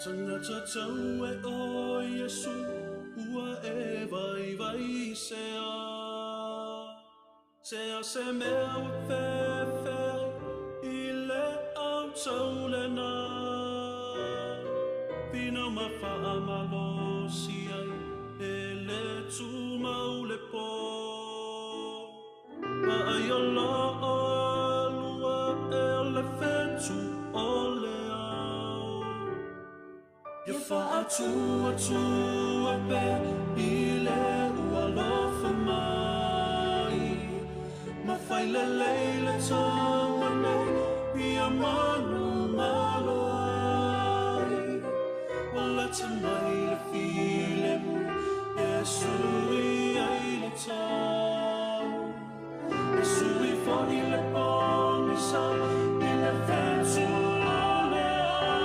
Tagata tau e o Iesu ua e vaivai sea. Sea se mea ua fefe i le au tau lena. Fina ma faamalosi ai e le tumau le po. Ma ai o loo lua e le fetu o le ao. Ia faatua tua pea i le ua alofa mai. Ma fai lelei le taua nei ia manu malo ai. Ua lata mai le filemu e sui ai le tau. E sui foi le pogisa i le fetu o le ao.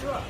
Sure.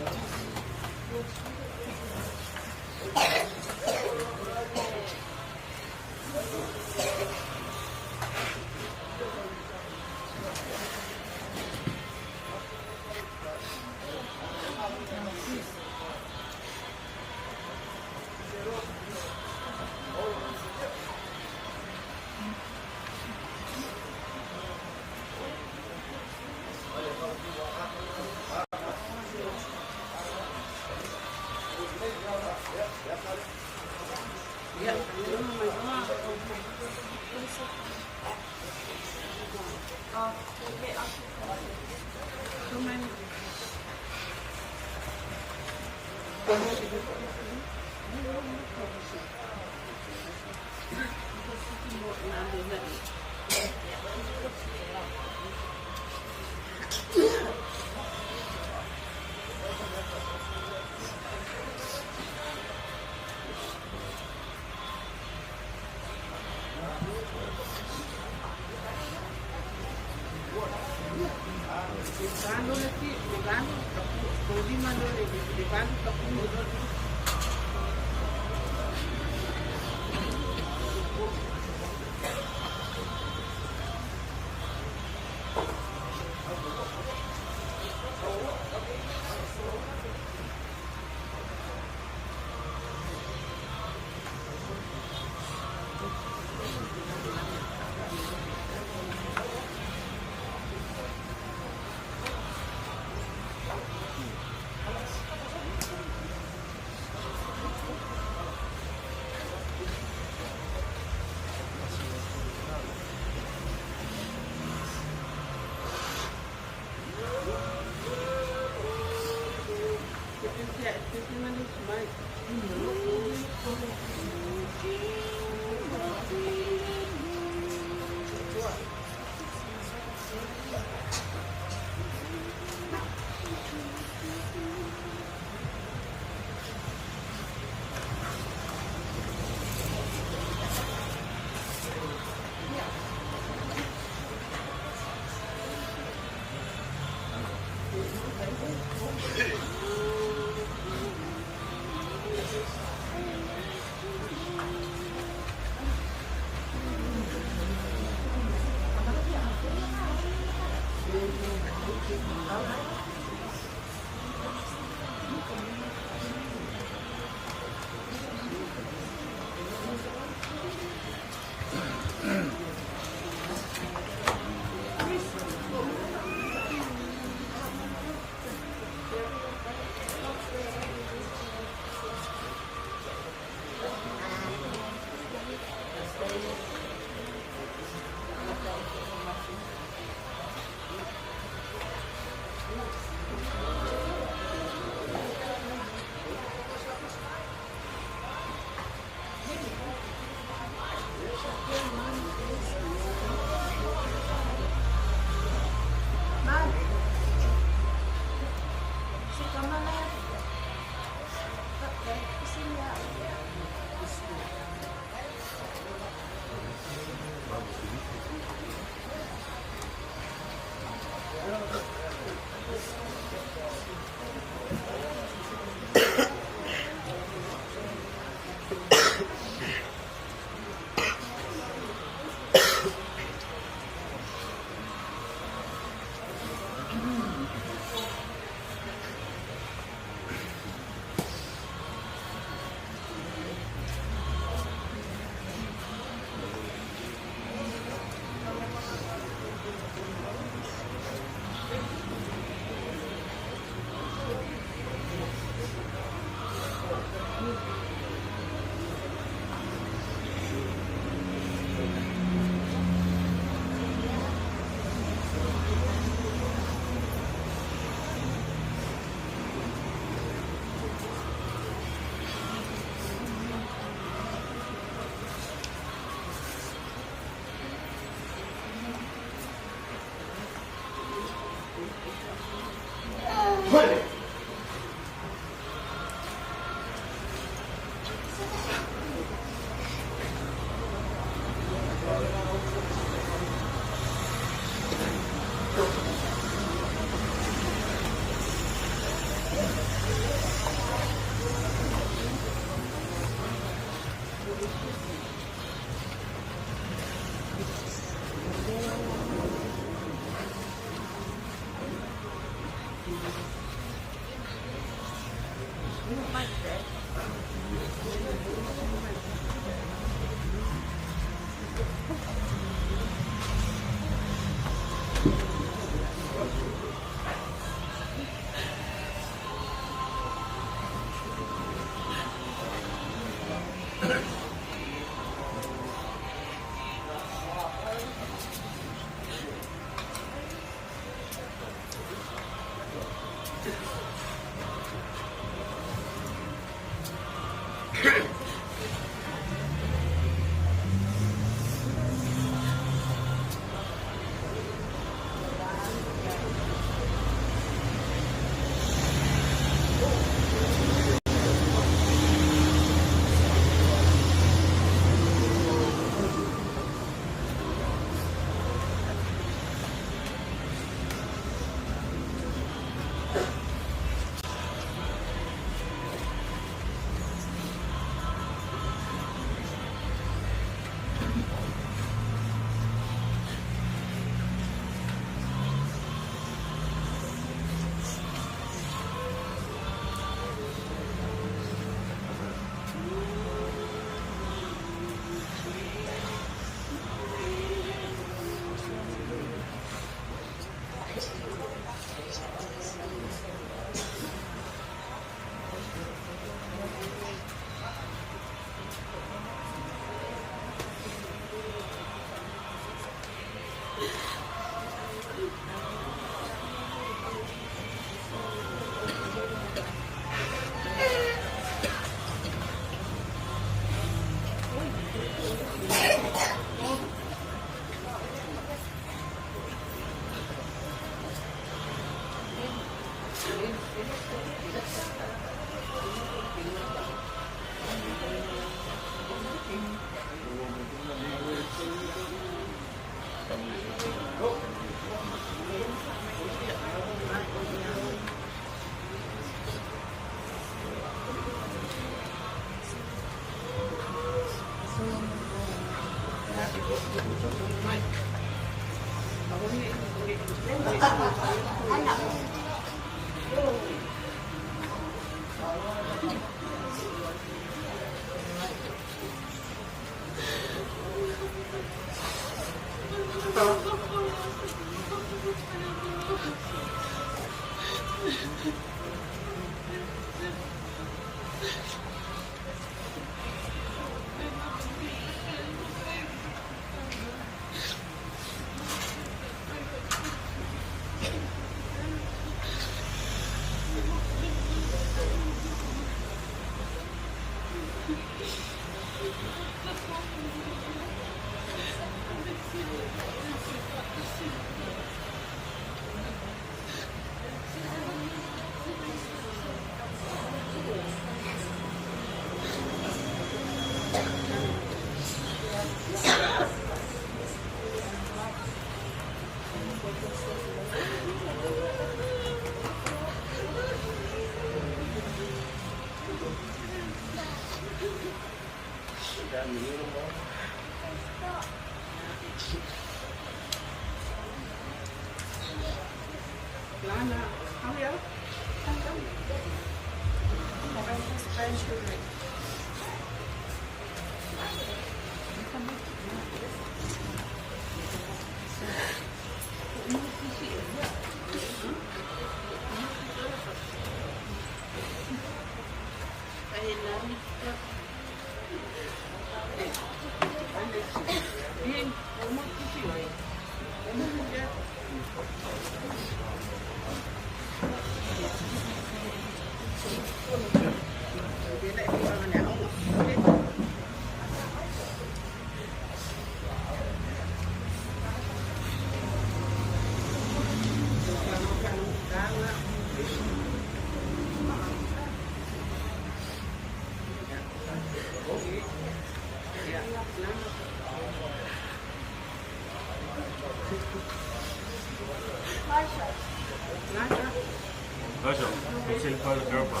Marshall, você faz a.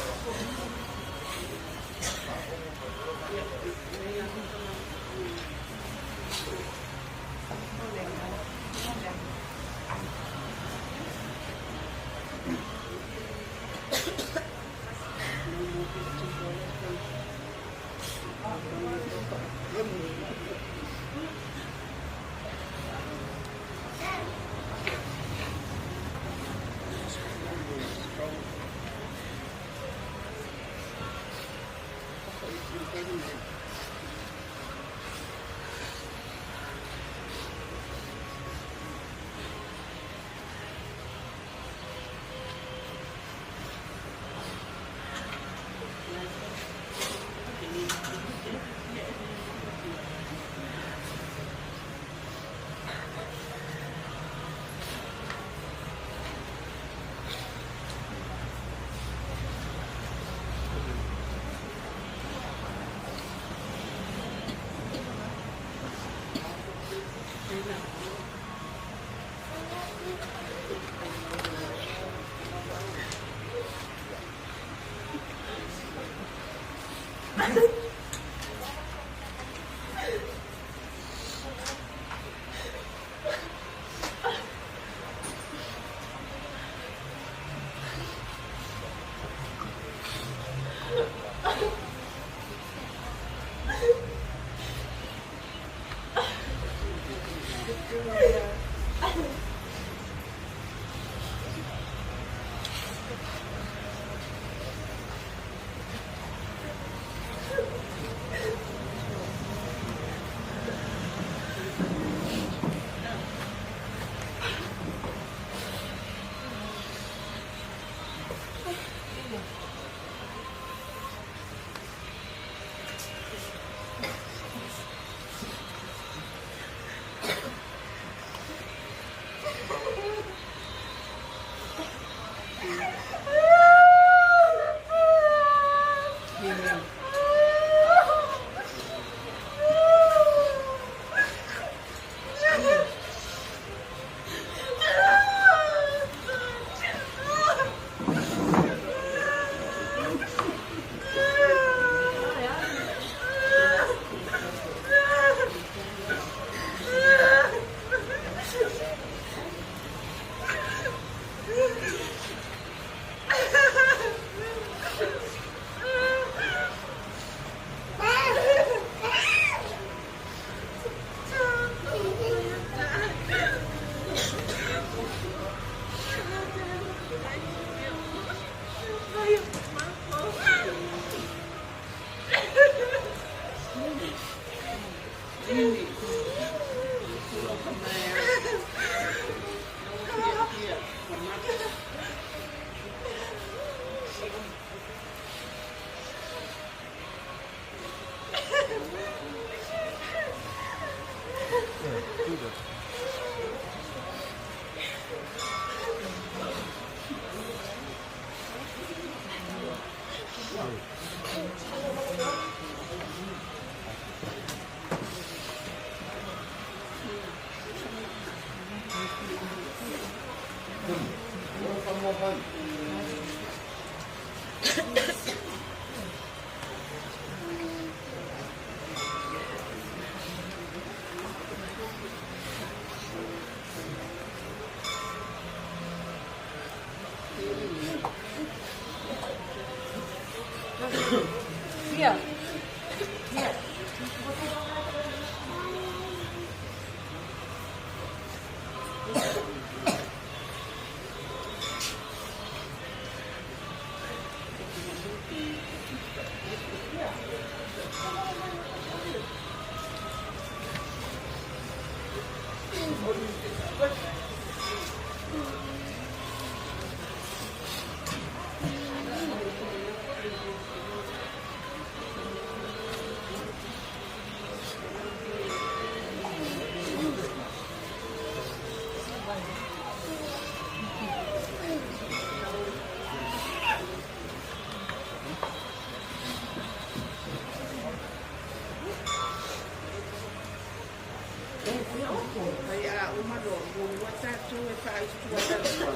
Ai a uma loa, muamua tatou e faaitualalua,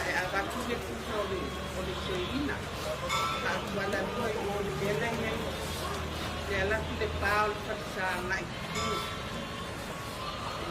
ae avatu le puka o le sēina. Faatualalua i o le mea la e i ai, le alu atu i le pa o le falesa agai i totonu. Ia.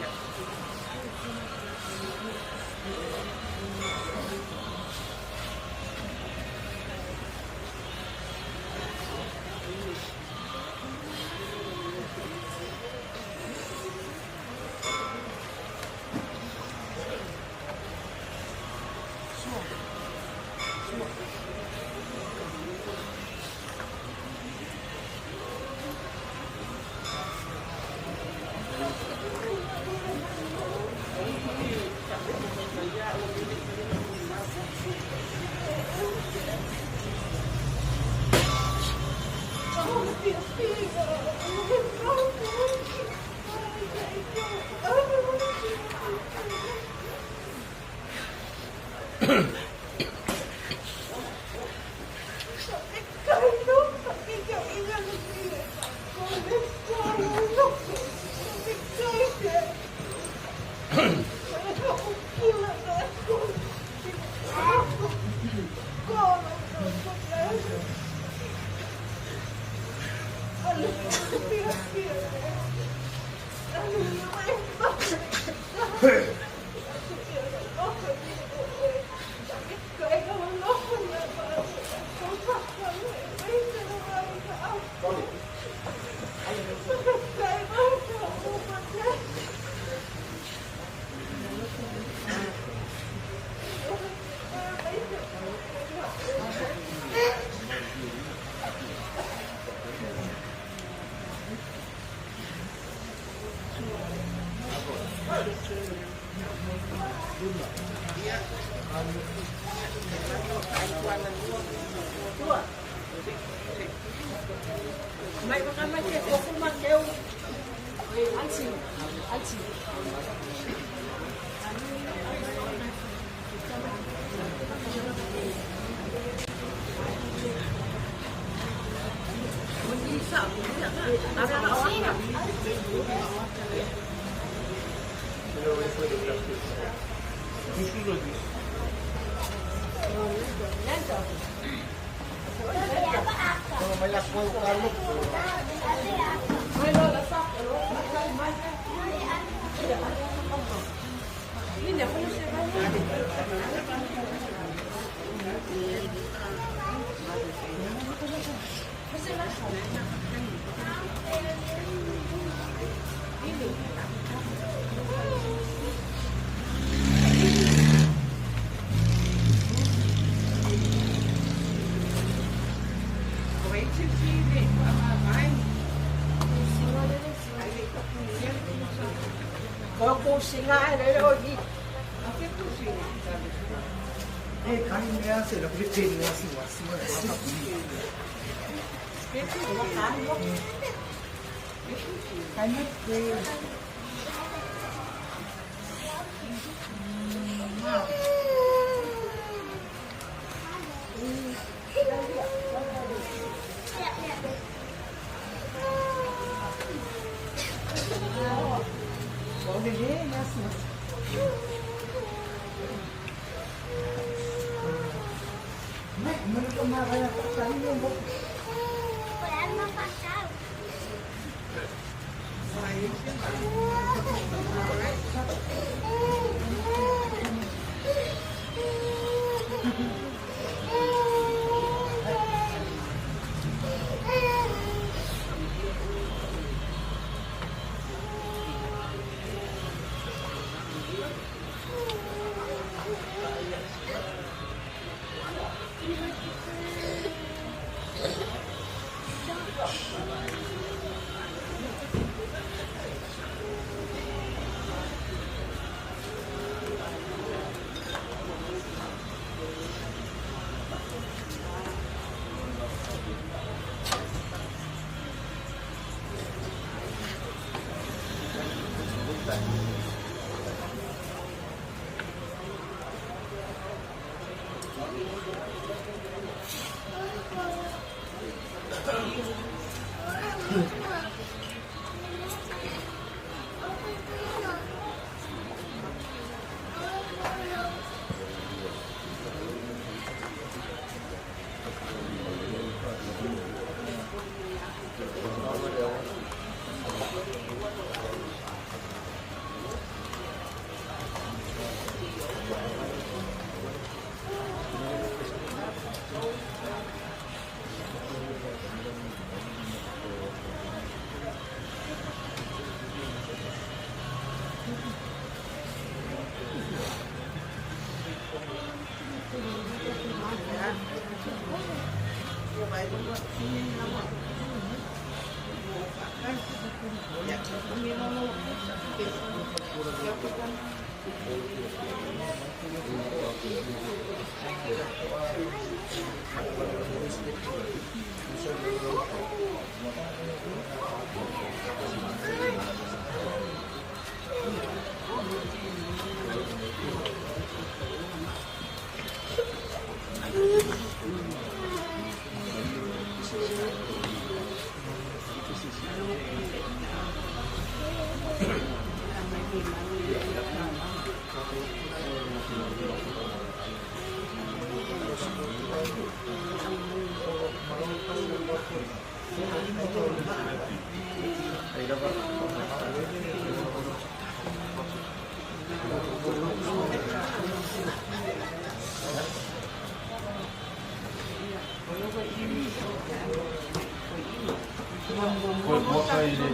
Muamua i le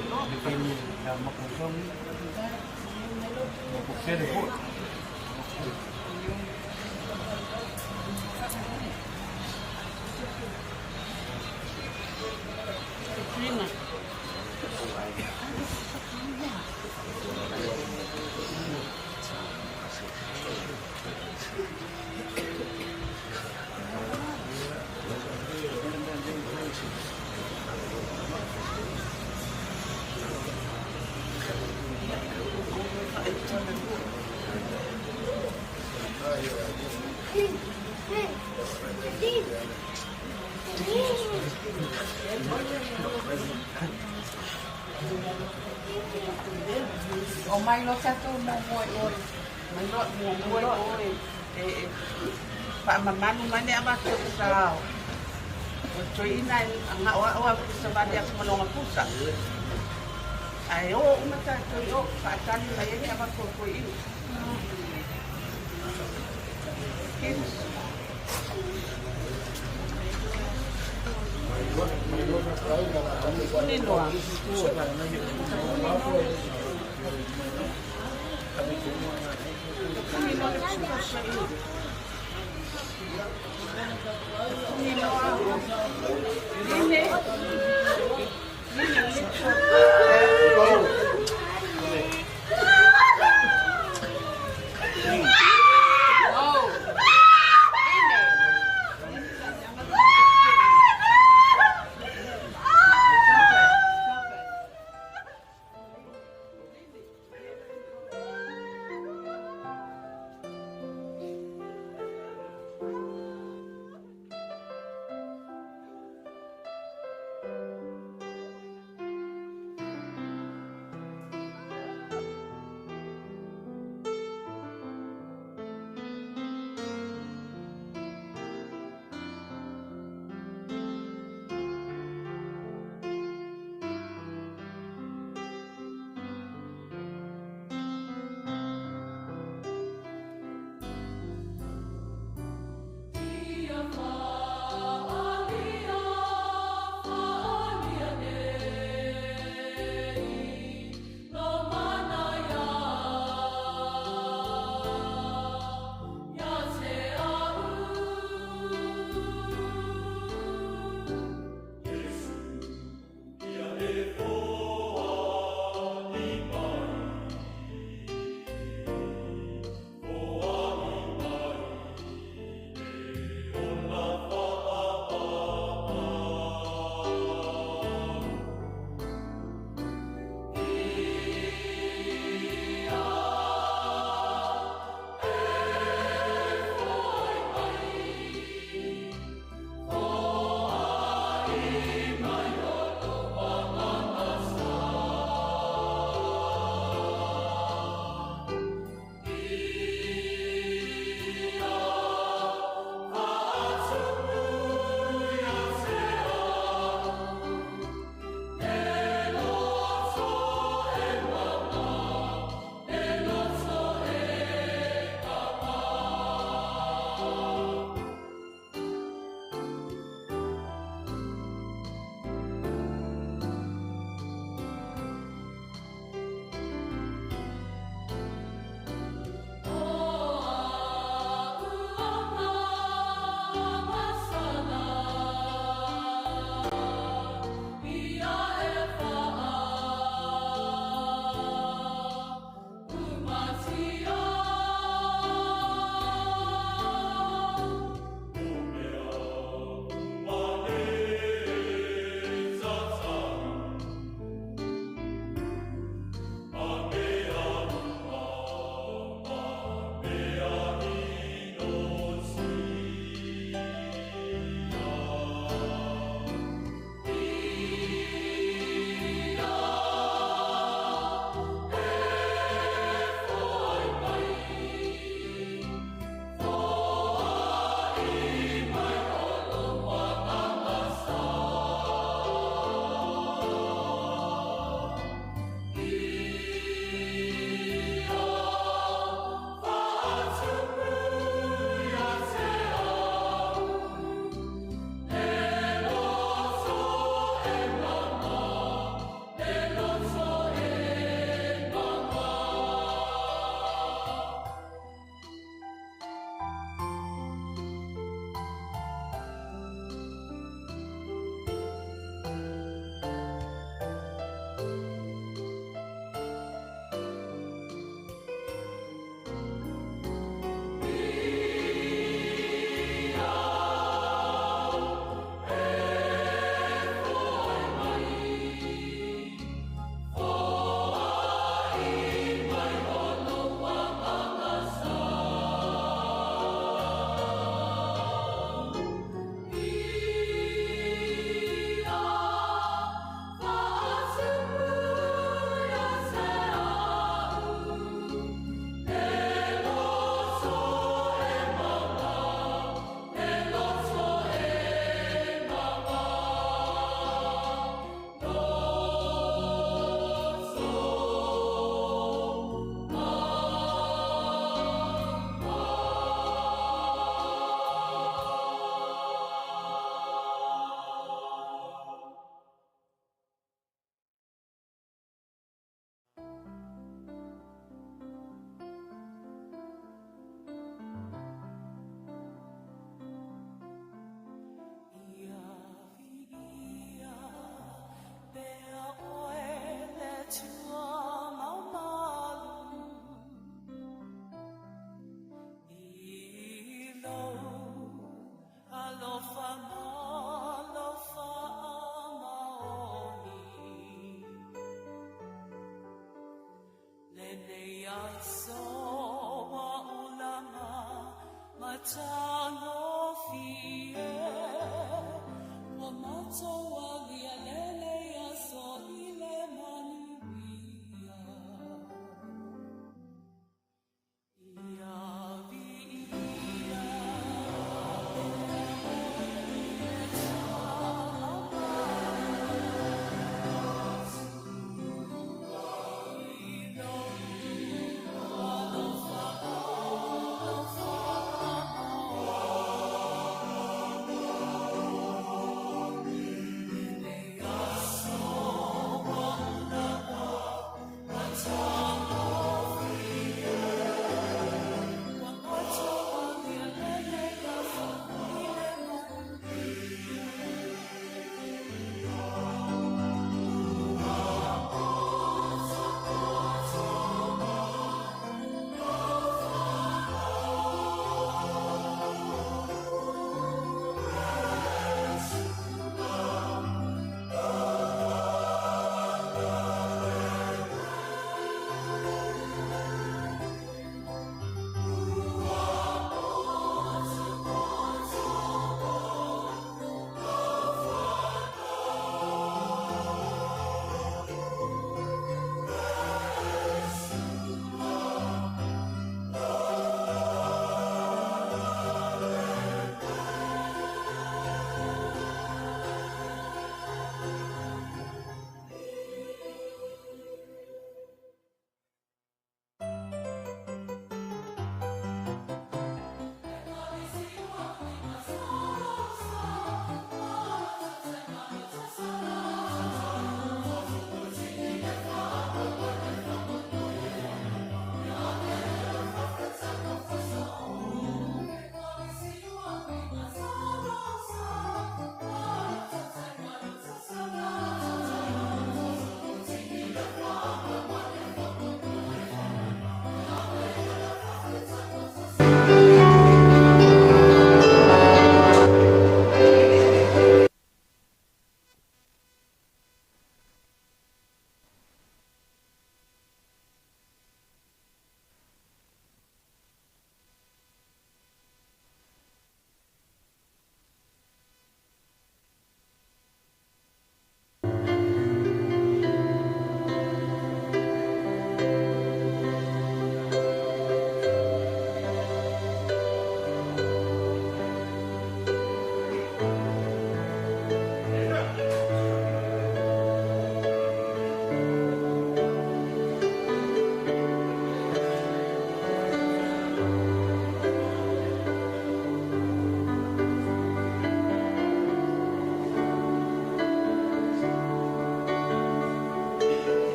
taimi ia mafaufau ma tele foi. Trina. O mai loa tatou muamua i o, mai loa muamua i o e faamamalu mai le avatu o sao. O toeaina e ga'oa'o au i le savali atu ma lona pusa. Ae o uma tatou i o faatali mai ai le avatu o toeaina. Kids. Tapuni loa. Tapuni loa le pusa o toeaina. Tapuni loa. Line. Line le pusa. Oh. Line. Stop it. Stop it.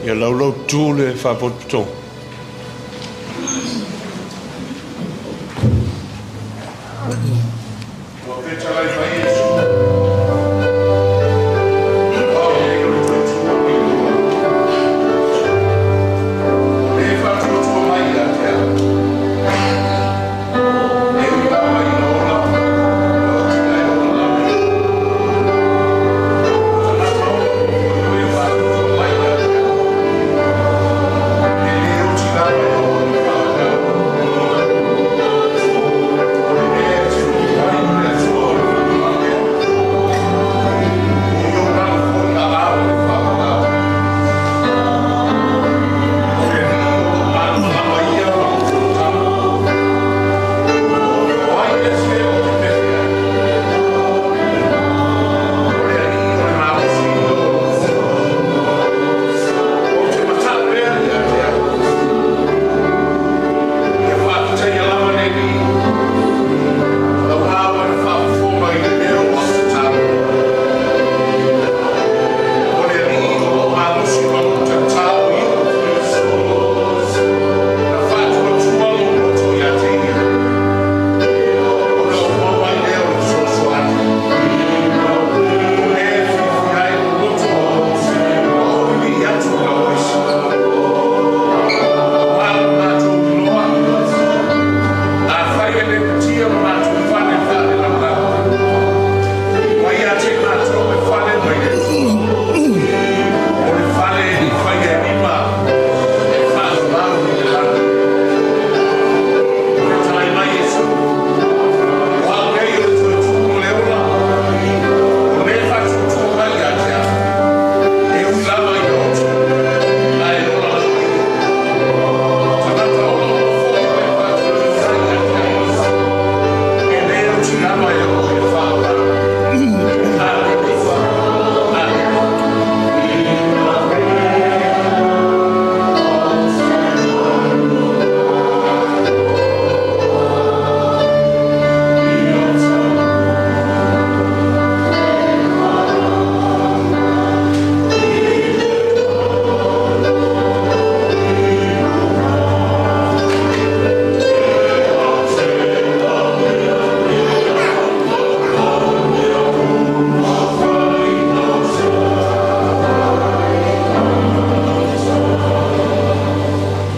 Ia laulaututu le faapotopotoga. Ua fetalai mai Iesu, O au nei o le toe tuua mai oa. O le faatuatua mai ia te au. E ui lava ina ola, e oti ae ola lava. Tagata ola o le faatuatua mai ia te au. E le oti lava e oo i le faavavau. O le mea e te ui ai o le Atua o le faamaumea. O i ou lalo foi aao o le faavavau. O le Alii o lou malamalama ia ma lou fonotaga. O ai lea se ou te pefe ai? O le Alii o le malosi ia o lou fono. Ou te matau pea ia te au. Ia faafetaia lava le Alii. Auā ua na faafofoga mai i le leo o au tatalo. O le Alii o lou malosi ma lou tatao ia. Na faatuatua lou loto ia te ia. Ona ou maua ai lea o le fesoasoani. O le fiafia ai lou loto, ua ou vivii atu i lau aisa. Auā lo matou iloa, afai e lepatia lo matou fale faalelalolagi, ua ia te matou le fale mai le Atua. O le fale e le i faia e lima, e faavavau i le lagi. Fetalai mai Iesu, o au nei o le toe tumu ma le ola, o le faatuatua mai ia te au. E ui lava ina oti, ae ola lava ia. Tagata ola ola foi o le faatuatua mai ia te au. E le oti lava e oo i le faavavau. Amene. Amene.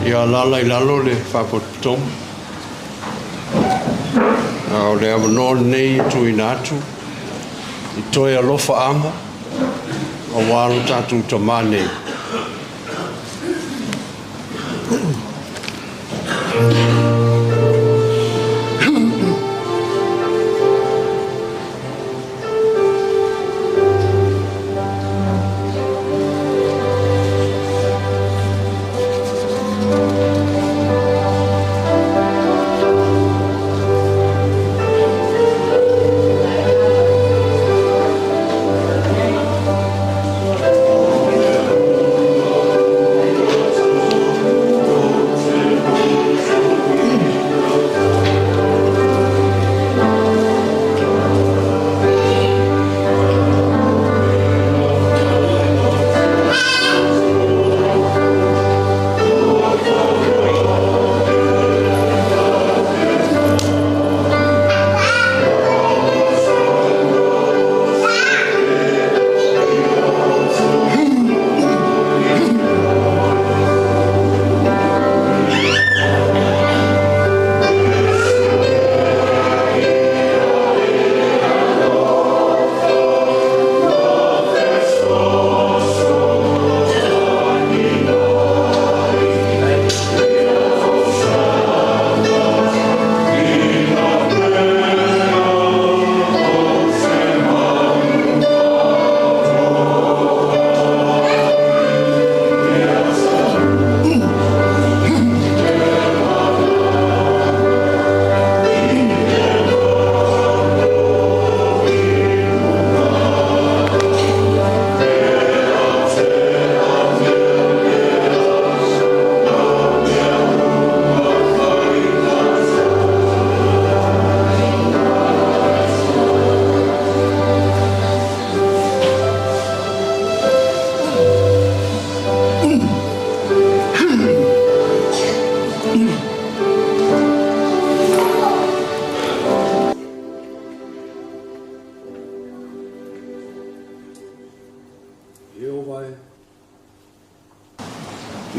Ia alaala i lalo le faapotopotoga. A o le avanoa lenei e tuuina atu i toe alofaaga auā lo tatou tamā nei.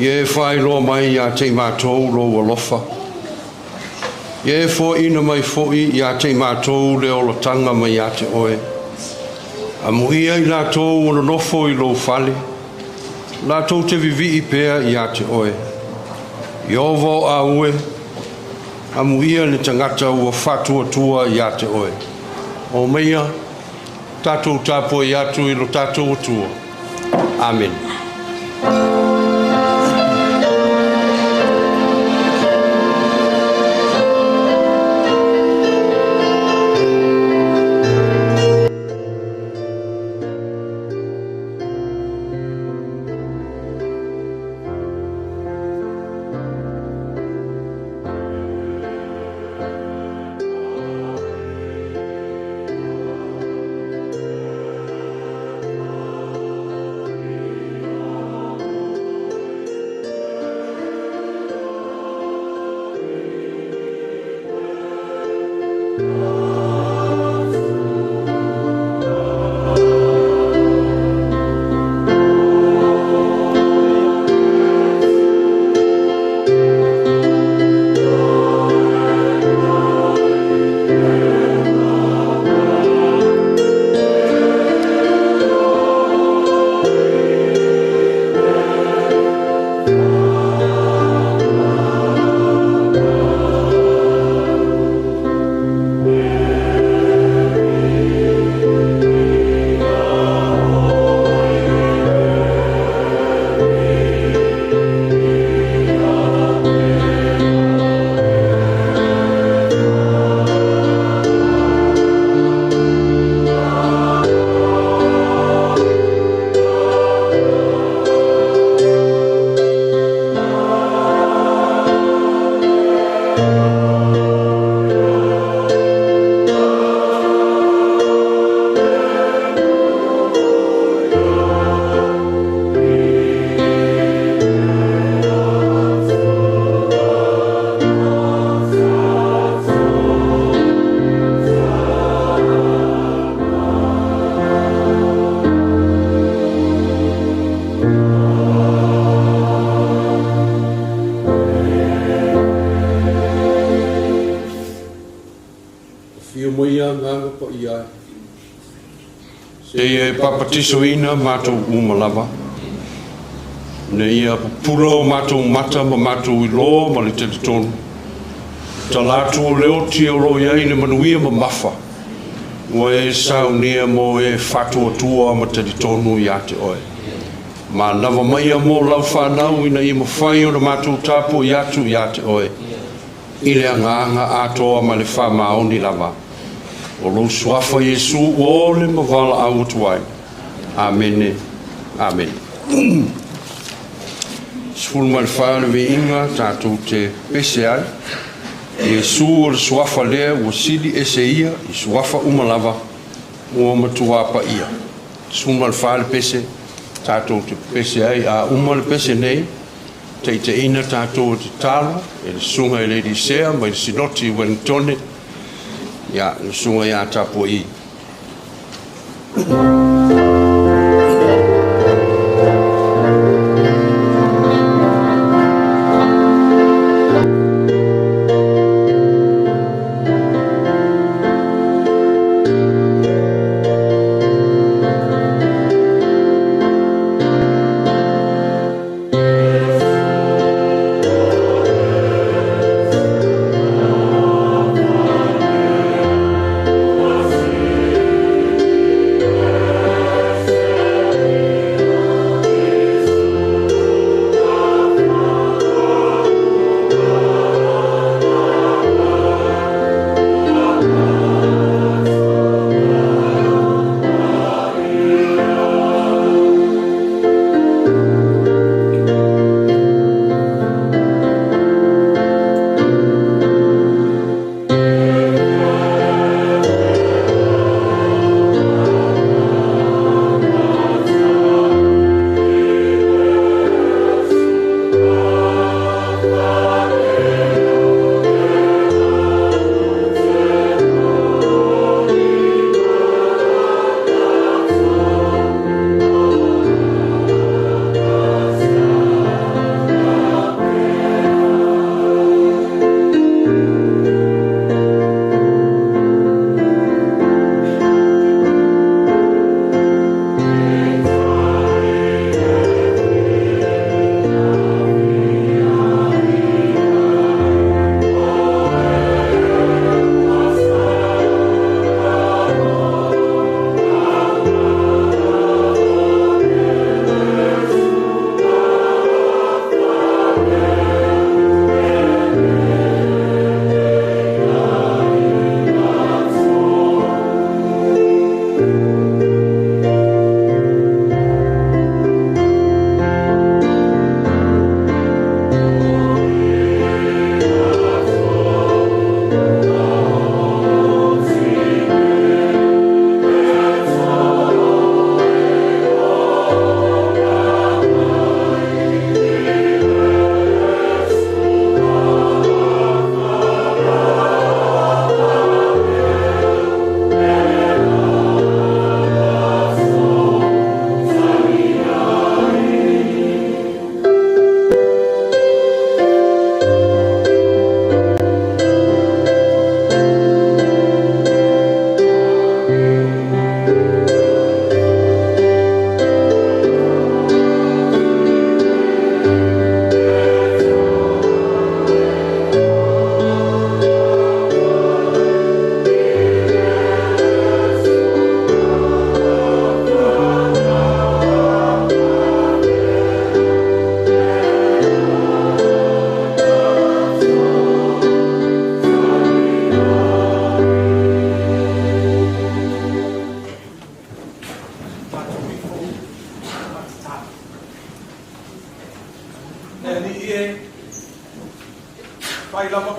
Ia e faailoa mai iā te i matou lou alofa. Ia e foaiina mai foi iā te i matou le olataga mai iā te oe. Amuia i latou o nonofo i lou fale, latou te vivii pea iā te oe. Ieova o aue, amuia le tagata ua faatuatua iā te oe. O meia, tatou tapuai atu i lo tatou Atua. Amene. Afio mai Agaga Paia e. Seia e papatisoina matou uma lava, ina ia pupula o matou mata ma matou iloa ma le talitonu, tala atu o le oti o lo o i ai le manuia mamafa ua e saunia mo e faatuatua ma talitonu iā te oe. Manava maia mo lau fanau ina ia mafai ona matou tapuai atu iā te oe i le agaga atoa ma le faamaoni lava o lou Suafa Iesu ua ole ma valaau atu ai. Amene. Amene. 14 le viiga tatou te pese ai. Iesu o le Suafa lea ua sili ese ia i suafa uma lava ua matuā paia. 14 le pese tatou te pese ai a uma le pese nei Taitaiina tatou e tatalo e le Susuga i le Elisea mai le Sinoti i Wellingtone, ia, le Susuga ia Tapua'i.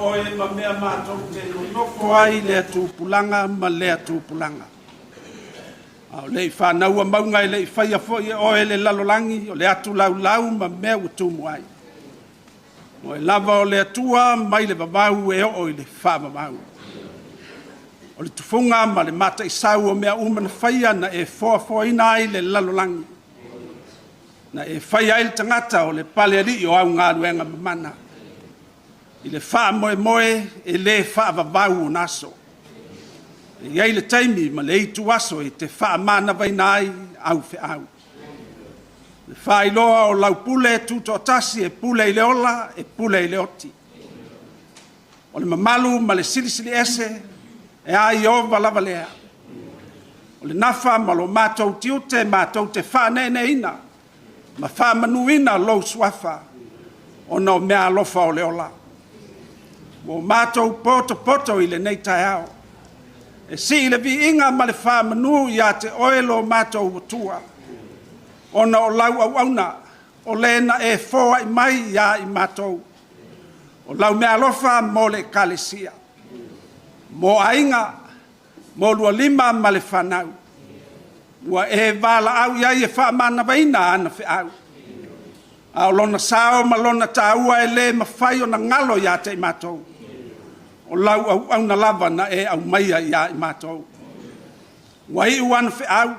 Oe ma mea matou te nonofo ai i lea tupulaga ma lea tupulaga. A o le i fanaua mauga e le i faia foi e Oe le lalolagi, o le atu laulau ma mea ua tumu ai. O Oe lava o le Atua mai le vavau e oo i le faavavau. O le tufuga ma le mataisau o mea uma na faia na e foafoaina ai le lalolagi, na e faia ai le tagata o le palealii o au galuega mamana, i le faamoemoe e le faavavau ona aso. E i ai le taimi ma le ituaso e te faamanavaina ai au feau. Le faailoa o lau pule tutoatasi e pule i le ola e pule i le oti. O le mamalu ma le silisiliese e a Ieova lava lea. O le nafa ma lo matou tiute matou te faaneeneeina ma faamanuina lou Suafa ona o meaalofa o le ola. Ua matou potopoto i lenei taeao e sii le viiga ma le faamanu ia te Oe lo matou Atua, ona o lau auauna, o le na e foai mai ia i matou, o lau meaalofa mo le Ekalesia, mo aiga, mo oulua lima ma le fanau, ua e valaau i ai e faamanavaina ana feau, a o lona sao ma lona taua e le mafai ona galo ia te i matou, o lau auauna lava na e aumaia ia i matou. Ua iu ana feau,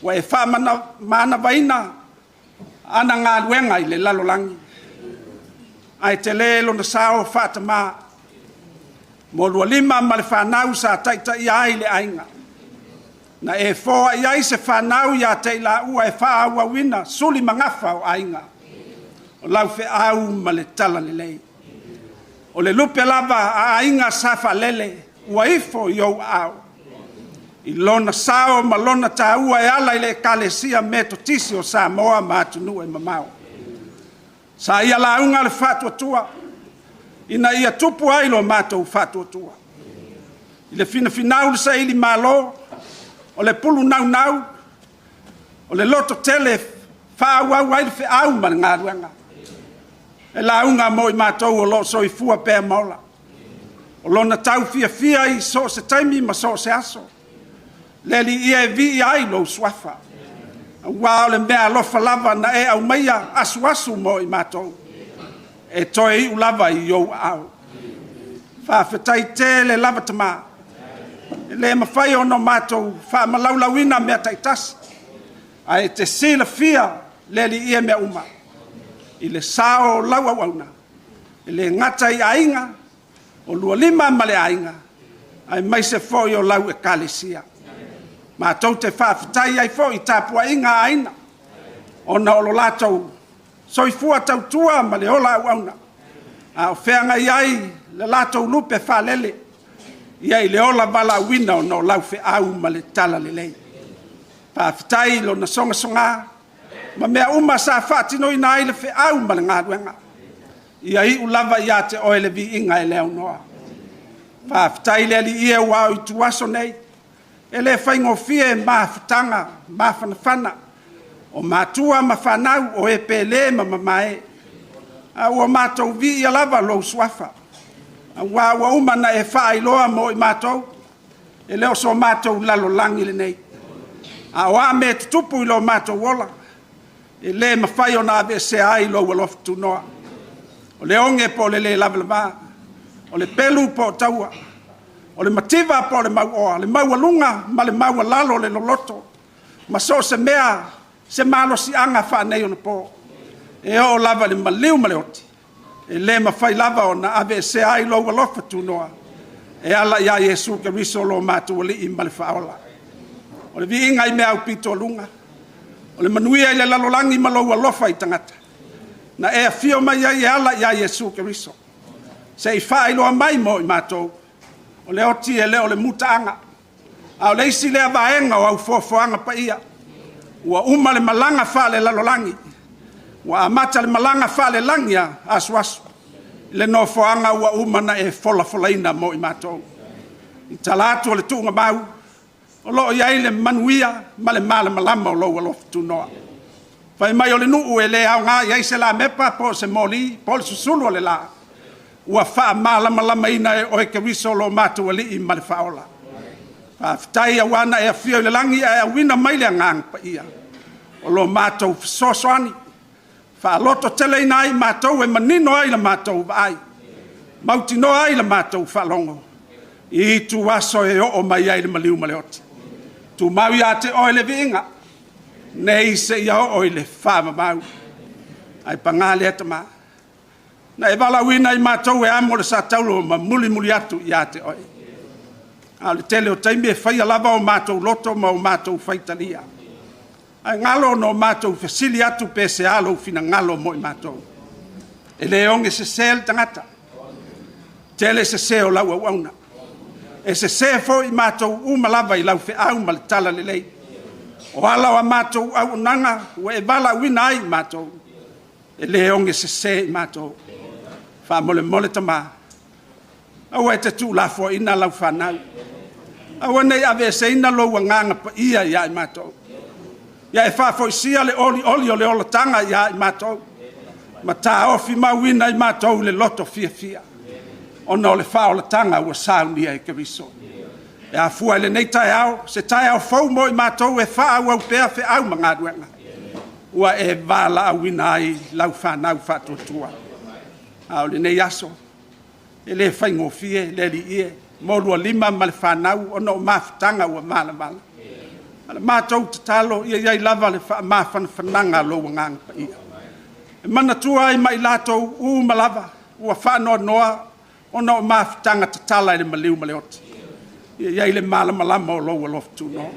ua e faamanavaina ana galuega i le lalolagi, ae tele lona sao faa-tama mo oulua lima ma le fanau sa taitaia ai le aiga. Na e foai ai se fanau ia te i laua e faaauauina suli ma gafa o aiga, o lau feau ma le talalelei. O le lupe lava a aiga sa faalele ua ifo i ou aao, i lona sao ma lona taua e ala i le Ekalesia Metotisi o Samoa ma atunuu e mamao. Sa ia lauga le faatuatua ina ia tupu ai lo matou faatuatua, i le finafinau i le sailimalo, o le pulu naunau, o le lototele e faaauau ai le feau ma le galuega. E lauga mo i matou o lo o soifua pea ma ola. O lona taufiafia i so o se taimi ma so o se aso. Le Alii e, e viia ai lou Suafa, aua o le meaalofa lava na e aumaia asuasu mo i matou, e toe iu lava i ou aao. Faafetai tele lava Tama, e le mafai ona matou faamalaulauina mea taitasi, ae e te silafia le Alii e mea uma, i le sao o lau auauna, e le gata i aiga, o oulua lima ma le aiga, aemaise foi o lau Ekalesia. Matou te faafetai ai foi i le tapuaiga a aiga, ona o lo latou soifua tautua ma le ola auauna, a o feagai ai le latou lupe faalele i le ola valaauina ona o lau feau ma le talalelei. Faafetai i lona sogasoga ma mea uma sa faatinoina ai le feau ma le galuega. Ia iu lava ia te Oe le viiga e le aunoa. Faafetai le Alii e, aua o ituaso nei, e le faigofie mafutaga mafanafana o matua ma fanau, o e pele ma mamae, ae ua matou viia lava lou Suafa, aua ua uma ona e faailoa mo i matou, e le o so matou lalolagi lenei. A o a mea e tutupu i lo matou ola, e le mafai ona aveesea ai lou alofa tunoa. O le oge po o le le lavalava, o le pelu po o taua, o le mativa po o le mauoa, le maualuga ma le maualalo o le loloto, ma so o se mea, se malosiaga faaneionapo. E oo lava i le maliu ma le oti, e le mafai lava ona aveesea ai lou alofa tunoa e ala ia Iesu Keriso lo matou Alii ma le Faaola. O le viiga i mea aupito i luga, o le manuia i le lalolagi ma lou alofa i tagata, na e afio mai ai e ala ia Iesu Keriso, se i faailoa mai mo i matou, o le oti e le o le mutaaga, a o le isi lea vaega o au foafoaga paia. Ua uma le malaga faalelalolagi, ua amata le malaga faalelagi asuasu i le nofoaga ua uma ona e folafolaina mo i matou. I tala atu o le tuugamau, o lo o i ai le manuia ma le malamalama o lou alofa tunoa. Fai mai o le nuu e le aoga i ai se lamepa po o se moli po o le susulu o le la, ua faamalamalamaina e oe Keriso lo matou Alii ma le Faaola. Faafetai aua na e afio i le lagi ae auina mai le Agaga Paia o lo matou fesoasoani, faalototeleina ai matou e manino ai la matou vaai, mautinoa ai la matou faalogo i ituaso e oo mai ai le maliu ma le oti. Tumau ia te oe le viiga, nei seia oo i le faavavau. Ae paga lea Tama, na e valaauina i matou e amo le satauro ma mulimuli atu ia te oe. A o le tele o taimi e faia lava o matou loto ma o matou faitalia, ae galo ona o matou fesili atu pe sea lou finagalo mo i matou. E le oge sese le tagata, tele sese o lau auauna. E sese foi i matou uma lava i lau feau ma le talalelei. O ala o a matou auaunaga ua e valaauina ai i matou, e le oge sese i matou. Faamolemole Tama, aua e te tuulafoaiina lau fanau, aua ne i aveeseina lou Agaga Paia ia i matou. Ia e faafoisia le olioli o le olataga ia i matou, ma taofi mauina i matou le loto fiafia, ona o le faaolataga ua saunia e Keriso. E afua i lenei taeao, se taeao fou mo i matou e faaauau pea feau ma galuega ua e valaauina ai lau fanau faatuatua. A o lenei aso, e le faigofie le Alii e, ma oulua lima ma le fanau ona o mafutaga ua valavala. A o le matou tatalo, ia i ai lava le faamafanafanaga a lou Agaga Paia, e manatua ai ma i latou uma lava ua faanoanoa ona o mafutaga tatala i le maliu ma le oti. Ia i ai le malamalama o lou alofa tunoa.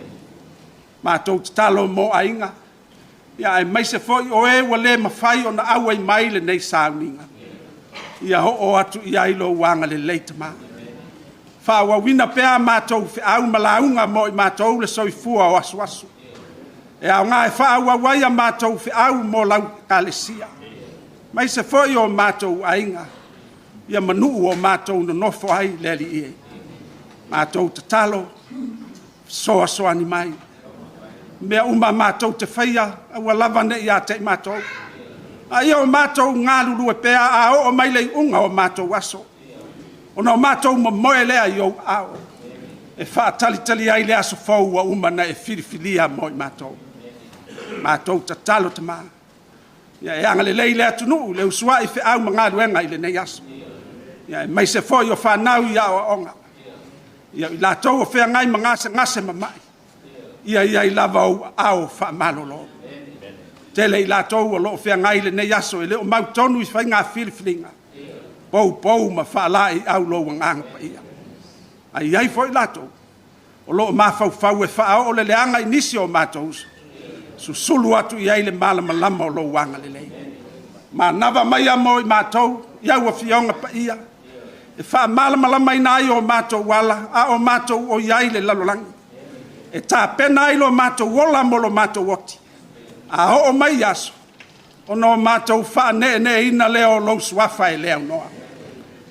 Matou tatalo mo aiga, aemaise foi o e ua le mafai ona auai mai i lenei sauniga, ia oo atu i ai lou agalelei Tama. Faaauauina pea a matou feau ma lauga mo i matou le soifua o asuasu, e aoga e faaauau ai a matou feau mo lau Ekalesia, aemaise foi o matou aiga ma nuu o matou nonofo ai le Alii e. Matou tatalo, fesoasoani mai. O mea uma matou te faia, aua lava ne i ia te i matou, a ia o matou galulue pea a oo mai le iuga o matou aso, ona o matou momoe lea i ou aao, e faatalitali ai le aso fou ua uma ona e filifilia mo i matou. Matou tatalo Tama, ia e agalelei i le atunuu i le usuai i feau ma galuega i lenei aso, aemaise foi o fanau i aoaoga. Ia o i latou o feagai ma gasegase ma mai, ia i ai lava ou aao faamalolo. E tele i latou o lo o feagai i lenei aso e le o mautonu i faiga filifiliga, poupou ma faalaeiau lou Agaga Paia. Ae i ai foi i latou o lo o mafaufau e faaoo le leaga i nisi o matou uso, susulu atu i ai le malamalama o lou agalelei. Manava maia mo i matou i au Afioga Paia, e faamalamalamaina ai o matou ala a o matou o i ai i le lalolagi, e tapena ai lo matou ola mo lo matou oti. A oo mai ia aso, ona o matou faaneeneeina lea o lou Suafa e le aunoa.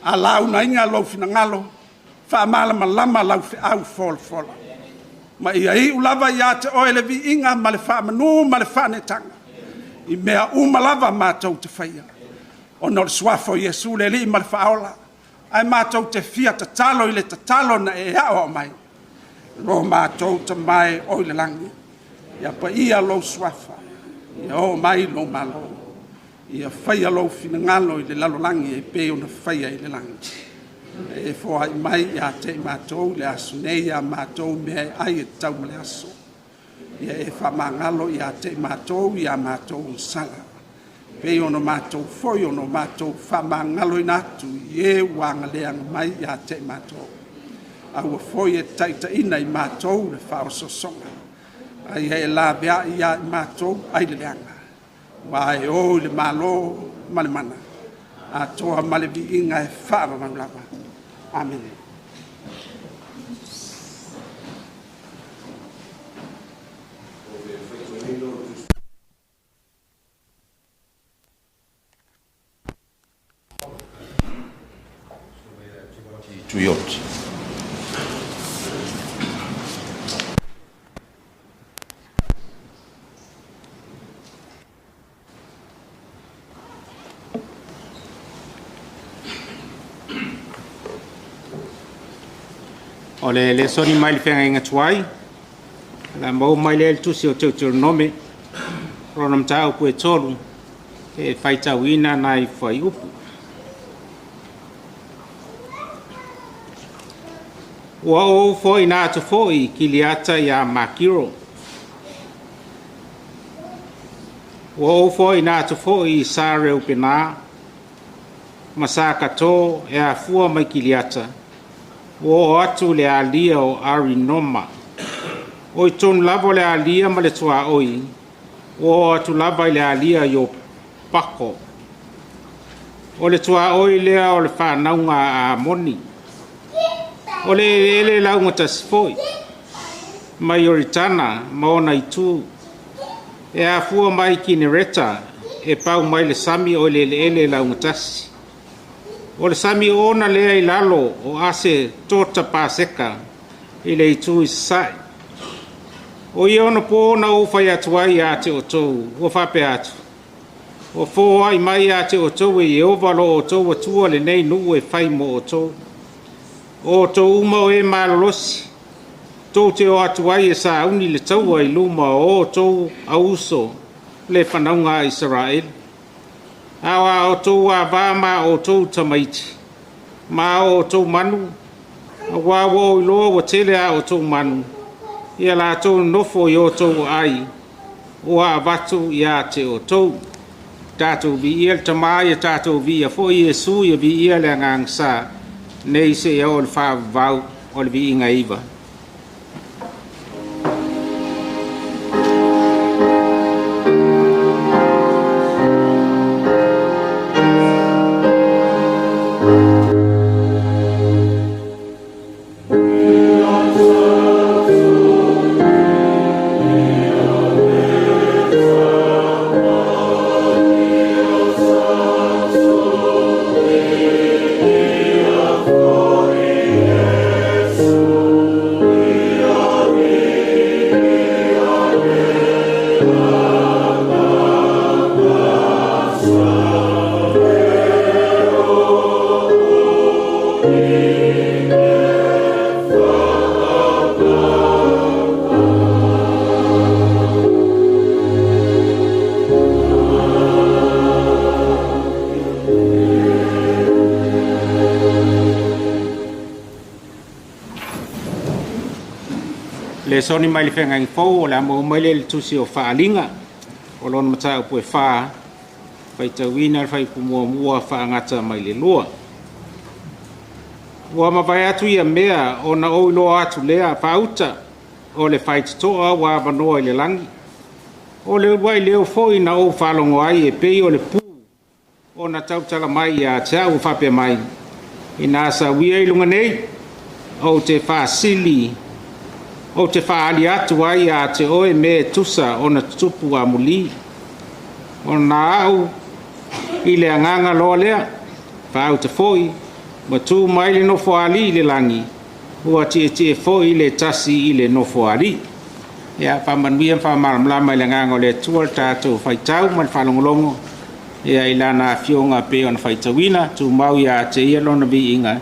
Alaunaina lou finagalo, faamalamalama lau feau folafola, ma ia iu lava ia te oe le viiga ma le faamanu ma le faaneetaga i mea uma lava matou te faia, ona o le Suafa o Iesu le Alii ma le Faaola. Ae matou te fia tatalo i le tatalo na e aoao mai, Lo matou Tama e oo i le lagi, ia paia lou Suafa, ia oo mai lou Malo, ia faia lou finagalo i le lalolagi e pei ona faia i le lagi. E foai mai ia te i matou i le aso nei a matou mea e ai e tatau ma le aso. Ia e faamagalo ia te i matou i a matou sala, pei ona matou foi ona o matou faamagaloina atu i e ua agaleaga mai ia te i matou. Aua foi e taitaiina i matou le faaosoosoga, a ia e laveai ia i matou ai le leaga, aua e ou le Malo ma le mana, atoa ma le viiga e faavavau lava. Amene. Tuioti. O le lesoni mai le feagaiga tuai, o le a maua mai lea i le tusi o Teuteronome, lona mataupu e 3, e faitauina nai fuaiupu. Ua ou foaiina atu foi i Kiliata iā Makiro. Ua ou foaiina atu foi i Sa Reupenā ma Sa Katō e afua mai Kiliata, ua oo atu i le alia o Arinoma. O i totonu lava o le alia ma le tuaoi, ua oo atu lava i le alia Iopako. O le tuaoi lea o le fanauga a Amoni. O le eleele laugatasi foi, mai Ioritana ma ona itu, e afua mai Kinereta e pau mai le sami o le eleele laugatasi. O le sami oona lea i lalo o Ase Tota Paseka i le itu i sasae. O ia ona po na ou fai atu ai ia te outou, ua faapea atu, ua foai mai ia te outou e Ieova lo outou Atua lenei nuu e fai mo outou. O outou uma o e malolosi, tou te o atu ai e sauni le taua i luma o outou auuso le fanauga a Isaraelu. A o a outou avā ma outou tamaiti, ma o outou manu, auā ua ou iloa ua tele a outou manu, ia latou nonofo i outou aai, ua avatu ia te outou. Tatou viia le Tamā, ia tatou viia foi Iesu, ia viia le Agaga Sa, nei seia oo i le faavavau o le viiga e iva. Lesoni mai le feagaiga fou o le a maua mai lea i le tusi o Faaaliga o lona mataupu e 4, faitauina le fuaiupu muamua faagata mai le 2. Ua mavae atu ia mea ona ou iloa atu lea faauta o le faitotoa ua avanoa i le lagi. O le uluai leo foi na ou faalogo ai e pei o le pu ona tautala mai ia te au faapea mai, ina sau ia i luga nei, ou te faasili, ou te faaali atu ai ia te oe mea e tusa ona tutupu amulī. Ona au i le agaga loa lea, faauta foi, ua tu mai le nofoalii i le lagi, ua tietie foi le tasi i le nofoalii. Ia faamanuia ma faamalamalama i le agaga o le Atua le tatou faitau ma le faalogologo ia i lana afioga pei ona faitauina, tumau ia te ia lona viiga,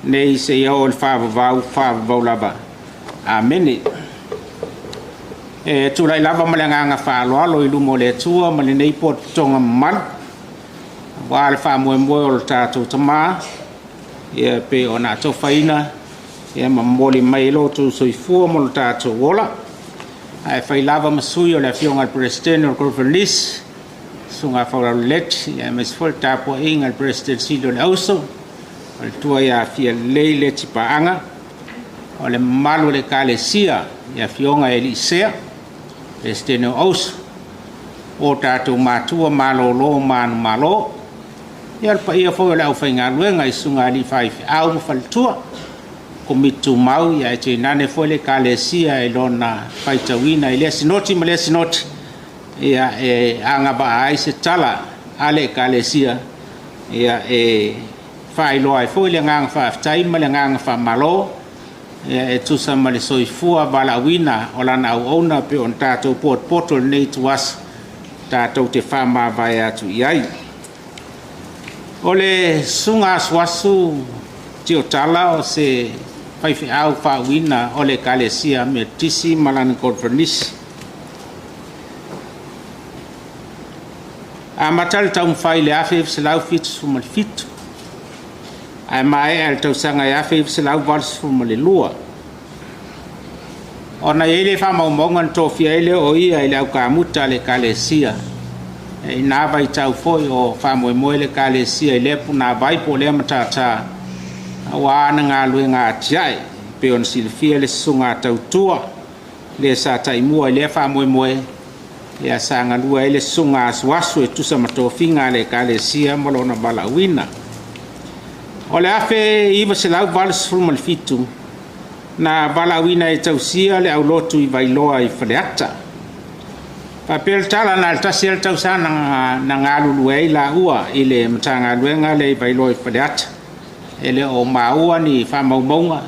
nei seia oo i le faavavau, faavavau lava. Amene. E tulai lava ma le agaga faaaloalo i luma o le Atua ma lenei potopotoga mamalu, aua le faamoemoe o le tatou Tamā, ia pei ona atofaina ia ma momoli mai e lo outou soifua ma lo tatou ola. Ae fai lava ma sui o le afioga i le Peresetene o le Conference, Susuga Faulalo Leti, aemaise foi le tapuaiga a le Peresetene Sili o le Auso, o le tua ia Fia Lelei Leti Paaga, o le mamalu o le Ekalesia i afioga e Elisea, Peresetene o Auso, o tatou matua malolo manumalo, ia le paia foi o le aufaigaluega i susuga alii faifeau ma faletua, komiti tumau, ia ae tainane foi le Ekalesia i lona faitauina i lea sinoti ma lea sinoti, ia e agavaa ai se tala a le Ekalesia, ia e faailoa ai foi le agaga faafetai ma le agaga faamalo, ia e tusa ma le soifua valaauina o lana auauna pei ona tatou potopoto i lenei ituaso tatou te faamavae atu i ai. O le susuga asuasu Tiotala o se Faifeau Faauuina o le Ekalesia Metotisi ma lana Koneferenisi. Amata le taumafai i le 1977 ae maea i le tausaga e 1982. Ona e i ai le faamaumauga na tofia ai lea o ia i le aukamuta a le Ekalesia i na vaitau foi o faamoemoe le Ekalesia i lea punavai po o lea matata aua ana galuega atiae, pei ona silafia le susuga tautua le sa taimua i lea faamoemoe, ia sa galue ai le susuga asuasu e tusa ma tofiga a le Ekalesia ma lona valaauina. O le 1987 na valaauina e tausia le aulotu i Vailoa i Faleata. Faapea le tala, na o le tasi lava le tausaga na galulue ai laua i le Matagaluega lea i Vailoa i Faleata. E le o maua ni faamaumauga,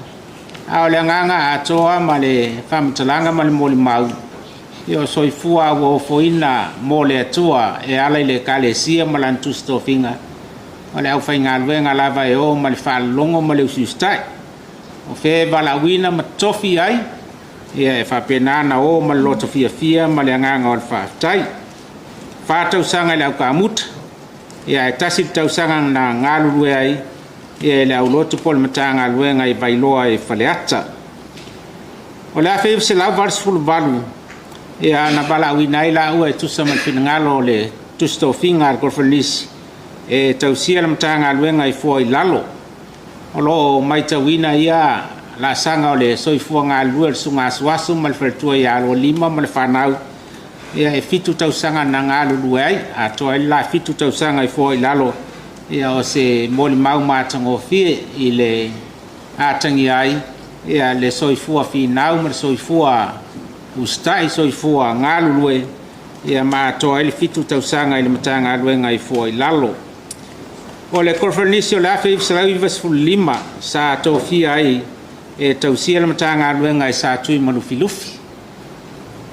a o le agaga atoa ma le faamatalaga ma le molimau, ia o soifua ua ofoina mo le Atua e ala i le Ekalesia ma lana tusi tofiga, o le aufaigaluega lava e o ma le faalologo ma le usiusitai. O fea e valaauina ma totofi ai, ia e faapena ona o ma le loto fiafia ma le agaga o le faafetai. 4 tausaga i le aukamuta, ia ae 1 le tausaga na galulue ai ia i le aulotu po o le Matagaluega i Vailoa i Faleata. O le 1988, ia na valaauina ai laua e tusa ma le finagalo o le tusi tofiga a le Koneferenisi e tausia le Matagaluega i Fua i Lalo. O lo o matauina ia laasaga o le soifua galulue o le susuga Asuasu ma le faletua ia Aloalima ma le fanau, ia e 7 tausaga na galulue ai, atoa ai le la 7 tausaga i Fua i Lalo. Ia o se molimau matagofie i le atagia ai ia le soifua finau ma le soifua usitai, soifua galulue, ia ma atoa ai le 7 tausaga i le Matagaluega i Fua i Lalo. O le Koneferenisi o le 1995 sa tofia ai e tausia le Matagaluega i Satui ma Lufilufi.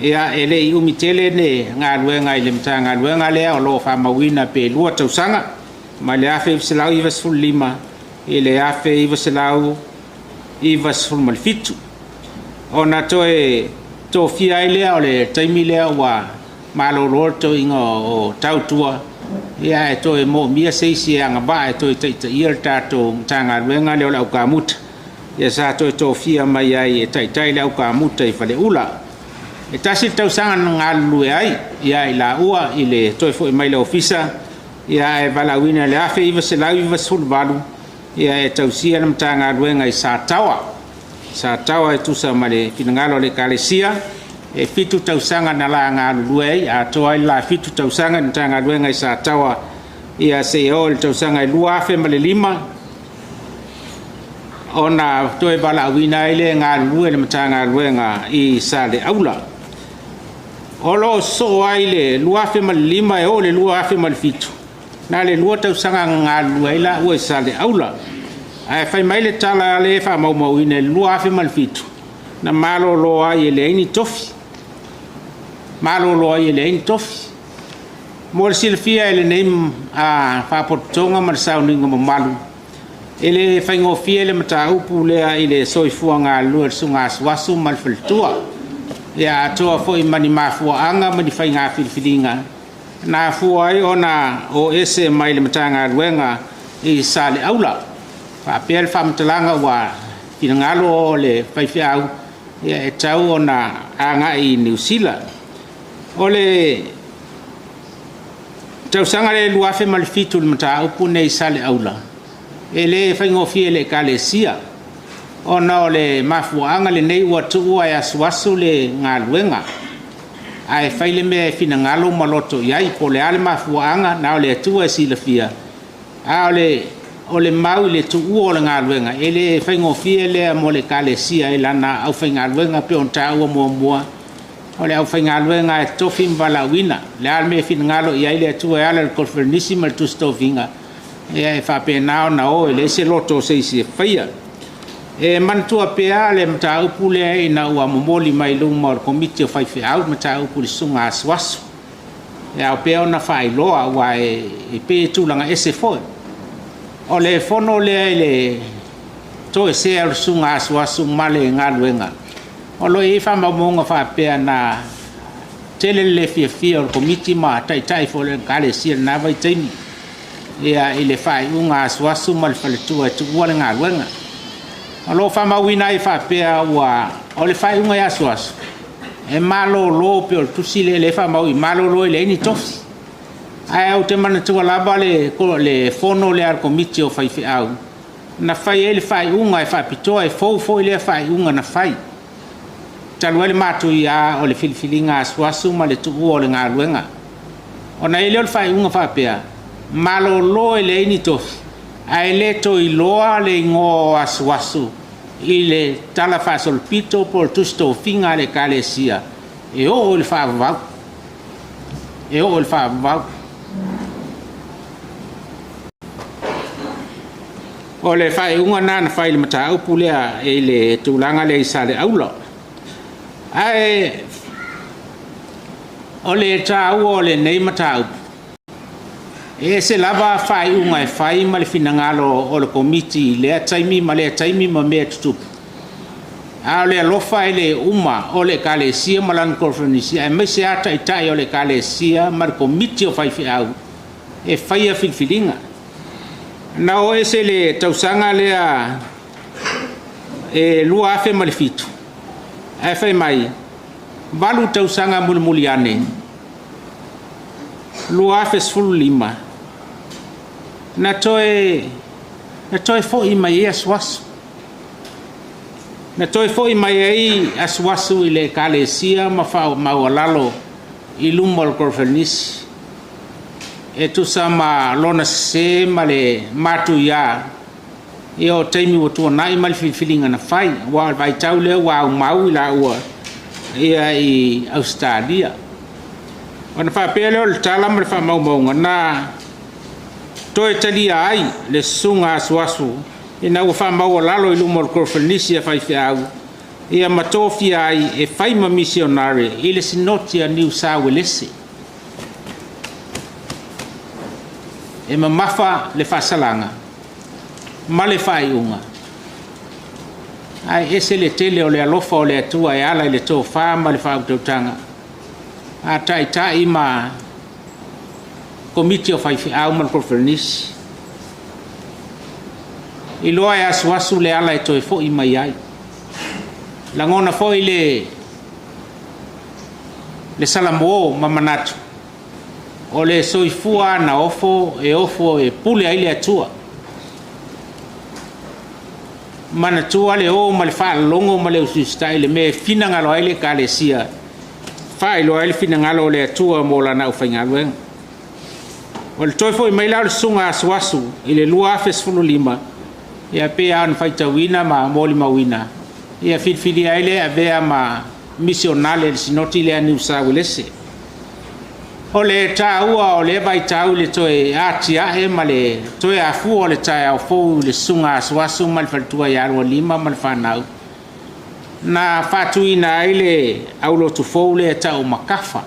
Ia, e le i umi tele le galuega i le Matagaluega lea, o lo o faamauina pe 2 tausaga mai le 1995 i le 1997. Ona toe tofia ai lea o le taimi lea ua malolo le toeaina o Tautua, ia ae toe moomia se isi e agavaa e toe taitaia le tatou Matagaluega lea o le Aukamuta, ia sa toe tofia mai ai e taitai le Aukamuta i Faleula. E tasi le tausaga na galulue ai ia i laua i le toe foi mai le ofisa, ia ae valaauina i le 1998 ia e tausia le Matagaluega i Sataoa. Sataoa e tusa ma le finagalo o le Ekalesia, e 7 tausaga na la galulue ai, atoa ai le la 7 tausaga i le Matagaluega i Sataoa, ia seia oo i le tausaga e 2005 ona toe valaauina ai lea e galulue le Matagaluega i Saleaula. O lo o sosoo ai le 2005 e oo i le 2007, na le 2 tausaga na galulue ai laua i Saleaula. Ae fai mai le tala lea e faamaumauina i le 2007, na malolo ai e leai ni tofi. Malolo ai e leai ni tofi. Mo le silafia e lenei faapotopotoga ma le sauniga mamalu, e le faigofie le mataupu lea i le soifua galulue o le susuga Asuasu ma le faletua. Ia atoa foi ma ni mafuaaga ma ni faiga filifiliga na afua ai ona o ese mai le Matagaluega i Saleaula. Faapea le faamatalaga ua finagalo o le faifeau e tau ona agai i Niu Sila. O le tausaga lea 2007 i le mataupu lenei i Saleaula, e le faigofie i le Ekalesia, ona o le mafuaaga lenei ua tuua e asuasu le galuega, ae fai le mea e finagalo ma loto i ai, po o le a le mafuaaga, na o le Atua e silafia, a o le mau i le tuua o le galuega, e le faigofie lea mo le Ekalesia i lana aufaigaluega pei ona taua muamua, o le aufaigaluega e tofi ma valaauina. O le a le mea e finagalo i ai le Atua e ala i le Koneferenisi ma le Tusi Tofiga, ia e faapena ona o, e leai se loto o se isi e faia. E manatua pea le mataupu lea ina ua momoli mai luma o le Komiti o Faifeau le mataupu i le susuga Asuasu. E ao pea ona faailoa aua e pei e tulaga ese foi. O le fono lea i le toesea o le Susuga Asuasu ma le galuega, o lo o i ai faamaumauga faapea na tele le le fiafia o le Komiti ma Taitai foi o le Ekalesia i lena vaitaimi ia i le faaiuga a Asuasu ma le faletua e tuua le galuega. O lo o faamauina ai faapea ua o le faaiuga ia Asuasu e malolo pei o le tusi lea e faamau i malolo e leai ni tofi. Ae ou te manatua lava le fono lea a le Komiti o Faifeau na fai ai le faaiuga e faapitoa, e fou foi lea faaiuga na fai talu ai le matuia o le filifiliga a Asuasu ma le tuua o le galuega. Ona i ai lea o le faaiuga faapea, malolo e leai ni tofi, ae le toe iloa le igoa o Asuasu i le talafaasolopito po o le tusi tofiga a le Ekalesia e oo i le faavavau. E oo i le faavavau. O le faaiuga lena na fai i le mataupu lea i le tulaga lea i Saleaula. Ae o le taua o lenei mataupu, e ese lava faaiuga e fai ma le finagalo o le Komiti i lea taimi ma lea taimi ma mea e tutupu, a o le alofa e le uma o le Ekalesia ma lana koneferenisi, aemaise lava Taitai o le Ekalesia ma le Komiti o Faifeau e faia filifiliga. Na o ese i le tausaga lea e 2007, ae fai mai, 8 tausaga mulimuli ane, 2015, na toe foi mai ai Asuasu. Na toe foi mai ai Asuasu i le Ekalesia ma faamaualalo i luma o le koneferenisi e tusa ma lona sese ma le matuia ia o taimi ua tuanai ma le filifiliga na fai, aua o le vaitau lea ua aumau i laua ia i Ausetalia. Ona faapea lea o le tala ma le faamaumauga na toe talia ai le susuga Asuasu ina ua faamaualalo i luma o le koneferenisi a faifeau ia ma tofia ai e fai ma misionare i le Sinoti a Niu Sa Uelese. E mamafa le faasalaga ma le faaiuga, ae ese le tele o le alofa o le Atua e ala i le tofa ma le faautautaga a taitai ma Komiti o Faifeau ma le Koneferenisi. Iloa e asuasu le ala e toe foi mai ai. Lagona foi le salamo ma manatu o le soifua na ofo e ofo e pule ai le Atua. Manatua le o ma le faalologo ma le usiusitai i le mea e finagalo ai le Ekalesia, faailoa ai le finagalo o le Atua mo lana aufaigaluega. O le toe foi mai la o le susuga Asuasu i le 2015, ia pei lava ona faitauina ma molimauina, ia filifilia ai lea e avea ma misionare i le Sinoti lea a Niu Sa Uelese. O le taua o lea vaitau i le toe atiae ma le toe afua o le taeao fou i le susuga Asuasu ma le faletua ia Lualima ma le fanau, na faatuina ai le aulotu fou lea e tau ma Kafa,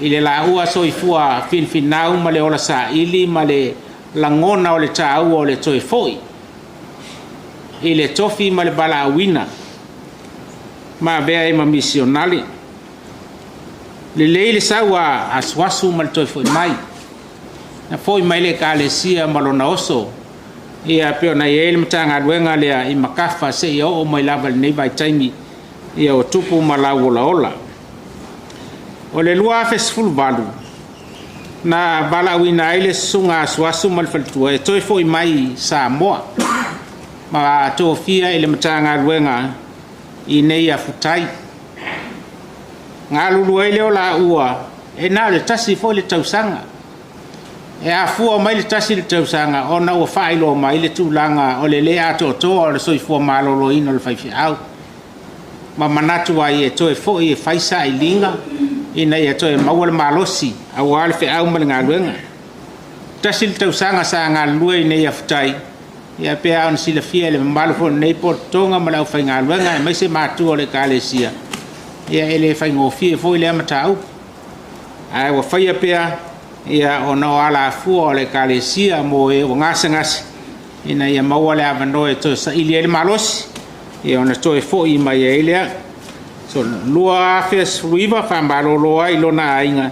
i le laua soifua finfinau ma le ola saili ma le lagona o le taua o le toe foi i le tofi ma le valaauina ma avea ai ma misionare. Lelei le sau a Asuasu ma le toe foi mai. Na foi mai le Ekalesia ma lona oso, ia pei ona i ai le Matagaluega lea i Makafa seia oo mai lava i lenei vaitaimi ia o tupu ma lauolaola. O le 2018, na valaauina ai le susuga Asuasu ma le faletua e toe foi mai i Samoa ma tofia i le Matagaluega i nei afutai. Galulue ai lea o laua, e na o le tasi foi le tausaga. E afua mai le tasi le tausaga ona ua faailoa mai le tulaga o le le atoatoa o le soifua maloloina o le faifeau, ma manatu ai e toe foi e fai sailiga ina ia toe maua le malosi aua le feau ma le galuega. Tasi le tausaga sa galulue i nei afutai, ia pei lava ona silafia e le mamalu foi o lenei pototoga ma le aufaigaluega aemaise matua o le Ekalesia, ia e le faigofie foi lea mataupu. Ae ua faia pea ia ona o alafua o le Ekalesia mo e ua gasegase, ina ia maua le avanoa e toe saili ai le malosi, ia ona toe foi mai ai lea. So 2019 faamalolo ai i lona aiga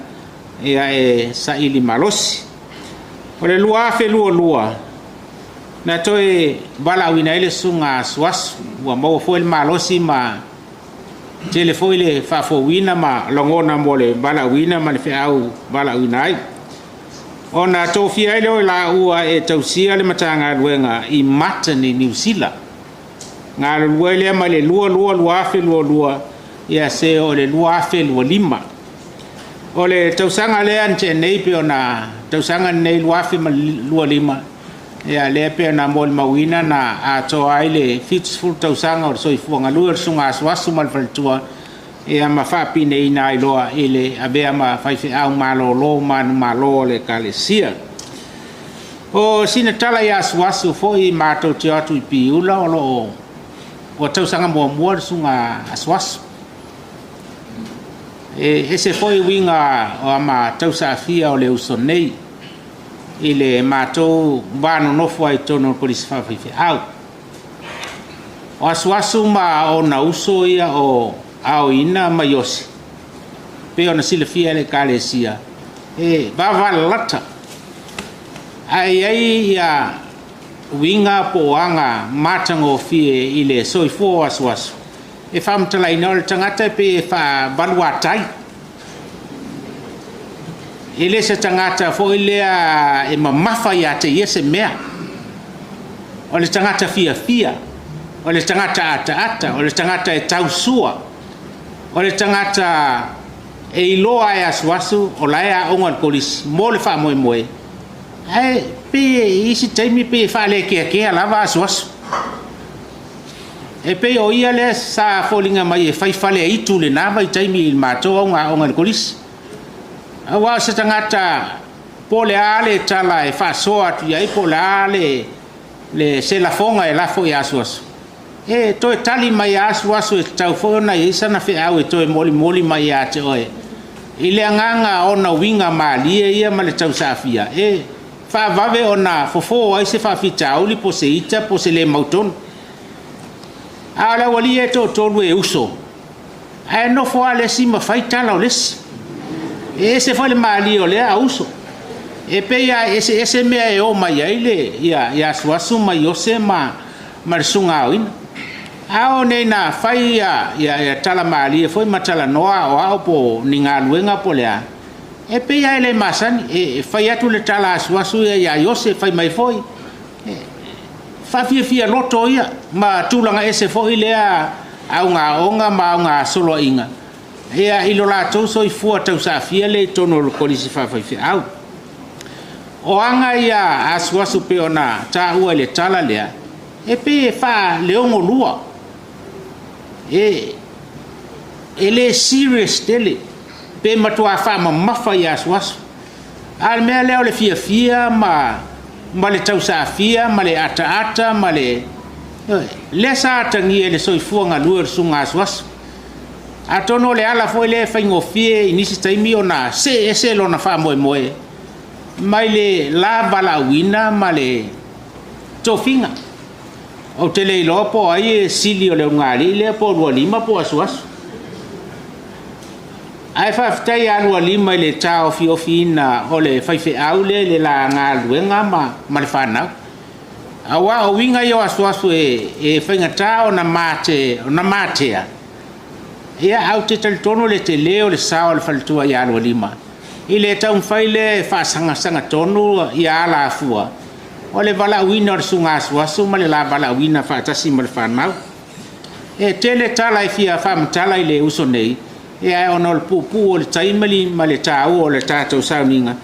ia e saili malosi. O le 2022 na toe valaauina ai le susuga a Asuasu, ua maua foi le malosi ma tele foi le faafouina ma lagona mo le valaauina ma le feau valaauina ai. Ona tofia ai lea o i laua e tausia le Matagaluega i Martin i Niu Sila. Galulue ai lea mai le 22 2022 ia se o le 2025. O le tausaga lea na tea nei pei ona tausaga lenei 2025, ia lea pei ona molimauina na atoa ai le 70 tausaga o le soifua galue o le Susuga Asuasu ma le faletua, ia ma faapineiina ai loa i le avea ma faifeau malolo manumalo o le Ekalesia. O sina tala ia Asuasu foi matou te o atu i Piula o lo o ua tausaga muamua le Susuga Asuasu. E ese foi uiga o a matou saafia o le uso nei i le matou va nonofo ai i totonu o le Kolisi Faafaifeau. O Asuasu ma ona uso ia o Aoina ma Iose, pei ona silafia e le Ekalesia, e vavalalata, ae i ai ia uiga po o aga matagofie i le soifua o Asuasu, e faamatalaina o le tagata e pei e faavaluatai. E le se tagata foi lea e mamafa ia te ia se mea. O le tagata fiafia, o le tagata ataata, o le tagata e tausua, o le tagata e iloa e asuasu o la e aoga i le kolisi mo le faamoemoe, ae pei e i isi taimi pei e faalekeakea lava asuasu. E pei o ia lea sa foliga mai e fai faleaitu i lena vaitaimi i le matou auga aoga i le kolisi. Aua o se tagata po o le a le tala e faasoa atu i ai, po o le a le se lafoga e lafo ia Asuasu, e toe tali mai lava Asuasu e tatau foi ona i ai sana feau e toe molimoli mai ia te oe. I le agaga ona uiga malie ia ma le tausaafia, e faavave ona fofo ai se faafitauli po o se ita po o se le mautonu. A o le aualii ia e toatolu e uso, ae nofo lava le isi ma fai tala o le isi. E ese foi le malie o lea auso. E pei lava e eseese mea e o mai ai le ia Asuasu ma Iose ma le Susuga Aoina. A oo nei ina fai ia tala malie foi ma talanoa aoao po o ni galuega po o le a, e pei lava e le masani. E fai atu le tala a Asuasu ia ia Iose, fai mai foi, faafiafia loto ia ma tulaga ese foi lea augaoga ma augasoloaiga ia i lo latou soifua tausaafia lea i totonu o le Kolisi Faafaifeau. O aga ia asuasu pei ona taua i le tala lea, e pei e faaleogolua, e le serious tele, pe matua faamamafa i asuasu. A o le mea lea o le fiafia ma le tausaafia ma le ataata ma le... lea sa atagia i le soifua galue o le susuga asuasu. Atonu o le ala foi lea e faigofie i nisi taimi ona see ese lona faamoemoe mai le la valaauina ma le tofiga. Ou te le iloa po o ai e sili o le ulugalii lea po o Lualima po o Asuasu. Ae faafetai ia Lualima i le taofiofiina o le faifeau lea i le la galuega ma le fanau. Aua o uiga ia o asuasu e faigata ona matea, ia ae ou te talitonu i le tele o le sao o le faletua ia Lualima i le taumafai lea e faasagasaga tonu ia alafua o le valaauina o le susuga asuasu ma le la valaauina faatasi ma le fanau. E tele tala e fia faamatala i le uso nei, ia ae ona o le puupuu o le taimi ma le taua o le tatou sauniga,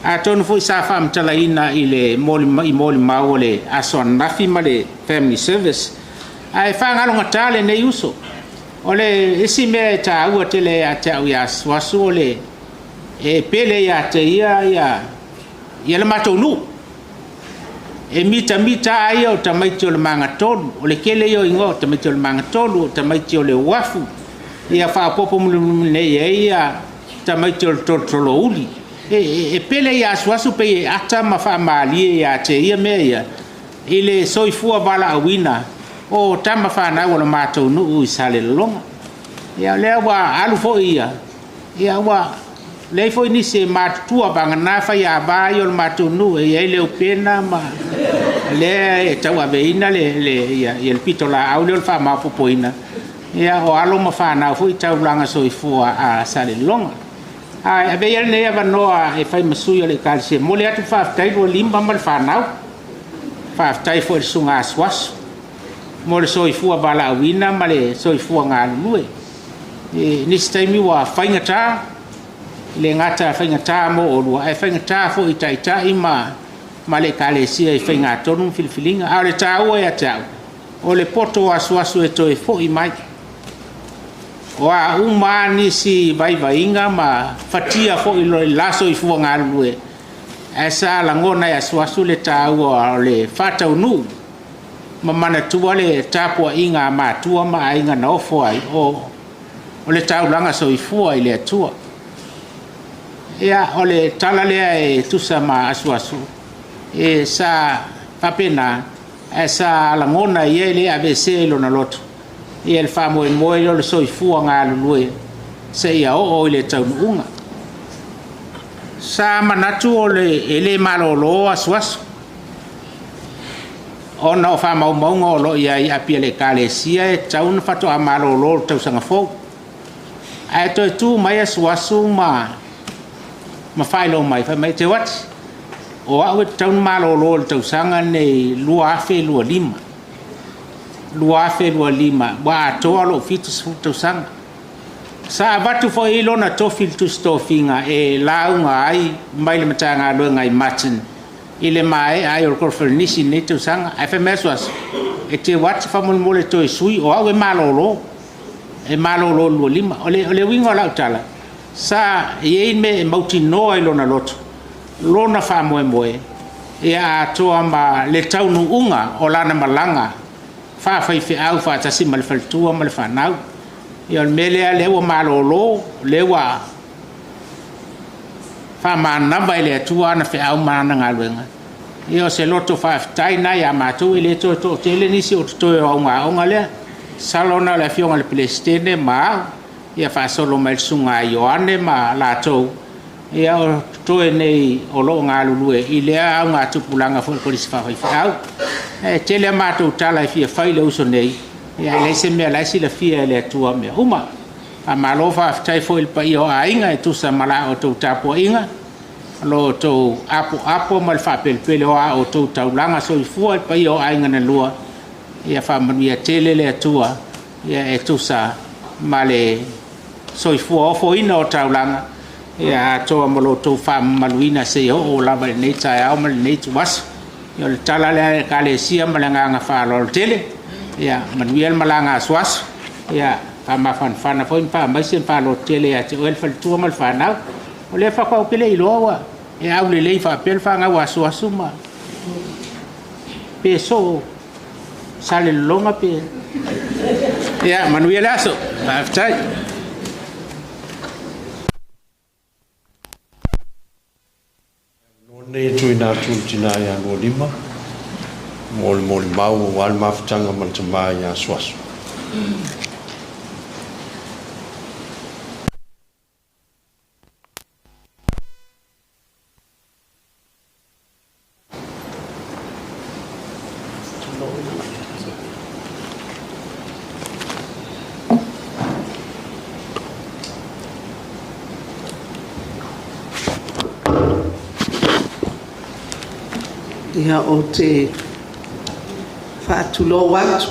atonu foi sa faamatalaina i le molimau o le aso ananafi ma le family service. Ae faagalogata lenei uso. O le isi mea e taua tele ia te au ia Asuasu o le e pele ia te ia ia le matou nuu. E mitamita ai o tamaiti o le magatolu, o le tele ia o igoa o tamaiti o le magatolu, o tamaiti o le uafu, ia faaopoopo mulimuli nei ai ia tamaiti o le tolotolouli. E pele ia Asuasu pei e ata ma faamalie ia te ia mea ia. i le soifua valaauina o tama fanau o le matou nuu i Salelologa. Ia o lea ua alu foi ia, ia ua leai foi nisi e matutua vagana faiava ia o le matou nuu e i ai Leupena ma lea e tauaveina le pitolaau lea o le faamaopoopoina ia o alo ma fanau foi taulaga soifua a Salelologa. Ae avea ia lenei avanoa e fai ma sui o le Ekalesia, e momoli atu le faafetai Tualima ma le fanau. Faafetai foi i le Susuga Asuasu mo le soifua valaauina ma le soifua galulue. I nisi taimi ua faigata, e le gata faigata mo oulua, ae faigata foi i taitai ma le Ekalesia i faigatonu ma filifiliga. A o le taua ia te au, o le poto o Asuasu e toe foi mai. O a uma lava nisi vaivaiga ma fatia foi i le la soifua galulue, ae sa lagona e Asuasu le taua o le faataunuu ma manatua le tapuaiga a matua ma aiga na ofo ai, o le taulaga soifua i le Atua. Ia, o le tala lea e tusa ma Asuasu, e sa faapena, ae sa lagona e ia e le aveesea i lona loto le faamoemoe lea o le soifua galulue seia oo i le taunuuga. Sa manatu e le malolo Asuasu ona o faamaumauga o lo o i ai i api a le Ekalesia, e tatau ona faatoa malolo i le tausaga fou. Ae toe tu mai Asuasu ma faailoa mai, fai mai, Teuati, o au e tatau ona malolo i le tausaga lenei 2025. 2025 ua atoa lou 70 tausaga. Sa avatu foi i lona tofi i le Tusi Tofiga e lauga ai mai le Matagaluega i Martin i le maea ai o le koneferenisi i lenei tausaga. Ae fai mai Asuasu, e Teuati faamolemole toe sui, o au e malolo, e malolo i le 25. O le uiga o lau tala, sa i ai mea e mautinoa i lona loto, lona faamoemoe, ia atoa ma le taunuuga o lana malaga faafaifeau faatasi ma le faletua ma le fanau. Ia o le mea lea, o lea ua malolo, o lea ua faamanava e le Atua ana feau ma ana galuega. Ia o se loto faafetai lena ia matou, e le toe toatele nisi o totoe o auga aoga lea. Masalo na o le Afioga i le Peresetene ma au, ia faasolo mai i le Susuga ia Ioane ma latou o totoe nei o lo o galulue i lea augatupulaga foi o le Kolisi Faafaifeau. E tele a matou tala e fia fai i le uso nei, ae leai se mea o la e silafia e le Atua mea uma. Faamalo faafetai foi i le paia o aiga e tusa ma la outou tapuaiga, o lo outou apoapo ma le faapelepele o a outou taulaga soifua i le paia o aiga na lua, ia faamanuia tele le Atua e tusa ma le soifua ofoina o taulaga, atoa ma lo outou faamamaluina seia oo lava i lenei taeao ma lenei ituaso. Ia o le tala lea a le Ekalesia ma le agaga faaaloalo tele. Ia manuia le malaga a Asuasu, ia faamafanafana foi ma faamaise ma faalototele ia te oe le faletua ma le fanau. O lea faatoa ou te le iloa ua e aulelei faapea le fanau a Asuasu ma pe soo Salelologa pe... Ia manuia le aso. Faafetai. Avanoa lenei e tuuina atu i le tina ia Lualima mo le molimau aua le mafutaga ma le tama ia Asuasu. Ia, ou te faatulou atu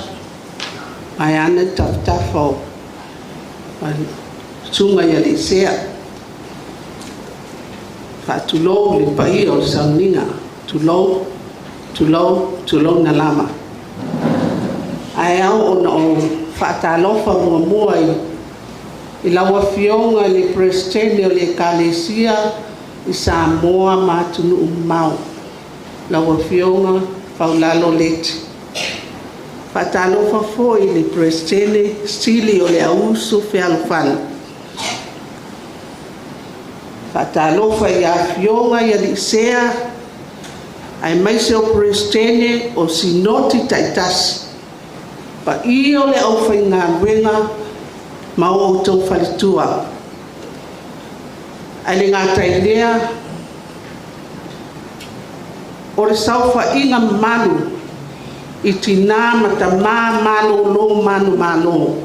vaeane tafatafa o Susuga i Alii Sea. Faatulou i le paia o le sauniga, tulou, tulou, tulouna lava. Ae ao ona ou faatalofa muamua i lau Afioga i le Peresetene o le Ekalesia i Samoa ma atunuu mamao, lau Afioga Faulalo Leti. Faatalofa foi i le Peresetene Sili o le Auuso Fealofani. Faatalofa i Afioga i Alii Sea Aemaise o Peresetene o Sinoti taitasi, paia o le aufaigaluega ma o outou faletua. Ae le gata i lea, o le saofaiga mamalu i tina ma tamā malolo manumalo.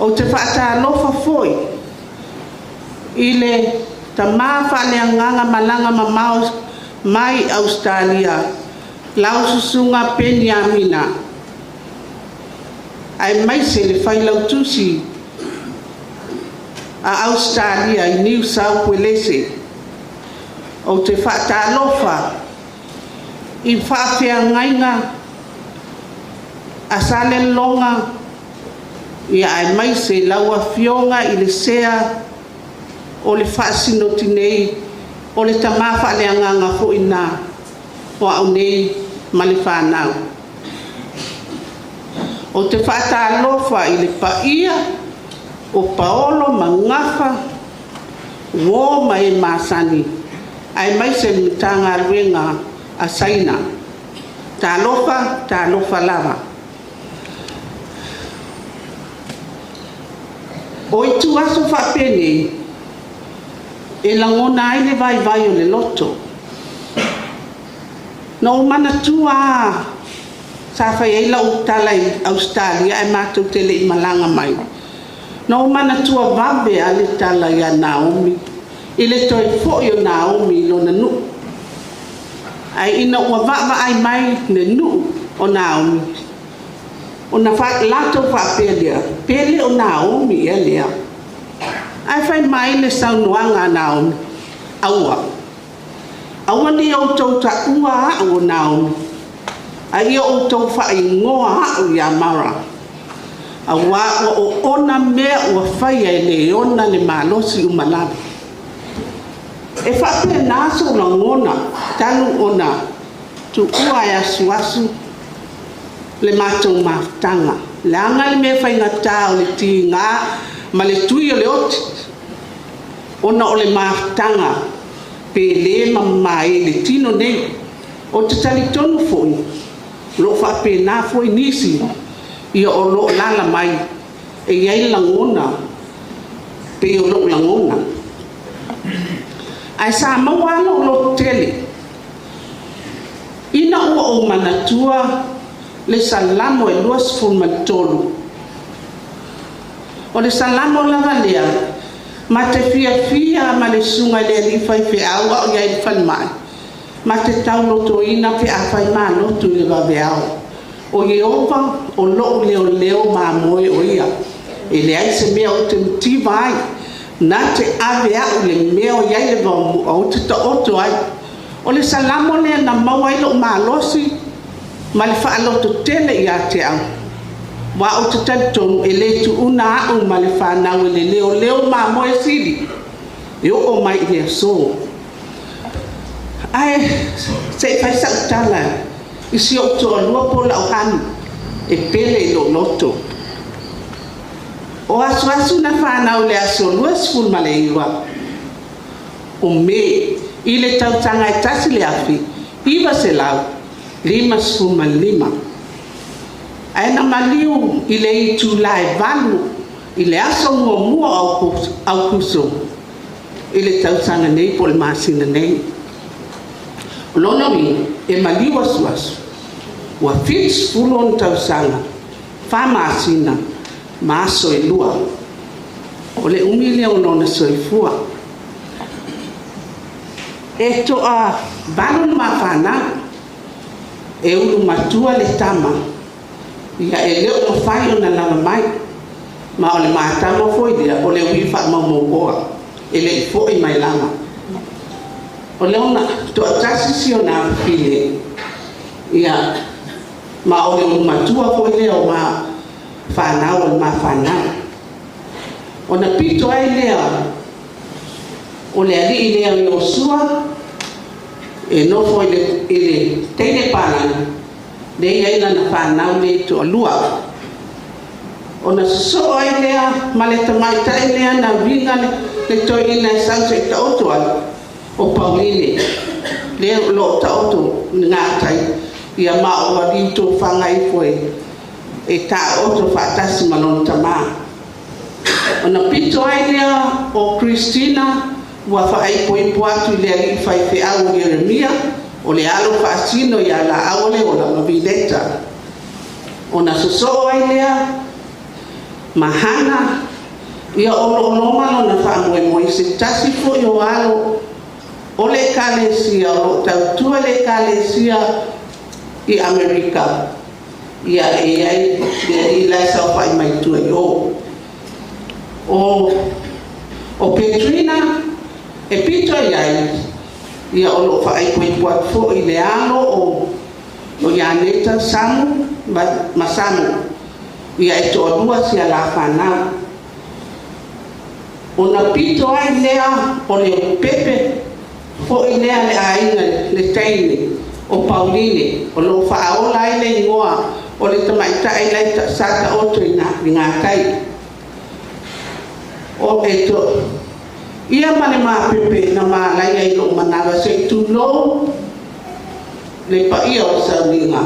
Ou te faatalofa foi i le tama faaleagaga malaga mamao mai Ausetalia, lau Susuga Peniamina, aemaise le Failautusi a Ausetalia i Niu Sautu Uelese. Ou te faatalofa i faafeagaiga a Salelologa, aemaise lau Afioga i le Sea o le Faasinoti nei, o le tama faaleagaga foi lena o au nei ma le fanau. Ou te faatalofa i le paia o paolo ma gafa, uo ma e masani, aemaise le Matagaluega a Saina. Talofa, talofa lava. O ituaso faapenei, e lagona ai le vaivai o le loto. Na ou manatua lava, sa fai ai lau tala i Ausetalia ae matou te le i malaga mai. Na ou manatua vave lava le tala ia Naomi, i le toe foi o Naomi i lona nuu. Ae ina ua vaavaai mai le nuu o Naomi, ona latou faapea lea, pe le o Naomi ea lea. Ae fai mai le saunoaga a Naomi, aua, aua ne i outou taua au o Naomi, a ia outou faaigoa au ia Mara, auā ua oona mea ua faia e le ona le malosi uma lava. E faapena sou lagona talu ona tuua e asuasu le matou mafutaga, leaga le mea faigata o le tiga ma le tui o le oti, ona o le mafutaga pe le ma mamae i le tino nei. Ou te talitonu foi, o lo o faapena foi nisi ia o lo o alaala mai, e i ai lagona pei o lou lagona. Ae sa maua lava lou lototele ina ua ou manatua le Salamo e 23. O le Salamo lava lea ma te fiafia ma le susuga i le alii faifeau a o i ai i le falemai, ma te taulotoina pe afai malotu i le vaveao. O Ieova o lou leoleo mamoe o ia, e leai se mea ou te mativa ai. Na te ave au i le mea o i ai le vaomoa ou te taoto ai. O le Salamo lea na maua ai lou malosi ma le faalototele ia te au, aua ou te talitonu e le tuuna au ma le fanau e le leoleo mamoe sili e oo mai i le aso. Ae se i fai sau tala i si ou toalua po o lau honey e pele i lou loto. O asuasu na fanau i le aso 29 o Me i le tausaga e 1955. Ae na maliu i le itula e 8 i le aso muamua o Aokuso i le tausaga nei po o le masina nei. O lona uiga, e maliu asuasu, ua 70 ona tausaga, 4 masina ma aso e 2. O le umi lea o lona soifua. E toa 8 le ma fanau, e ulu matua le tama, ia e le o mafai ona lava mai, ma o le matama foi lea o le ui faamaumauoa, e le i foi mai lava. O lona toatasi si ona afafine, ia, ma o le ulu matua foi lea o ma fanau o le ma fanau. Ona pito ai lea o le alii lea o Iosua e nofo i le teine palagi, lea e i ai lana fanau lea e toalua. Ona sosoo ai lea ma le tamaitai lea na viga le toeaina e sau se i taoto ai, o Pauline. Lea o lo o taoto i gatai, ia ma ua liu tofaga ifo e taoto faatasi ma lona tamā. Ona pito ai lea o Christina ua faaipoipo atu i le alii faifeau o Ieremia, o le alo faasino ia Laaualeola ma Vileta. Ona sosoo ai lea ma Hana, ia o lo o loma lona faamoemoe i se tasi foi o alo o le Ekalesia o lo o tautua i le Ekalesia i Amerika, ia e i ai le alii la e saofai mai tua i o. O Petrina e pito i ai, ia o lo o faaipoipo atu foi i le alo o Ianeta Samu ma Samu, ia e toalua si a la fanau. Ona pito ai lea o Leaupepe foi lea le aiga le teine o Pauline, o lo o faaola ai le igoa o le tamaitai lai sa taoto i gatai. O e to ia ma le mapepe na malaia i lou manava se i tulou le paia o sauniga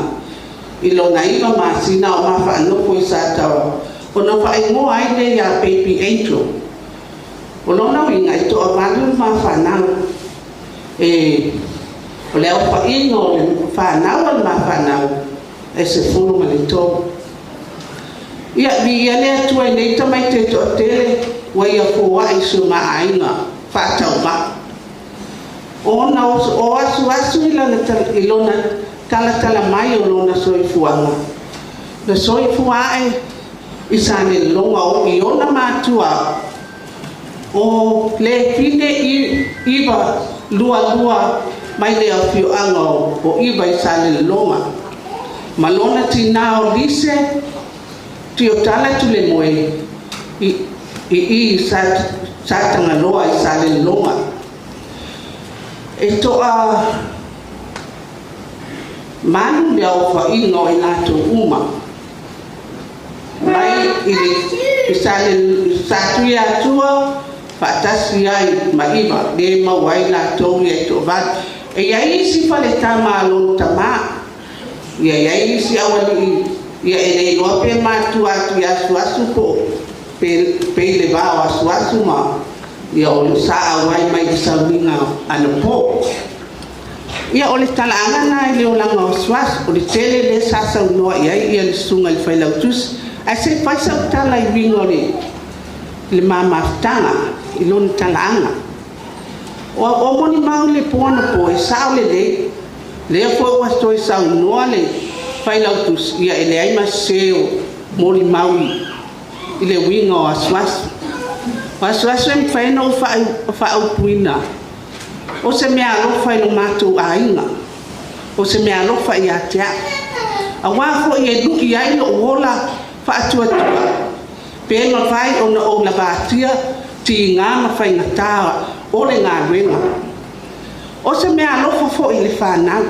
i lona 9 masina o mafaanofo i Sataoa, ona faaigoa ai lea ia Baby Angel. O lona uiga e toavalu le mafanau. E o le aofaiga o le fanau a le mafanau e 13. Ia viia le Atua i nei tamaiti e toatele ua ia foai i si o ma aiga faatauvaa. Ona o asuasu i lona talatala mai o lona soifuaga. Na soifua ae i Salelologa o i ona matua o Lefine Iva Lualua mai le afioaga o Iva i Salelologa. Ma lona tinā o Lise Tiotala Tulemoe i Satagaloa i Salelologa. E toa malu le aofaiga o i latou uma mai i le Satuiatua faatasi ai ma Iva le maua ai latou ia e toavalu. E i ai isi faletama a lona tamā, ia i ai isi aualii, ia e le iloa pe matua atu i asuasu po o pe i le va o asuasu ma ia o le sa auai mai i sauniga anapo. Ia o le talaaga na i le olaga o asuasu, o le tele lea sa saunoa i ai ia le susuga i le Failautusi. Ae se i fai sau tala i uiga o le mamafutaga i lona talaaga. O molimau i le po anapo e sao lelei, lea foi ua toe saunoa le Failautusi, ia e leai ma sese o molimau i le uiga o asuasu. O asuasu e mafai ona ou faaupuina, o se mea alofa i lo matou aiga, o se mea alofa ia te au. Auā foi e lui ai lou ola faatuatua, pe mafai ona ou lavatia tiga ma faigata o le galuega. O se mea alofa foi i le fanau.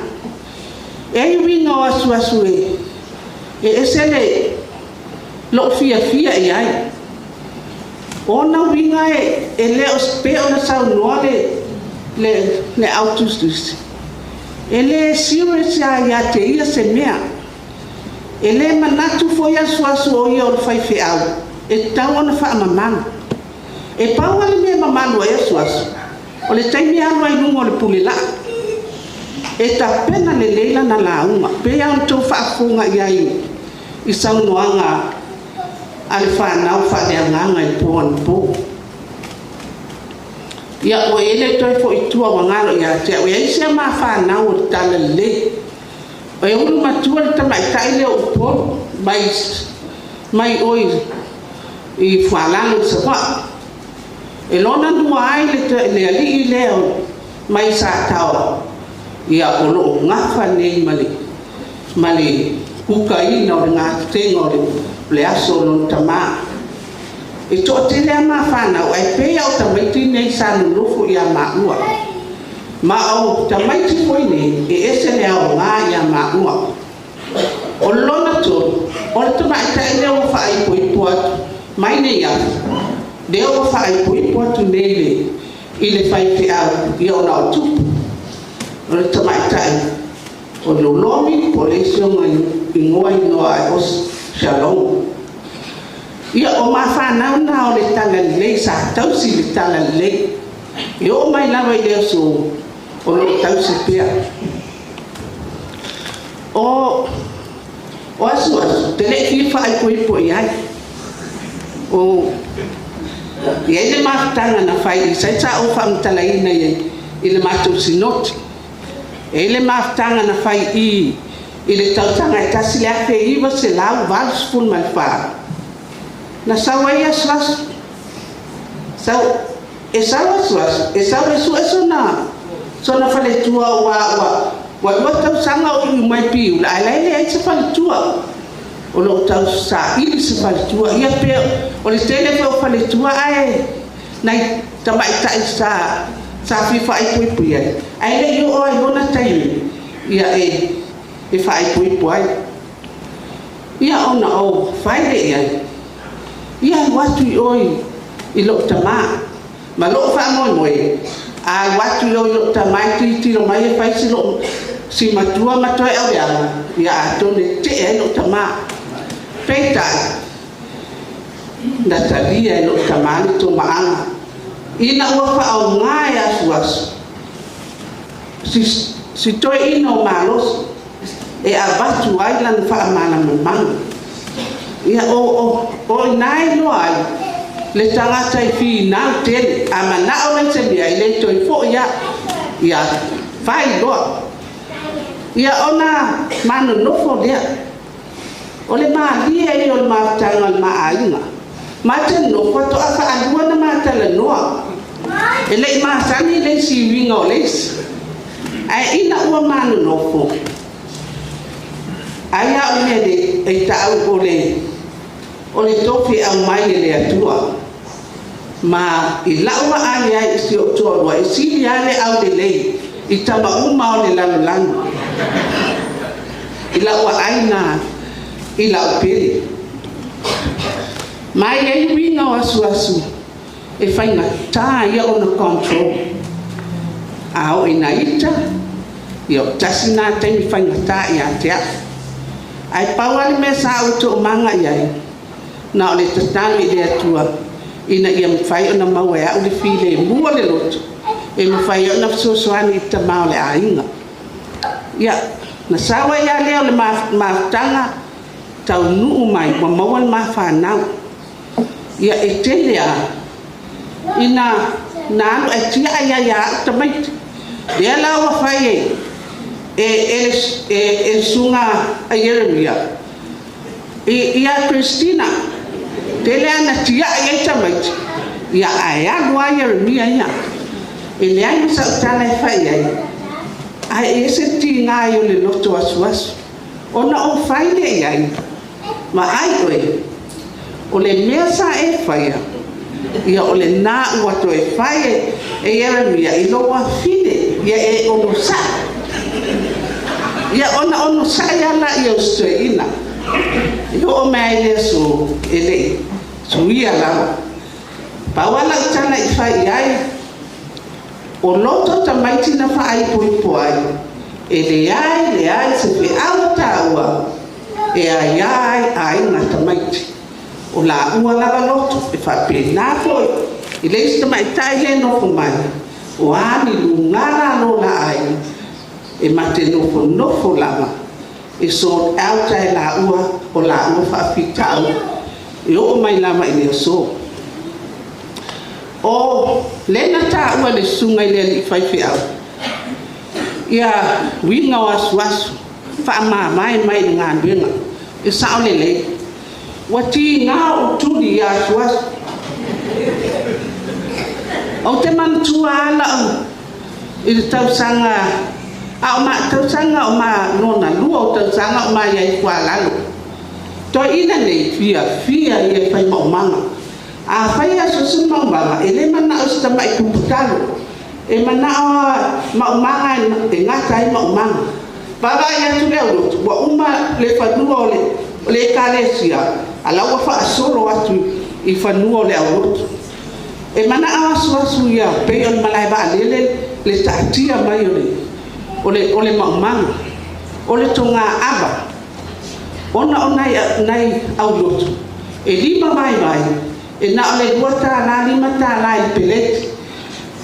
E ai uiga o asuasu e ese le lou fiafia i ai. O ona uiga e le o pe ona saunoa le autusitusi. E le serious ia ia te ia se mea. E le manatu foi asuasu o ia o le faifeau, e tatau ona faamamalu. E pau lava le mea e mamalu ai asuasu, o le taimi e alu ai i luga o le pule laa. E tapena lelei lana lauga, pei lava ona outou faafofoga i ai i saunoaga a le fanau faaleagaga i le po anapo. Ia ua i ai le toe foi i tua ua galo ia te au. E ai si a ma fanau o le talalelei. E ulu matua le tamaitai lea o Upolu mai oi i Fualalo i Savaii. E lona lua ai le alii lea mai Sataoa, ia o lo o gafa nei ma le kukaina o le gatega o le aso o lona tamā. E toatele a ma fanau, ae pei lava o tamaiti nei sa nonofo ia maua. Ma o tamaiti foi nei, e ese le aoga ia maua. O lona tolu, o le tamaitai lea ua faaipoipo atu mai nei aso, lea ua faaipoipo atu nei i le faifeau ia ona o tupu. O le tamaitai o le Lolomi po o le isi ona igoa igoa ai o Shalom. Ia, o mafanau na o le Talalelei sa tausi i le Talalelei. E oo mai lava i le aso o lo o tausi pea. O o asu asu, te le fia faaipoipo i ai. O i ai le mafutaga na fai i sai sa ou faamatalaina i i le matou sinoti. E i ai le mafutaga na fai i i le tausaga e 1984, na sau ai Asuasu. Sau, e sau Asuasu, e sau e sue sona, sona faletua ua, ua, ua 2 tausaga o iu mai Piula, ae la e leai se faletua. O lo o tau saili se faletua. Ia pe o le tele foi o faletua ae nai tamaitai sa, sa fia faaipoipo ai, ae le i oo ai lona taimi, ia e, e faaipoipo ai. Ia ona ou fai lea i ai, ia alu atu i o i lou tamā. Ma lou faamoemoe, a alu atu i o i lou tamā e tilotilo mai e fai si lou si matua ma toe auleaga, ia atonu e tea ai lou tamā. Peitai, na talia e lou tamā le tomaaga, ina ua faaaoga e asuasu si, si toeaina o malosi e avatu ai lana faamalamalamaga. Ia o, o, o ina e iloa ai le tagata e finau tele, a manao lai se mea, e le toe foi lava, ia fai loa. Ia ona manonofo lea, o le malie ia o le mafutaga o le ma aiga. Ma te nonofo faatoa faalua ona ma talanoa. E le i masani le isi uiga o le isi. Ae ina ua manonofo, ai lava o le mea e tau o le o le tofi e aumai e le Atua. Ma i lau vaai ai i si ou toalua, e sili lava le aulelei i tama uma o le lalolagi. I lau vaai na i lau pele. Ma e i ai uiga o asuasu e faigata ia ona control. A oo ina ita, ia o tasi na taimi faigata ia te au. Ae pau lava le mea sa ou toomaga i ai, na o le tatalo i le Atua ina ia mafai ona maua e au le filemu o le loto e mafai ai ona fesoasoani i le tama o le aiga. Ia, na sau ai lava lea o le mafutaga taunuu mai ua maua le mafanau. Ia, e tele lava ina na alu ae tiai ai ia au tamaiti. Lea la ua fai e e e e, e susuga a Ieremia i ia Christina, tele ana tiai ai tamaiti, ia ae alu lava Ieremia ia. E leai ma sau tala e fai ai, ae e ese le tiga ai o le loto asuasu. Ona ou fai lea i ai, vaai oe, o le mea sa e faia, ia o lena ua toe fai e Ieremia i lou afine, ia e onosai. Ia ona onosai lava laia o si toeaina. E oo mai ai le aso e le i suia lava. Pau lava lau tala i fai i ai, o loto tamaiti na faaipoipo ai, e leai leai se feau a taua e aia ai aiga tamaiti. O laua lava loto, e faapena foi i le isi tamaitai lea e nofo mai, o a ni luga la lo la aiga, e ma te nofonofo lava e sort out e laua o laua faafitauli e oo mai lava i le aso. O lea na taua e le susuga i le alii faifeau ia uiga o asuasu faamavae mai i le galuega, e sao lelei. Ua tiga ou tuli ia asuasu. Ou te manatua lava lau i le tausaga a o ma tausaga o ma lona lua o tausaga o ma i ai i Fualalo. Toeaina nei fiafia ia e fai maumaga. A fai asuasu le maumaga, e le manao i se tamai puputalo. E manao a maumaga e gata ai maumaga. Vaavaai atu le aulotu, ua uma le fanua o le o le Ekalesia, a la ua faasolo atu i fanua o le aulotu. E manao asuasu ia pei o le malae vaalele le taatia mai o le O le, o le maumaga, o le togaava, ona o nai, nai aulotu, e limavaivai, e na o le $2, $5 i le peleti.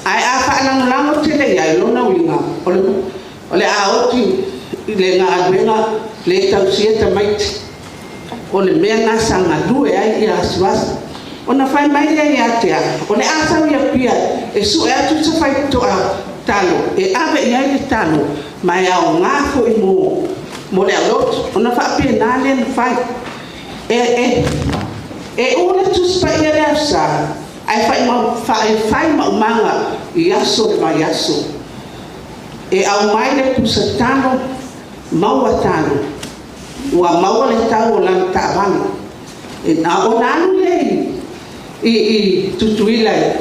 Ae a faalagolago tele i ai, lona uiga, o le, o le a oti i le galuega le tausia tamaiti. O le mea lena sa galue ai ia asuasu. Ona fai mai lea ia te au, o le a sau i Apia e sue atu se faitotoa talo e ave i ai le talo, ma e aoga foi mo, mo le aulotu. Ona faapena lea na fai. E, e, e u le Tusi Paia le Aso Sa, ae fai, mau, fai, fai maumaga i aso o le vaiaso. E aumai le pusa talo, maua talo. Ua maua le tau o lana taavale. E na ona alu lea i, i, i Tutuila e,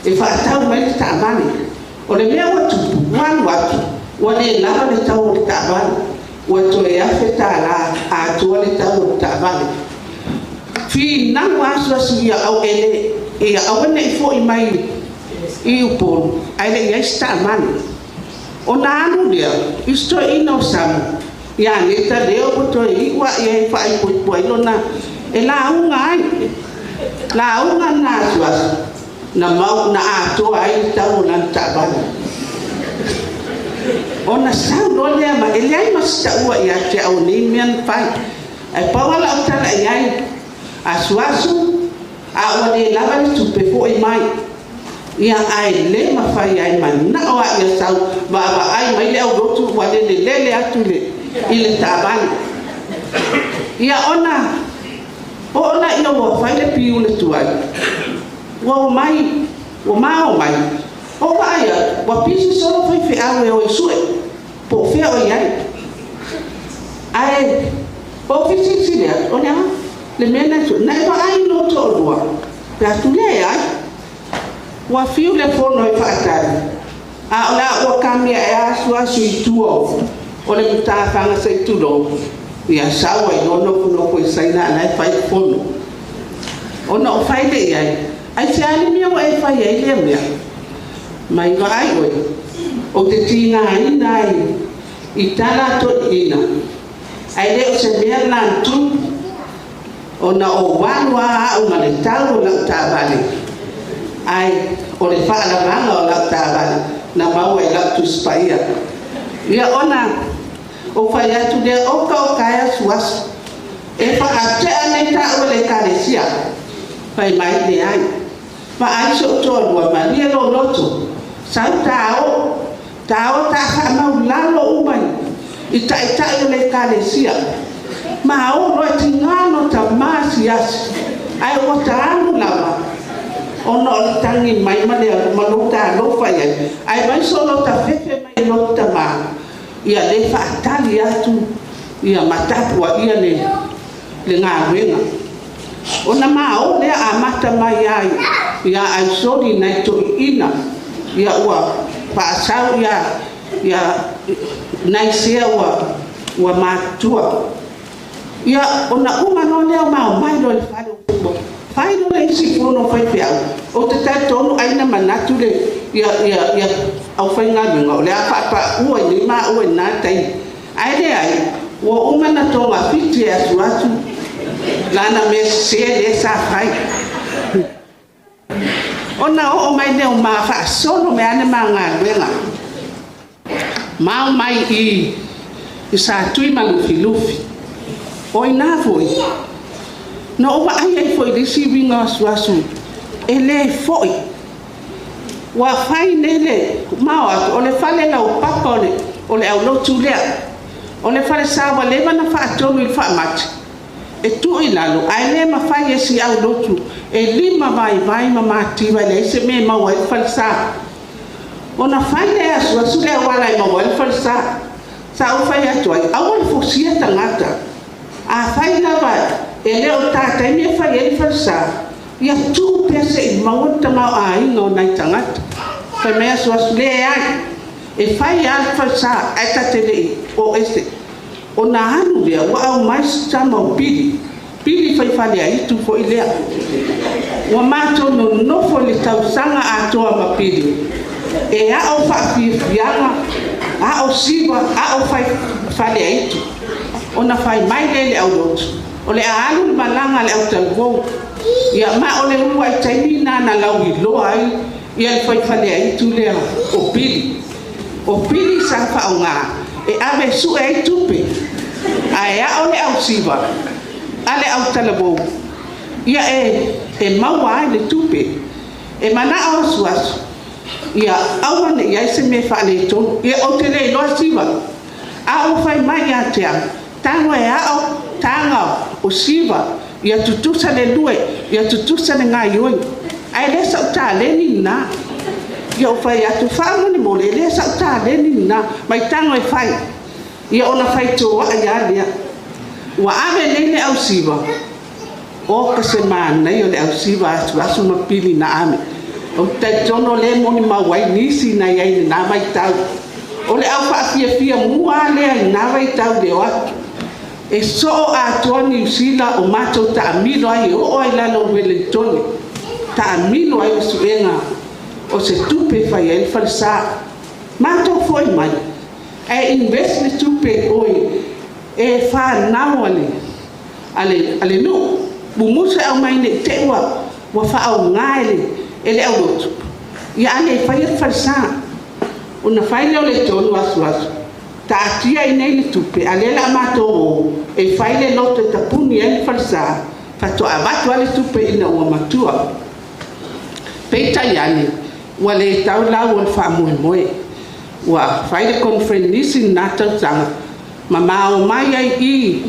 e faatau mai le taavale. O le mea ua tupu, ua alu atu, ua le lava le tau o le taavale. Ua toe $1,000 atoa le tau o le taavale. Finau asuasu ia au ele, ia aua ne i foi mai i Upolu, ae le i ai se taavale. Ona alu lea i se toeaina o Samu, ia Aneta lea ua toe iu a i ai e faaipoipo ai lona, e lauga ai. Lauga na asuasu, na mau na atoa ai le tau o lana taavale. Ona sau loa lea ma e leai ma se taua ia te au o nei mea na fai. Ae pau lava lau tala i ai, asuasu, a ua le lava le tupe, foi mai. Ia, ae le mafai ai, manao lava ia sau vaavaai mai le aulotu ua lele lele atu i le, i le taavale. Ia ona oo lea ua fai le piule tuai, ua omai, ua ma omai, ou vaai atu, ua pisi solo faifeau e o e sue, po o fea o i ai. Ae ou fesilisili atu, o le a le mea na e sue? Na e vaai i lou toalua, pe atu leai. Ua fiu le fono e faatali, a o la ua kami ae asuasu i tua o le matafaga se i tulou, ia sau ai loa nofonofo i Saina a la e fai le fono. Ona ou fai lea i ai, aisea le mea ua e fai ai lea mea? Mai vaai oe, ou te tigaina ai i tala a toeaiina, ae le o se mea lena na tupu, ona ou alu lava au ma le tau o lau taavale, ae o le faalavaga o lau taavale na maua i lau Tusi Paia. Ia ona ou fai atu lea, oka oka e asuasu, e faatea nei taua i le Ekalesia. Fai mai, leai. Vaai so'u toalua, malie lou loto, sau ta o, ta o ta faamaulalo uma i taitai o le Ekalesia. Ma o loa e tiga no tamā asiasi, ae ua ta alu lava ona o le tagi mai ma le ma lo talofa i ai. Ae mai so lo ta fefe mai lo tamā, ia le faatali atu ia ma tapuaia le le galuega. Ona ma o lea amata mai ai ia Aisoli nai toeaiina, ia ua faasau ia ia nai sea ua ua matutua. Ia ona uma loa lea o ma omai loa i le fale ua fai loa le isi fono faifeau. Ou te talitonu ai na manatu le ia ia ia aufaigaluega o le a faapaua i nei maua i lena taimi. Ae leai, ua uma na togafiti e asuasu lana mea sese lea sa fai. Ona oo mai lea o ma faasolo mai lava le ma galuega. Ma omai i i Satui ma Lufilufi. O i ina foi, na ou vaai ai foi i le isi uiga o asuasu e le foi. Ua fai nei le mao atu, o le fale laupapa o le, o le aulotu lea. O le falesa ua leva ona faatonu i le faamati, e tuu i lalo, ae le mafai e si aulotu e lima vaivai ma mativa e leai se mea e maua ai le falesa. Ona fai lea e asuasu le auala e maua ai le falesa. Sa ou fai atu ai, aua le fosia tagata. Afai lava e le o ta taimi e fai ai le falesa, ia tuu pea se i maua le tamaoaiga o nai tagata. Fai mai asuasu, leai, e fai lava le falesa ae ta te le i o ese. Ona alu lea ua aumai si tama o Pili, Pili fai faleaitu foi lea. Ua matou nonofo i le tausaga atoa ma Pili e ao faafiafiaga. A o Siva, a o Faleaitu. Ona fai mai lea i le aulotu, o le a alu le malaga a le autalavou. Ia, ma o le uluai taimi lena na lauiloa ai ia le fai Faleaitu lea o Pili. O Pili sa faaaoga e ave e sue ai tupe, ae ao le ausiva a le autalavou, ia e maua ai le tupe. E manao asuasu, ia aua ne i i ai se mea faaletonu. Ia ou te le iloa Siva, a ua fai mai ia te au, tago e ao taga o Siva, ia tutusa le lue, ia tutusa le gaioi. Ae le sau taleni lena. Ia ou fai atu, faamolemole, e le sau taleni lena, mai tago e fai. Ia ona fai toai lava lea. Ua ave nei le ausiva, oka se manaia o le ausiva asuasu ma pili na ave. Ou te talitonu o lea e molimau ai nisi na i ai i lena vaitau. O le au faafiafia mua lava lea i lena vaitau i le o atu. E soo atoa Niu Sila o matou taamilo ai e oo lava i lalo o Ueligitone, taamilo ai i le suega o se tupe e fai ai le falesa. Matou foi mai, ae invest le tupe i o i fanau a le nuu. Mumusu e aumai ne i te i ua faaaoga e le aulotu, ae le faia le falesa. Ona fai lea o le tonu asuasu, taatia i inei le tupe, a o lea o le a matou o e fai le loto e tapuni ai le falesa, faatoa avatu lava le tupe ina ua matua. Peitai ane, ua le tau lau o le faamoemoe. Ua fai le conference i lena tausaga ma ma omai ai i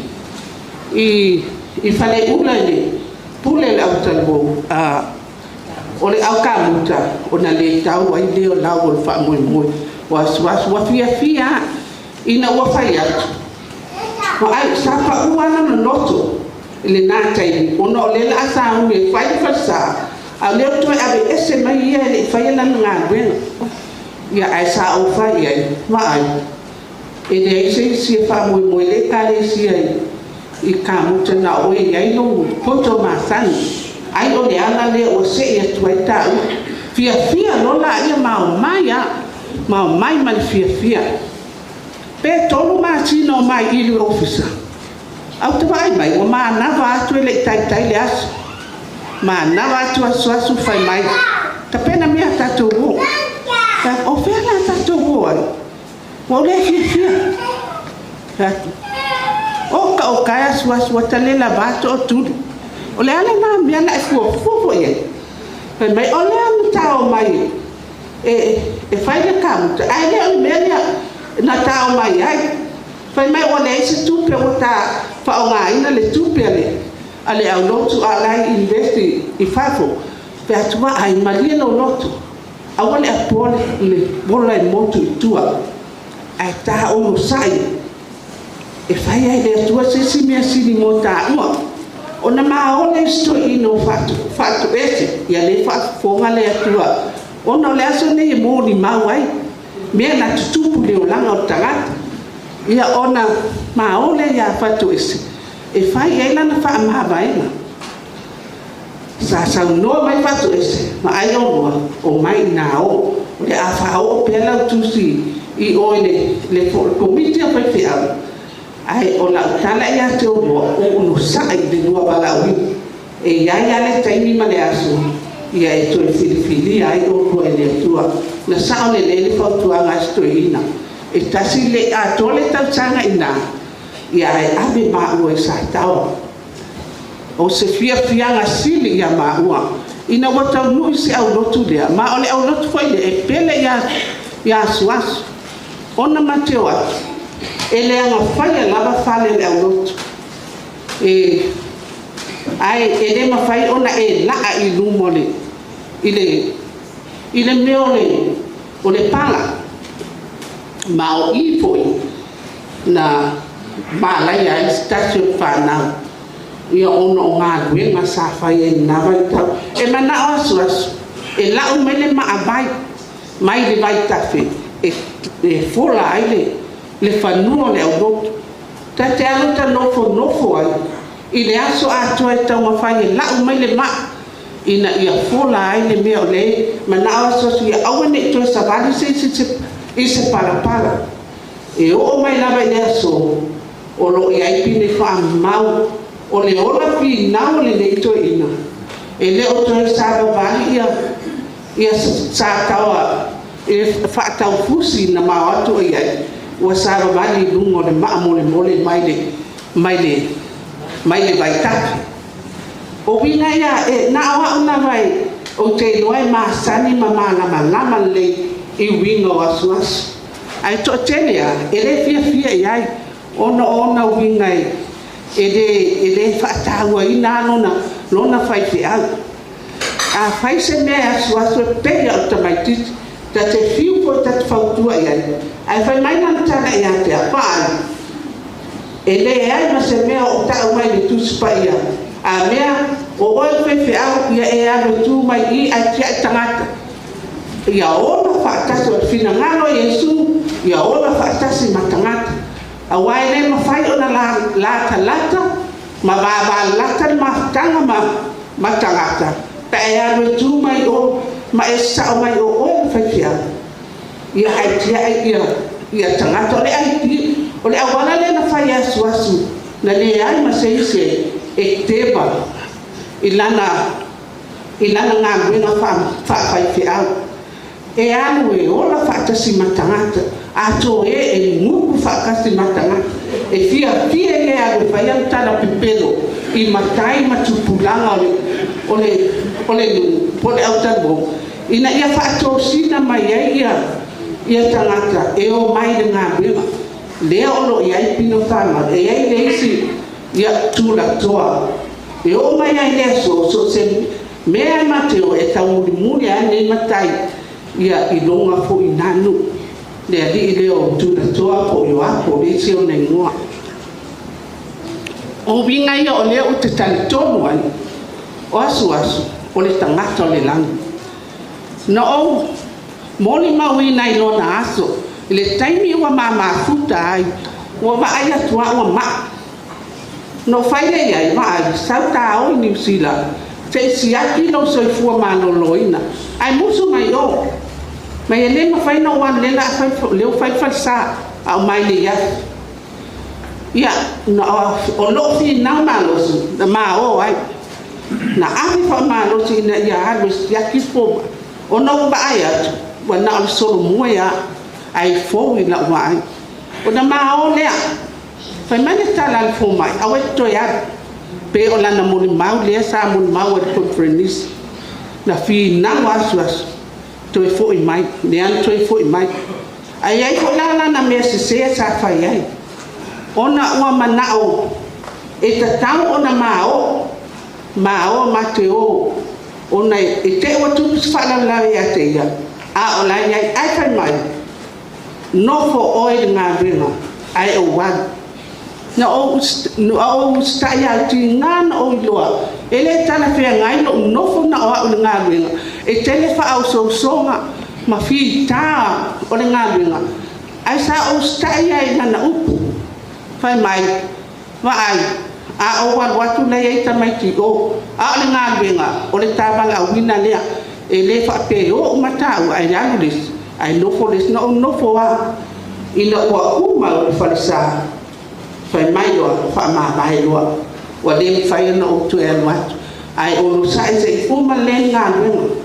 i i Faleula i le pule a le autalavou, o le au kamuta, ona le tau ai lea o lau o le faamoemoe. Ua asuasu, ua fiafia lava ina ua fai atu, vaai, sa pau lava lona loto i lena taimi, ona o lea o le a sauni e fai le falesa, a o lea ua toe aveese mai ia e le i faia lana galuega. Ia, ae sa ou fai i ai, vaai, e leai se isi e faamoemoe i le Ekalesia i kamuta na o oe e i ai lou poto masani. Ai o le ala lea ua sei atu ai tāua. Fiafia loa laia ma omai lava, ma omai ma le fiafia. Pe tolu masina o mai i le ofisa, ae ou te vaai mai ua manava atu e le i taitai le aso. Manava atu asuasu fai mai, tapena mea tatou o. O fea la tatou o ai? Ua ou le fiafia. Fai atu, o ka o kae asuasu ua ta le lava atu o tuli. O le a lena mea na e fuafua foi i ai? Fai mai, o lea na ta omai e fai le kamuta, ae le o le mea lea na ta omai ai. Fai mai ua leai se tupe ua ta faaaogaina le tupe a le a le aulotu a o la e invest i fafo. Fai atu, vaai, malie lou loto, aua le apoa le bola e motu i tua, ae ta onosai e fai ai le Atua se isi mea sili mo taua. Ona maole isi toeaina o Faatuese, ia lea e faafofoga le Atua, ona o le aso lenei e molimau ai mea na tutupu i le olaga o le tagata. Ia ona maole ia Fatuese e fai i ai lana faamavaega. Sa saunoa mai Fatuese, vaai oulua, omai ina o, o le a faaoo pea lau tusi i o i le Komiti a Faifeau, ae o lau tala ia te oulua, o onosai i le lua valaauina. E i ai lava le taimi ma le aso ia e toe filifilia ai oulua e le Atua. Na sao lelei le fautuaga a si toeaina, e tasi le atoa le tausaga i ina, ia ae ave maua i Sataoa. O se fiafiaga sili ia maua ina ua taunuu i se aulotu lea, ma o le aulotu foi lea e pele ia asuasu. Ona ma te o atu, e leaga faia lava fale o le aulotu, e, ae e le mafai ona e laa i luma o le, i le, i le mea o le, o le pala. Ma o i foi na malaia ai se tasi o le fanau, ia ona o galuega sa fai ai i lena vaitau. E manao asuasu e lau mai le maavai mai le vaitafe e fola ai le fanua o le aulotu. Ta te alu ta nofonofo ai i le aso atoa e taumafai e lau mai le maa ina ia fola ai le mea o le manao asuasu ia aua ne i toe savali se isi i se palapala. E oo mai lava i le aso o lo o i ai pine faamau o le ola finau o lenei toeaina, e le o toe savavali ia ia Sataoa i le faataufusi na mao atu o i ai, ua savavali i luga o le maa molemole mai le mai le mai le vaitafe. O uiga ia, e na o au lava e ou te iloa e masani ma malamalama lelei i uiga o asuasu. Ae toatele lava e le fiafia i ai ona o ona uiga e le e le faatauaina lona lona faifeau. A fai se mea e asuasu e pei lava o le tamaitiiti, ta te fiu foi ta te fautua i ai, ae fai mai lana tala ia te au, Vaai, e leai ma se mea o ou tau mai i le Tusi Paia, a mea, o oe o le faifeau, ia e alu e tu mai i i ae tiai tagata. Ia ola faatasi, o le finagalo o Iesu, ia ola faatasi ma tagata. Aua e le mafai ona latalata ma vavalalata le mafutaga ma, ma tagata, pe a e alu e tu mai o ma e sao mai o oe le faifeau. Ia ae tiai ia, ia tagata. O le ai, o le auala lea na fai asuasu, na leai ma se isi e teva i lana i lana galuega faafaifeau. E alu e ola faatasi ma tagata, atoa e e gugu faatasi ma tagata. E fiafia ia e alu e fai ana tala pepelo i matai ma tupulaga o le, o le, o le nuu po o le autalavou, ina ia faatosina mai ai ia, ia tagata e o mai i le galuega. Lea o lo o i ai pino famau, e i ai le isi ia tulatoa. E oo mai lava i le aso, so o se mea e ma te o e taumulimuli lava lenei matai ia i luga foi i na nuu. Le alii lea o Tulatoa po o Ioapo le isi ona igoa. O uiga ia o lea ou te talitonu ai, o Asuasu o le tagata o le lagi. Na ou molimauina i lona aso, i le taimi ua ma mafuta ai, ua vaai atu lava ua maa. Na ou fai lea i ai, Vaai, sau ta o i Niu Sila, se i siaki lou soifua maloloina. Ae musu mai o. Mai e le mafai ona ou alu, lea o le a fai, lea ua fai le falesa, a o mailei atu. Ia, o lou finau malosi, na ma o ai. Na ave faamalosi ina ia alu e siaki le fomai. Ona ou vaai atu, ua na o le solomua lava, ae fou i lau vaai. Ona ma o lea. Fai mai le tala a le fomai, aua e te toe alu. Pe o lana molimau lea sa molimau ai i le conferenisi. Na finau lava asuasu, toe foi mai, lea na toe foi mai. Ae i ai foi la lana mea sese sa fai ai, ona ua manao e tatau ona ma o, ma o ma te o, ona e te i ua tupu se faalavelave ia te ia, a o la e i ai. Ae fai mai, nofo oe i le galuega ae ou alu. Na ou usitai lava, e tiga ona ou iloa e le talafeagai lou nofo na o au i le galuega, e tele faaosoosoga ma fita o le galuega, ae sa ou usitai lava i lana upu. Fai mai, Vaai, a ou alu atu la e i ai tamaiti i o, a o le galuega, o le ta valaauina lea. E le faapea e o uma tāua, ae alu le isi, ae nofo le isi. Na ou nofo lava ina ua uma le falesa, fai mai loa, faamavae loa, ua le mafai ona ou toe alu atu, ae onosai se i uma lelei le galuega.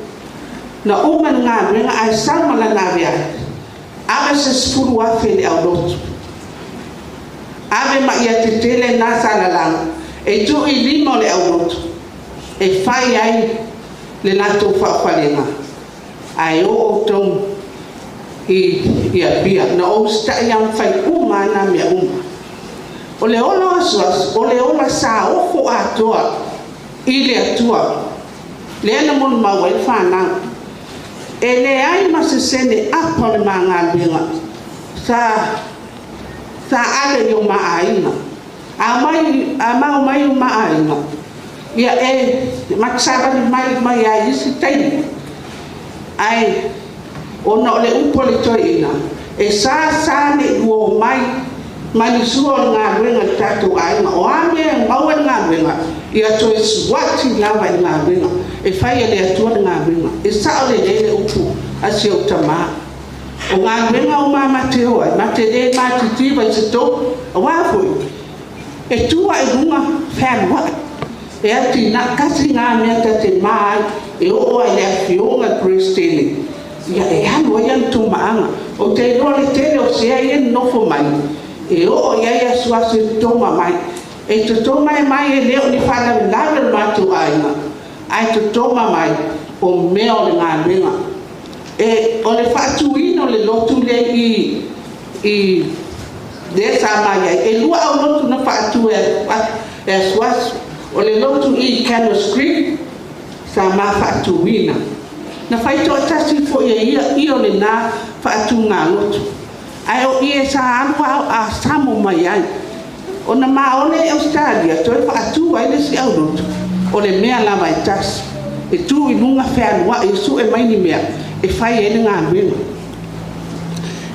Na uma le galuega ae sau ma lana aveate, ave se $10,000 i le aulotu, ave ma ia tetele na salalaga e tuu i lima o le aulotu e fai ai le latou faaofalega, ae o outou i Apia. Na ou usitai lava ma fai uma lava na mea uma. O le ola o asuasu, o le ola saofo atoa i le Atua, lea na molimau ai le fanau. E leai ma se sene apa o le ma galuega sa sa ave i o ma aiga. A mai a ma omai o ma aiga, ia e ma te savali mai mai lava i isi taimi. Ae ona o le upu a le toeaina, e sa sa ne i ua omai ma ni sua o le galuega i le tatou aiga. O a mea e maua i le galuega, ia toe suati lava i le galuega. E fai e le Atua le galuega. E sao lelei le upu a si ou tama. O galuega uma a ma te o ai, ma te lē matitiva i se tou, auā foi e tu aʻe i luga fealuaʻi e atinaʻe. Tasi gā mea ta te ma ai e oo ai i le afioga i le Peresetene, ia e alu ai ana tomaaga. Ou te iloa le tele o sea ia e nonofo mai e oo i ai asuasu e totoma mai. E totoma mai e le o ni faalavelave o le matou aiga, ae totoma mai o mea o le galuega. E o le faatuina o le lotu lea i i lea sa ma i ai, e lua aulotu na faatu e asuasu. O le lotu i Camels Creek sa ma faatuina. Na fai toatasi foi e ia i o lena faatugalotu. Ae o ie sa alu a samo mai ai. Ona ma o lea i Ausetalia toe faatu ai le isi aulotu, o le mea lava e tasi. E tu i luga fealuai e sue mai ni mea e fai ai le galuega.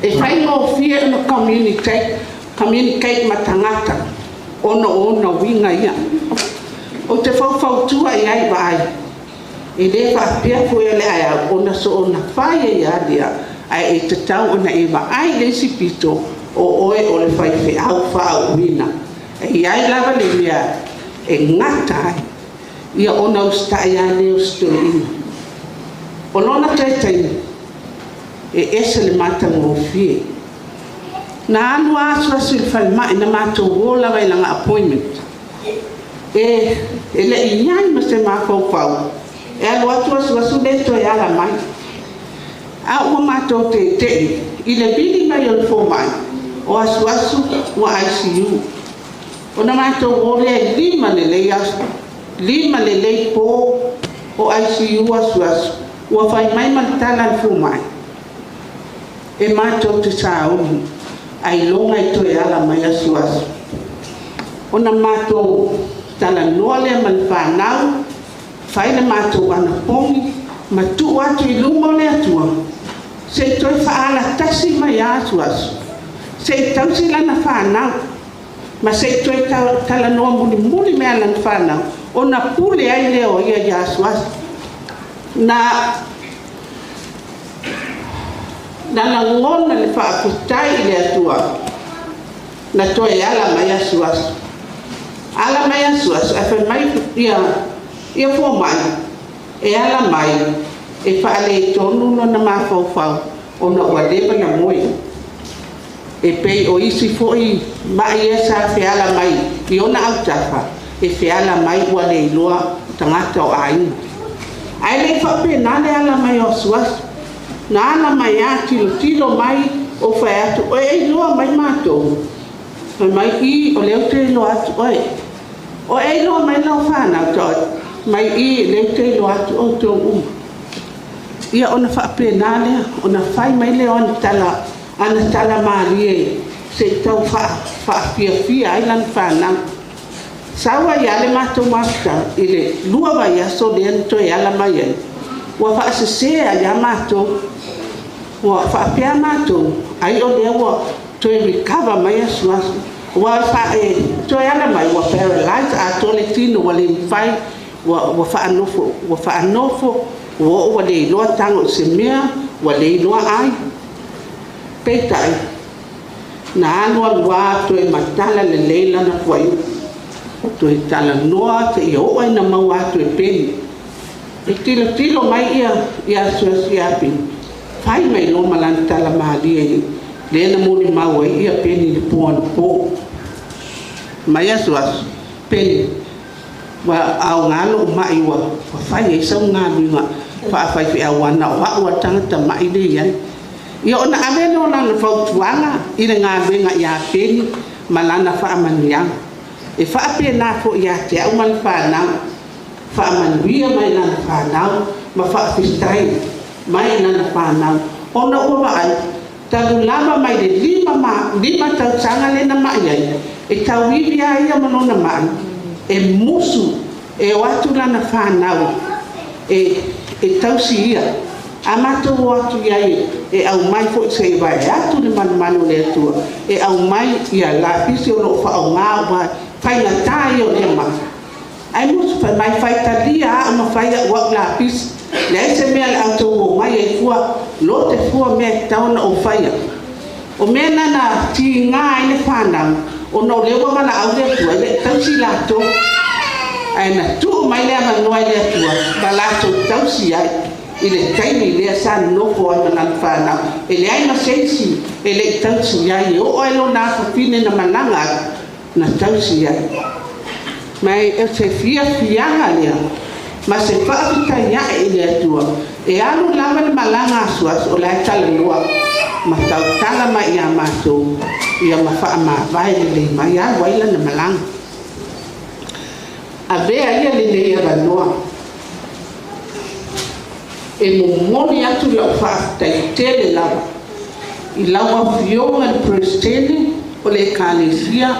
E faigofie ona communicate, communicate ma tagata ona o ona uiga ia. Ou te faufautua i ai vaai, e le faapea foi o le a ona soona fai ai lava lea, ae e tatau ona e vaai i le isi pito o oe o le faifeau faauuina. E i ai lava le mea e gata ai, ia ona usitai lava lea o si toeaina. O lona taitaina, e ese le matagofie. Na alu lava asuasu i le falemai, na matou o lava i lana appointment. E le i i ai ma se mafaufau e alu atu asuasu le toe ala mai. A ua matou tete'i i le vili mai o le fomai, o asuasu ua ICU. Ona matou o lea e 5 lelei aso, 5 lelei po o ICU asuasu, ua fai mai ma le tala a le fomai, e matou te sauni, ailoga e toe ala mai asuasu. Ona matou talanoa lea ma le fanau, fai le matou anapogi ma tuu atu i luma o le Atua, se i toe faalatasi mai lava asuasu, se i tausi lana fanau, ma se i toe talanoa mulimuli mai lana fanau, ona pule ai lea o ia iā asuasu. Na lagona le faafetai i le Atua na toe ala mai asuasu. Ala mai asuasu, ae fai mai ia, ia fomai, e ala mai e faaletonu lona mafaufau ona ua leva na moe. E pei o isi foi ma'i ia sa feala mai i ona autafa, e feala mai ua le iloa tagata o aiga. Ae le i faapena le ala mai o asuasu. Na ala mai lava tilotilo mai o fai atu, oe e iloa mai matou? Fai mai, i, o lea ou te iloa atu oe. O e iloa mai lau fanau? Mai, i, lea ou te iloa atu outou uma. Ia ona faapena lea, ona fai mai lea o ana tala, ana tala malie se i tau faafiafia ai lana fanau. Sau ai lava le matou mafuta i le 2 vaiaso lea na toe ala mai ai, ua faasese ai lava matou. Ua faapea matou, ai o lea ua toe recover mai asuasu. Ua e toe ala mai ua paralyze atoa le tino, ua le mafai, ua faanofo, ua faanofo, ua oo ua le iloa tago i se mea, ua le iloa ai. Peitai, na alu alu lava toe matala lelei lana fuaiupu. Toe talanoa seia oo ai ina maua atu e Peni. E tilotilo mai ia ia asuasu ia Peni, fai mai loa ma lana tala malie lea na molimau ai ia Peni i le po anapo. Mai asuasu, Peni, ua aoga lou ma'i ua fai ai sau galuega faafaifeau ana o au a le tagata ma'i lea i ai. Ia ona ave lea o lana fautuaga i le galuega ia Peni ma lana faamanuiaga. E faapena foi ia te au ma le fanau, faamanuia mai lana fanau ma faafetai mai lana fanau ona ua vaai talu lava mai le 5 tausaga lea na ma'i ai, e tauivi lava ia ma lona ma'i, e musu e o atu lana fanau e tausi ia. A matou o atu i ai e aumai foi se i vae atu le malumalu o le Atua, e aumai ia lapisi o lo o faaaoga ua faigata ia o lea ma'i. Ae musu fai mai, faitalia au ma fai au au lapisi. Leai se mea o le a outou omai ai fua, lote fua mea e tatau ona ou faia. O mea na na tiga ai le fanau, ona o lea ua valaau le Atua e le i tausi latou. Ae na tuu mai le avanoa e le Atua ma latou tausi ai i le taimi lea sa nonofo ai ma lana fanau. E leai ma se isi e le i tausi i ai, e oo lava i lona afafine na malaga atu, na tausi ai. Ma o se fiafiaga lea ma se faafetai ae i le Atua, e alu lava le malaga asuasu o la e talanoa ma tautala mai ia matou, ia ma faamavae lelei mai, alu ai lana malaga. Avea ia lenei avanoa e momoli atu lau faafetai tele lava i lau Afioga i le Peresetene o le Ekalesia,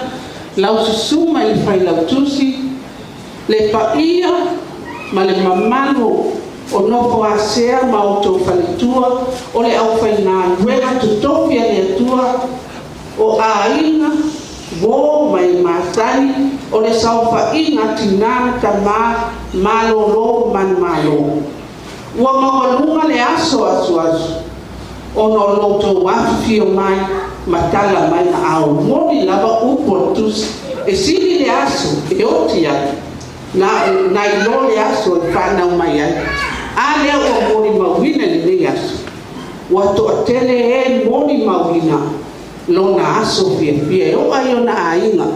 lau Susuga i le Failautusi, le paia ma le mamalu o nofo a sea ma outou faletua, o le aufaigaluega totofi a le Atua, o aiga, uo ma e masani, o le saofaiga a tina ma tama malolo manumalo. Ua maualuga le aso asuasu ona o lo outou afifio mai ma tala mai aao moni lava upu o le Tusi, e sili le aso e oti ai nai lo le aso e fanau mai ai. A lea ua molimauina i lenei aso, ua toatele e molimauina lona aso fiafia e oo ai ona aiga,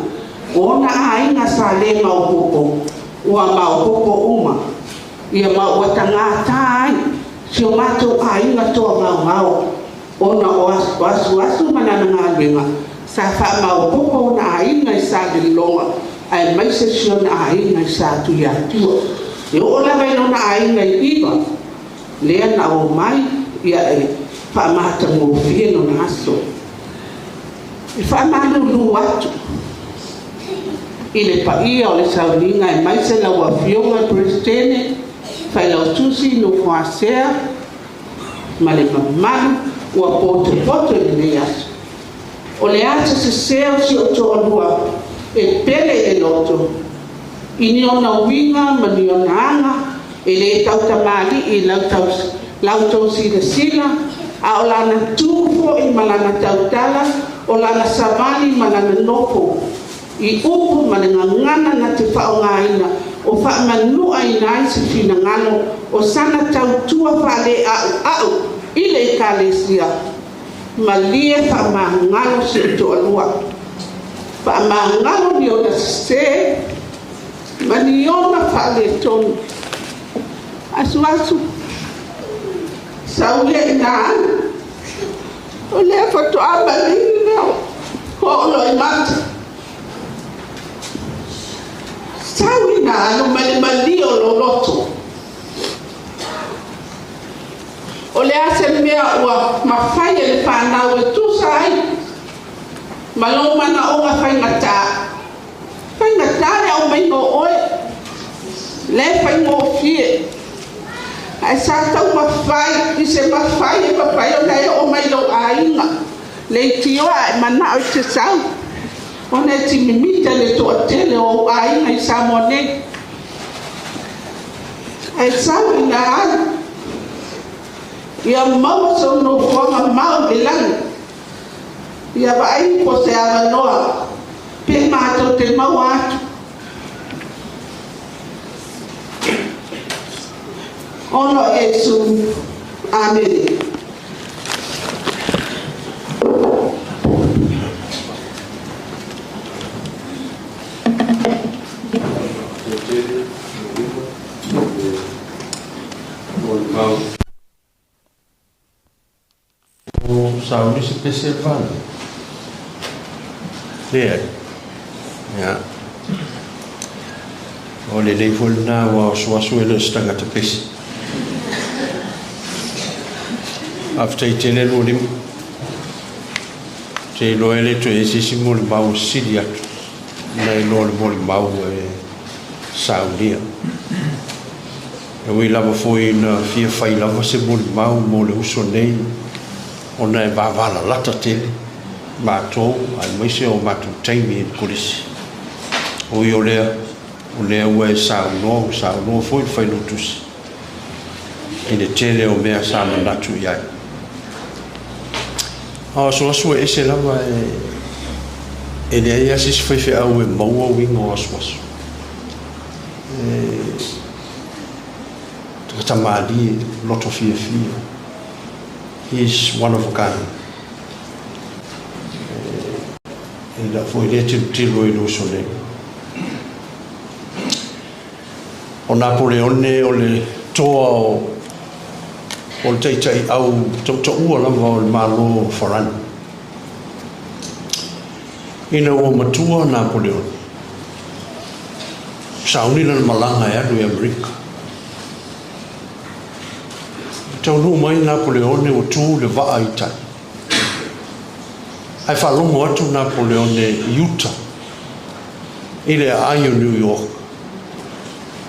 o ona aiga sa le maopoopo, ua maopoopo uma, ia ma ua tagata ai si o matou aiga toagaogao, ona o Asuasu ma lana galuega sa faamaopoopo ona aiga i Salelologa, aemaise si ona aiga i Satuiatua. E oo lava i lona aiga i Iva, lea na omai ia e faamatagofie lona aso. E faamalulu atu i le paia o le sauniga aemaise lau Afioga i le Peresetene, Failautusi, Nofoasea ma le mamalu ua potopoto i lenei aso. O le a se sese o si ou toalua e pele i le loto, i ni ona uiga ma ni ona aga e le tautamalii i la outou silasila, a o lana tu foi ma lana tautala, o lana savali ma lana nofo i upu ma le gagana na te faaaogaina o faamanuaina ai se finagalo o sana tautua faaleauau i le Ekalesia. Malie faamagalo si ou toalua, faamagalo ni ona sese ma ni ona faaletonu. Asuasu sau ia ina alu, o lea faatoa maligi lea o i mata. Sau ina alu ma le malie o lou loto. O le a se mea ua mafai e le fanau e tusa ai ma lou manaoga faigata. Faigata le aumaiga o oe, le faigofie. Ae sa taumafai i se mafai e mafai ona e oo mai lou aiga. Leitioa ae manao i te sau, ona e timimita le toatele o ou aiga i Samoa nei. Ae sau ina alu, ia maua sou nofoaga mau i le lagi. Ia vaai po se avanoa pe matou te maua atu. Ona o Iesu. Amene. O sauni se pese vale. Leai. Ia. O lelei foi lena aua o Asuasu e le o se tagata pese. Faafetai tele 25. Te iloa e le toe i ai se isi molimau e sili atu nai lo le molimau e saunia. E ui lava foi ina fia fai lava se molimau mo le uso nei ona e vavalalata tele matou aemaise o matou taimi i le Kolisi. Ui o lea, o lea ua e saunoa, ua saunoa foi le Failautusi. i le tele o mea sa manatu i ai. A o asuasu e ese lava e leai lava se isi faifeau e maua uiga o asuasu. E tagata malie, loto fiafia. He is one of a kind. E i lau foi lea tilotilo i le uso nei. O Napoleone o le toa o o le taitaiau tautaua lava o le Malo o Farani. Ina ua matua Napoleone, sauni lana malaga e alu i Amerika. E taunuu mai Napoleone ua tu le vaa i tai. Ae faalogo atu Napoleone i uta i le aai o New York,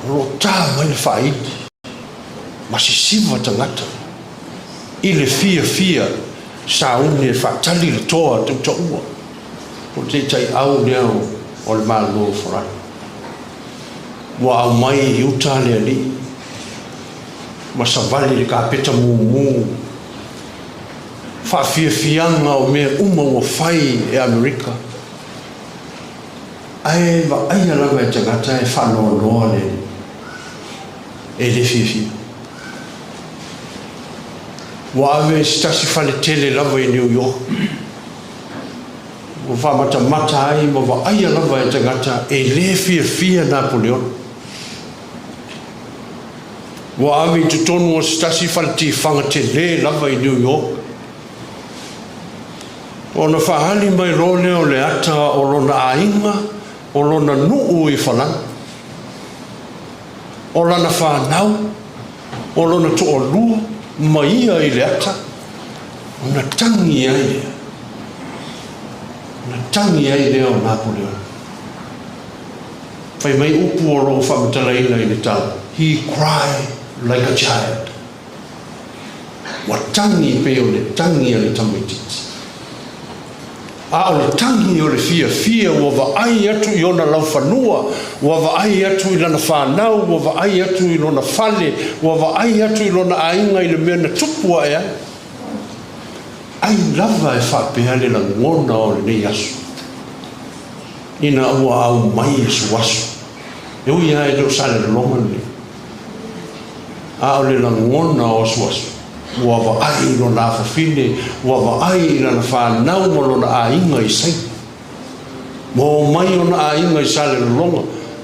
o lo o ta mai le faaili ma sisiva tagata i le fiafia sauni e faatali le toa tautaua o le taitaiau lea o le Malo o Farani. Ua aumai i uta le alii ma savali i le kapeta mumu faafiafiaga o mea uma ua fai e Amerika. Ae vaaia lava e tagata e faanoanoa le e le fiafia. Ua ave i se tasi fale tele lava i New York, ua faamatamata ai ma vaaia lava e tagata e le fiafia Napoleon. Ua ave i totonu o se tasi fale tifaga tele lava i New York, Ona faaali mai loa lea o le ata o lona aiga, o lona nuu i Falani, o lana fanau, o lona toalua ma ia i le ata, ona tagi ai lea, ona tagi ai lea o Napoleon. Fai mai upu o lo o faamatalaina i le tala, He cried like a child. Ua tagi pei o le tagi a le tamaitiiti. A o le tagi o le fiafia ua vaai atu i ona laufanua, ua vaai atu i lana fanau, ua vaai atu i lona fale, ua vaai atu i lona aiga i le mea na tupu ae ai. Ai lava e faapea le lagona o lenei aso, ina ua aumai asuasu, e ui lava e le o Salelologa lenei. A o le lagona o asuasu, ua vaai i lona afafine, ua vaai i lana fanau ma lona aiga i Saina. Ua omai ona aiga i Salelologa,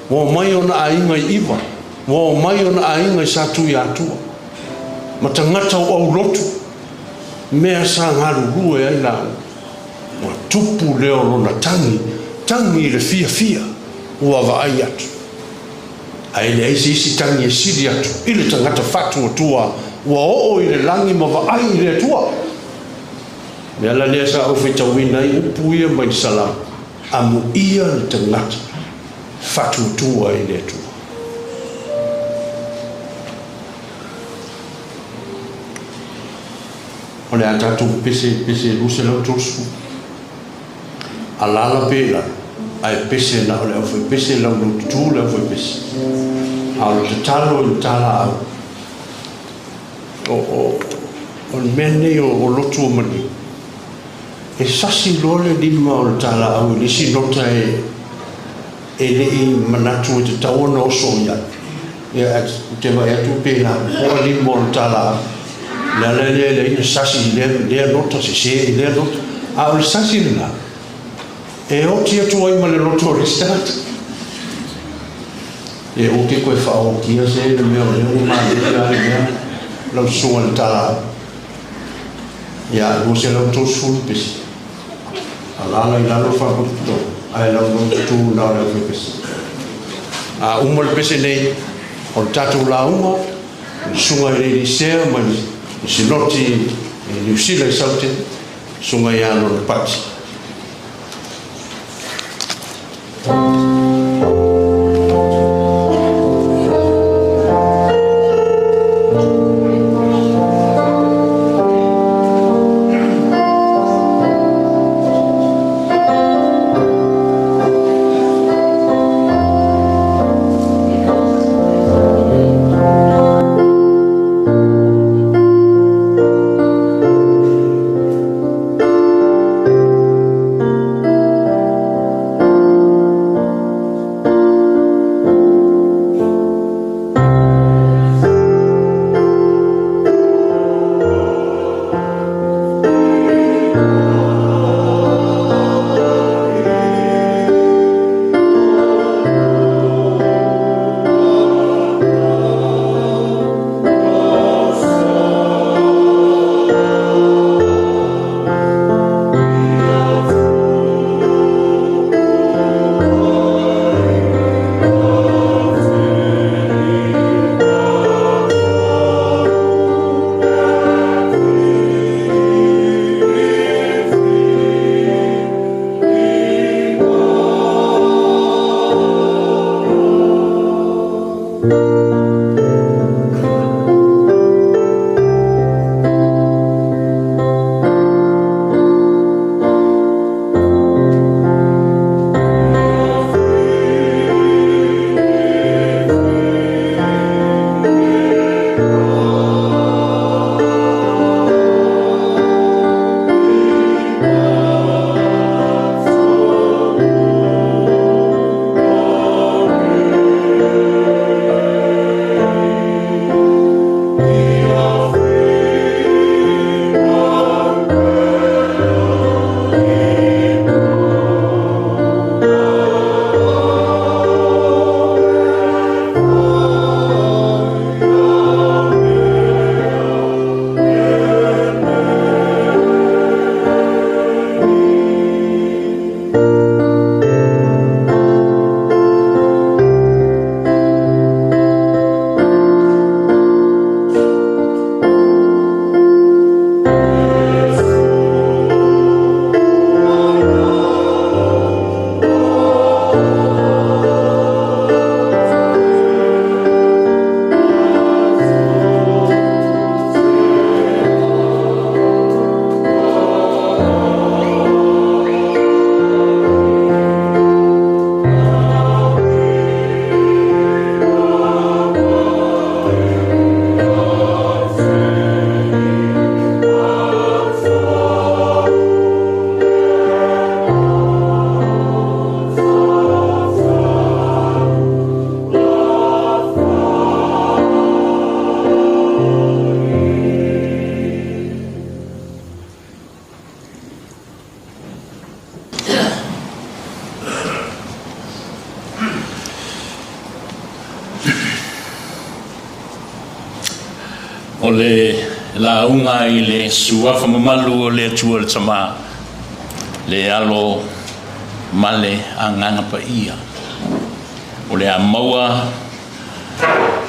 ua omai ona aiga i ʻIwa, ua omai ona aiga i Satuiatua, ma tagata o Aulotu, mea sa galulue ai lāua. Ua tupu lea o lona tagi, tagi i le fiafia, ua vaai atu. Ae leai se isi tagi e sili atu i le tagata faatuatua ua oo i le lagi ma vaai i le Atua. O le ala lea sa ou faitauina ai upu ia mai le Salamo, Amuia le tagata faatuatua i le Atua. O le a tatou pese pese 230. Alaala pea i lalo, ae pese na o le aufaipese laulaututu le aufaipese. A o le tatalo i le talaau, o, o, o le mea lenei o, o lotu o maliu, e sasi loa le lima o le talaau i le isi nota e, e le i manatu e tatau ona oso i ai. Ia, ae ou te vaai atu pe lapopoa lima o le talaau. O le ala lea e leai na sasi i lea, lea nota, sese i lea nota. A o le sasi lena, e oti atu ai ma le loto o le isi tagata. E oke koe whaokia se le mea o lea ua mālie a le mea lau susuga i le talaau. Ia, 230 pesi. Alaala i lalo faapotopoto, ae laulaututu na o le aufaipese. A uma le pese nei, o le tatou lauga, le susuga i le Elisea ma le Sinoti i Niu Sila i Saute, susuga ia Lona Pati. O le lauga i le Suafa mamalu o le Atua le Tama, le Alo ma le Agaga Paia. O le a maua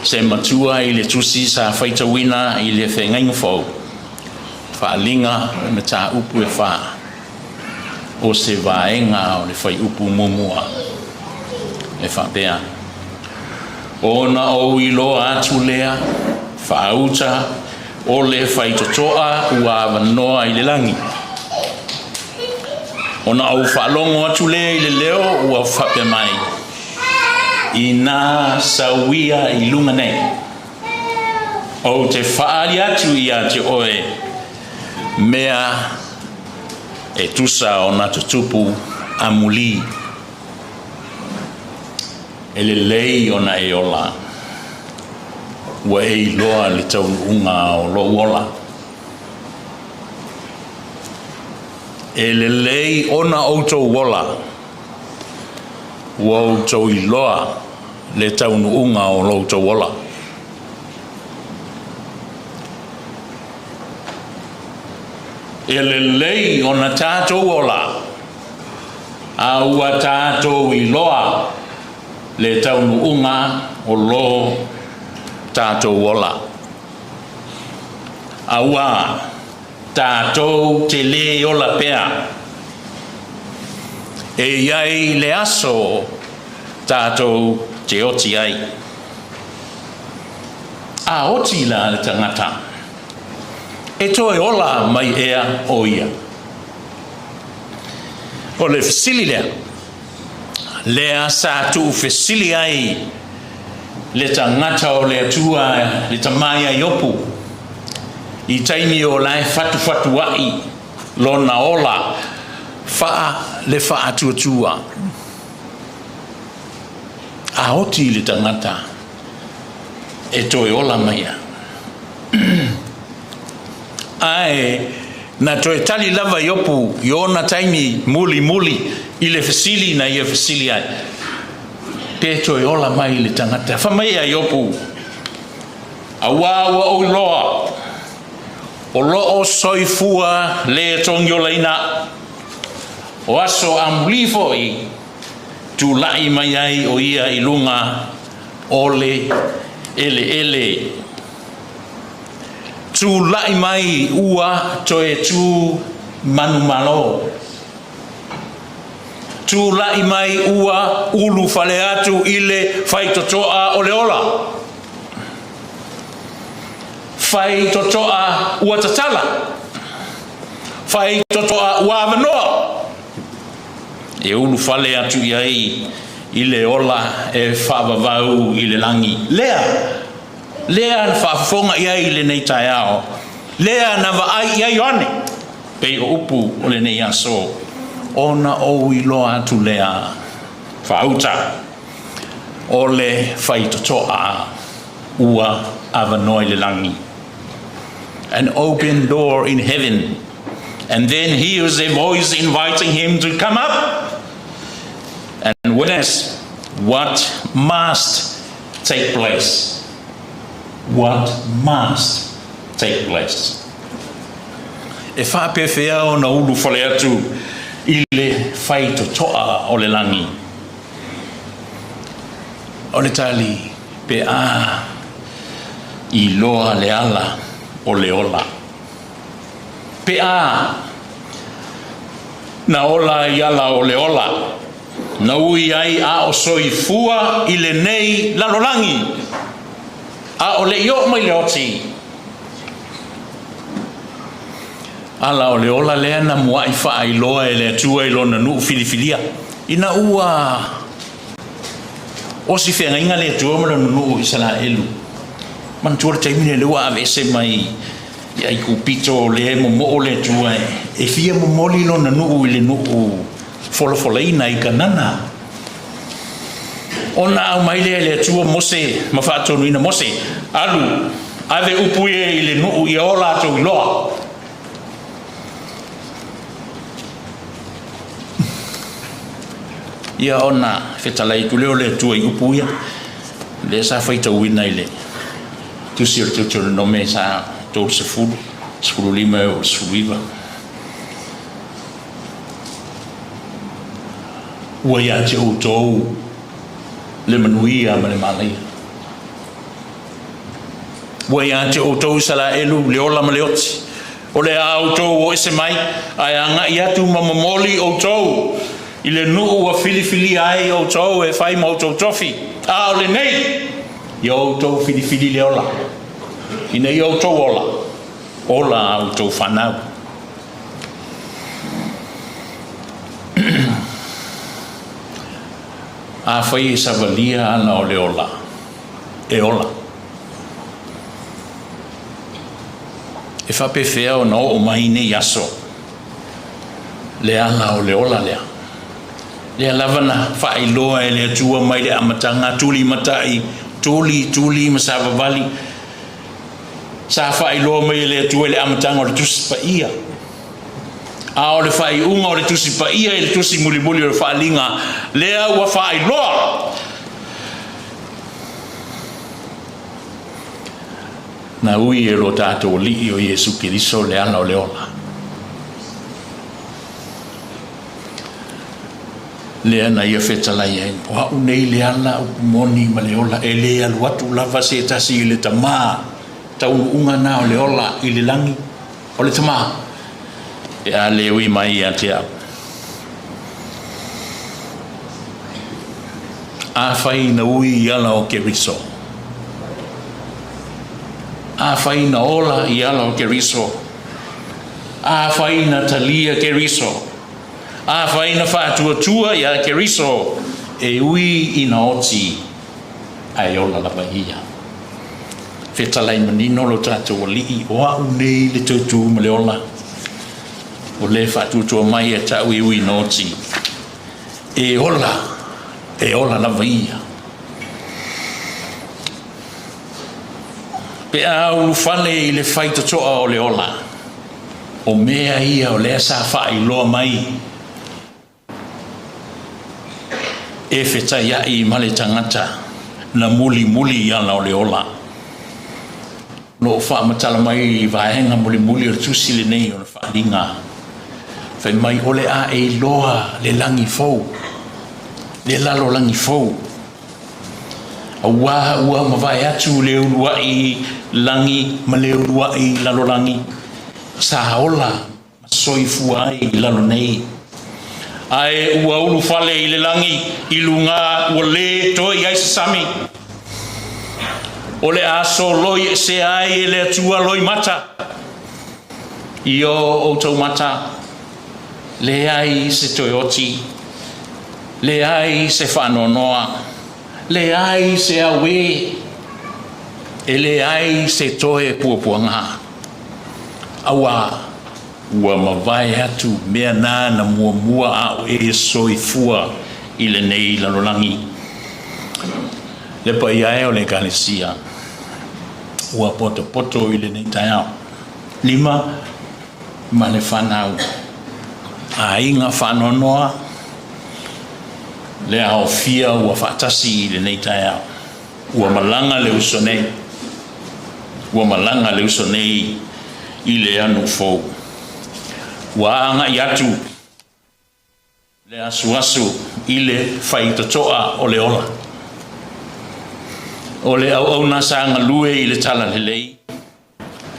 se matua i le tusi sa faitauina i le Feagaiga Fou, Faaaliga o Mataupu e Fa, o se vaega o le Fuaiupu Muamua e faapea, Ona ou iloa atu lea, faauta o le faitotoa ua avanoa i le lagi. Ona ou faalogo atu lea i le leo ua faapea mai, Inā sauia i luga nei, ou te faaali atu ia te oe mea e tusa ona tutupu amuli. E lelei ona e ola, ua e iloa le taunuuga o lou ola. E lelei ona outou ola, ua outou iloa le taunuuga o lo outou ola. E lelei ona tatou ola, a ua tatou iloa le taunuuga o lo tatou ola. Auā, tatou te lē ola pea. E i ai le aso tatou te oti ai. A oti la le tagata, e toe ola mai ea o ia? O le fesili lea, lea sa tuufesili ai le tagata o le Atua le tama ia Iopu i taimi o la e fatufatuaʻi lona ola faa le faatuatua. A oti le tagata e toe ola mai ia. Ae na toe tali lava Iopu i ona taimi mulimuli i le fesili na ia fesili ai, Pe toe ola mai le tagata? Fai mai a Iopu, Auā ua ou iloa, o loo soifua le togiolaina, o aso amuli foi tulai mai ai o ia i luga o le eleele. Tulai mai ua toe tu manumalo. Tulai mai ua ulufale atu i le faitotoa o le ola. Faitotoa ua tatala. Faitotoa ua avanoa e ulufale atu i ai i le ola e faavavau i le lagi. Lea, lea na faafofoga i ai i lenei taeao, lea na vaai i ai Ioane, pei o upu o lenei aso, ona ou iloa atu lea, faauta, o le faitotoa ua avanoa i le lagi. An open door in heaven. And then hears a voice inviting him to come up and witness what must take place. What must take place. E faapefea ona ulufale atu i le faitotoa o le lagi? O le tali, pe a iloa le ala o le ola. Pe a na ola i ala o le ola, na ui ai a o soifua i lenei lalolagi, a o le i oo mai le oti. Ala o le ola lea na muaʻi faailoa e le Atua i Lona nuu filifilia, ina ua osi feagaiga le Atua ma Lona nuu o Isalaelu. Manatua le taimi lea lea ua aveese mai i Aikupito lea e momoo le Atua e fia momoli Lona nuu i le nuu folafolaina i Kanana. Ona aumai lea e le Atua Mose ma faatonuina Mose, Alu, ave upu ia i le nuu ia o latou iloa. Ia ona fetalai atu lea o le Atua i upu ia, lea sa faitauina i le Tusi o le Teuteronome sa 30, 15 e oo i le 19. Ua ia te outou le manuia ma le manaia. Ua ia te outou Isalaelu le ola ma le oti. O le a outou o ese mai, ae agai atu ma momoli outou i le nuu ua filifilia ai outou e fai ma outou tofi. A o lenei, ia outou filifili le ola, ina ia outou ola, ola a outou fanau. Afai e savalia ala o le ola, e ola. E faapefea ona oo mai nei aso le ala o le ola lea? Lea lava na faailoa e le Atua mai le amataga, tulimatai, tuli, tuli ma savavali. Sa faailoa mai e le Atua i le amataga o le Tusi Paia. A o le faaiuga o le Tusi Paia i le tusi mulimuli o le Faaaliga, lea ua faailoa. Na ui e lo tatou Alii o Iesu Keriso le ala o le ola. Lea na ia fetalai ai, o a'u nei le ala, upu moni ma le ola, e le alu atu lava se tasi i le Tamā, taunuuga na o le ola i le lagi, o le Tamā, pe a le ui mai ia te au. Afai na ui i ala o Keriso, afai na ola i ala o Keriso, afai na talia Keriso, Afai na faatuatua iā Keriso, e ui ina oti, ae ola lava ia. Fetalai manino lo tatou Alii, o a'u nei le tautu ma le ola, o le faatuatua mai e ta'u e ui ina oti, e ola, e ola lava ia. Pe a ulufale i le faitotoa o le ola, O mea ia o lea sa faailoa mai e fetaiaʻi ma le tagata na mulimuli i ala o le ola. O lo o faamatala mai i vaega mulimuli o le tusi lenei o le Faaaliga, fai mai o le a e iloa le lagi fou, le lalolagi fou. Auā ua mavae atu le uluaʻi lagi ma le uluaʻi lalolagi, sa ola ma soifua ai i lalo nei. Ae ua ulufale i le lagi i luga ua lē toe i ai se sami. O le a soloi esea ai e le Atua loimata i o outou mata, leai se toe oti, leai se faanoanoa, leai se auē, e leai se toe puapuaga. Auā, ua mavae atu mea na na muamua a o e soifua i lenei lalolagi. Le paia e o le Ekalesia ua potopoto i lenei taeao. Lima ma le fanau, aiga faanoanoa, le aofia ua faatasi i lenei taeao. Ua malaga le uso nei, ua malaga le uso nei i le anu fou. Ua agai atu le asuasu i le faitotoa o le ola. O le auauna sa galue i le talalelei,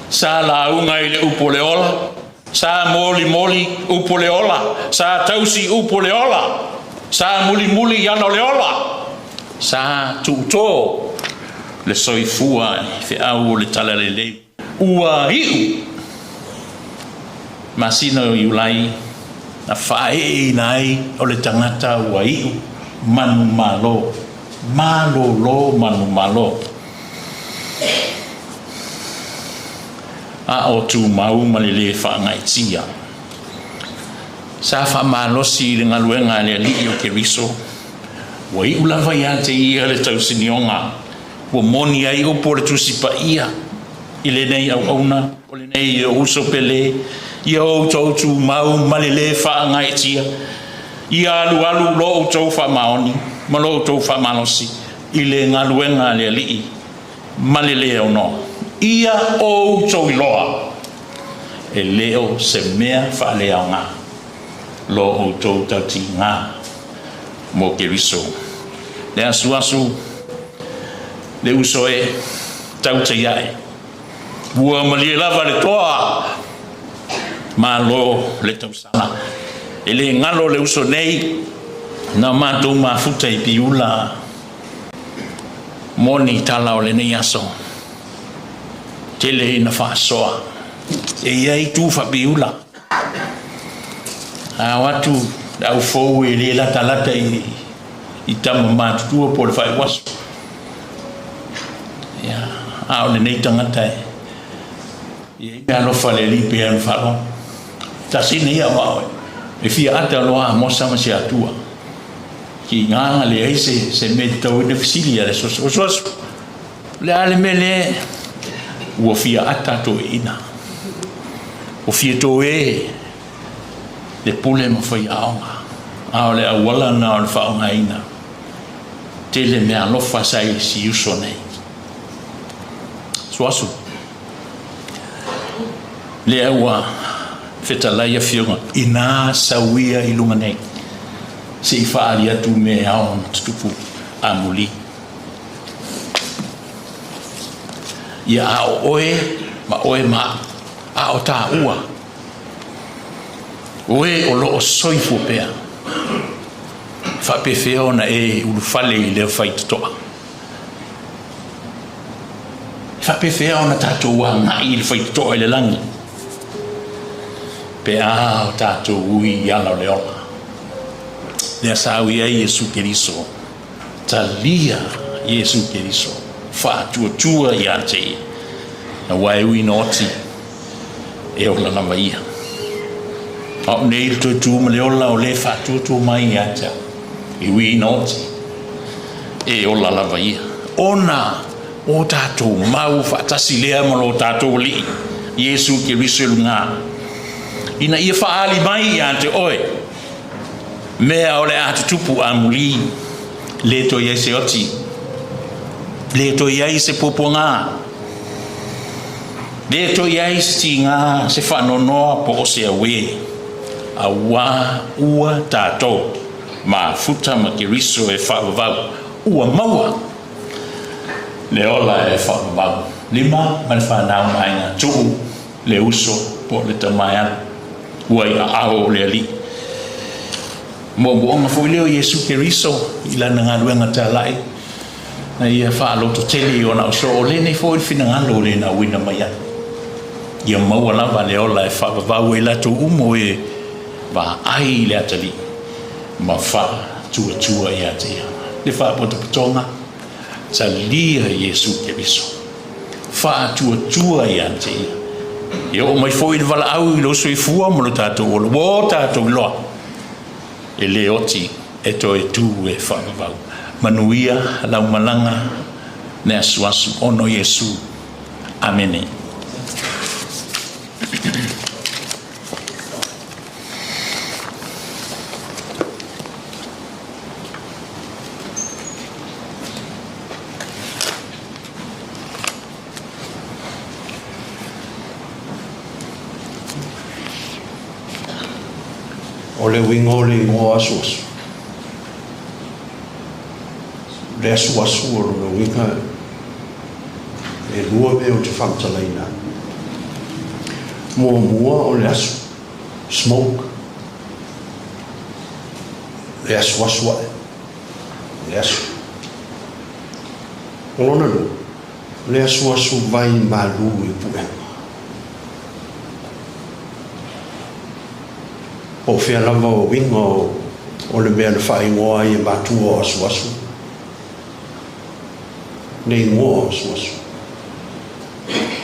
sa lauga i le upu o le ola, sa molimoli upu o le ola, sa tausi upu o le ola, sa mulimuli i ala o le ola, sa tuutō le soifua i feau o le talalelei. Ua iu masina o Iulai na faaeeina ai o le tagata ua iu manumalo, malolo manumalo. A o tumau ma le lē faagaeetia. Sa faamalosi i le galuega a le Alii o Keriso, ua iu lava ia te ia le tausinioga Ua moni ai upu o le Tusi Paia i lenei auauna, o lenei uso pele, ia outou tumau ma le lē faagaeetia, ia alualu lo outou faamaoni ma lo outou faamalosi i le galuega a le Alii ma le lē aunoa. Ia outou iloa, e le o se mea faaleaoga lo outou tautiga mo Keriso. Le asuasu, le uso e, tautai ae. Ua malie lava le toa, malo le tausala. E le galo le uso nei, na matou mafuta i Piula, moni tala o lenei aso. Tele ina faasoa, e i ai tu faapiula. A o atu le au fou e le latalata i tama matutua po o le faaiuaso. Ia, a o lenei tagata e i ai meaalofa a le Alii pe ana faalogo. Tasi nei a o e fia ata loa a mosa ma se atua. Ki ngā leai se mea te tau ina fesili a le soso. O soso, O le a le mea lea ua fia ata toeaina, ua fia toe le pule ma faiaoga, a o le auala lena o le faaaogaina tele mea alofa sa i si uso nei. Suasu, lea ua fetalai afioga ina sau ia i luga nei, se i faaali atu mea e ao ona tutupu amuli. Ia a o oe ma oe ma aʻu, a o tāua, oe o lo o soifua pea, e faapefea ona e ulufale i lea faitotoa? E faapefea ona tatou agai i le faitotoa i le lagi? Pe a o tatou ui i ala o le ola, lea sa ui ai Iesu Keriso. Talia Iesu Keriso, faatuatua ia te ia, aua e ui ina oti, e ola lava ia. A o nei le toe tu ma le ola o le faatuatua mai ia te au, e ui ina oti, e ola lava ia. Ona o tatou mau faatasi lea ma lo tatou Alii, Iesu Keriso i luga, ina ia faaali mai ia te oe, Mea o le a tutupu amuli, le toe i ai se oti, le toe i ai se puapuagā, le toe i ai se tigā, se faanoanoa po o se auē, auā ua tatou mafuta ma Keriso e faavavau, ua maua le ola e faavavau. Lima ma le fanau ma aiga tuu le uso po o le tama e alu. Ua i aao o le Alii. Moomooga foi lea o Iesu Keriso i lana galuega talai. Na ia faalototele i ona uso, o lenei foi le finagalo o le na auina mai ai. Ia maua lava le ola e faavavau ai latou uma o e vaai i le atalii ma faatuatua ia te ia. Le faapotopotoga, talia Iesu Keriso. Faatuatua ia te ia. E oo mai foi le valaau i lou soifua ma lo tatou ola, ua o tatou iloa, e le oti e toe tu e faavavau. Manuia lau malaga le asuasu ona o Iesu. Amene. O le uiga o le igoa asuasu, le asuasu o lona uiga e lua mea ou te faamatalaina ai. Muamua o le asu, smoke, le asuasu ae, le asu. O lona lua, le asuasu vai malu i puega. Po o fea lava o uiga o le mea na faaigoa ai e matua o asuasu, le igoa o asuasu.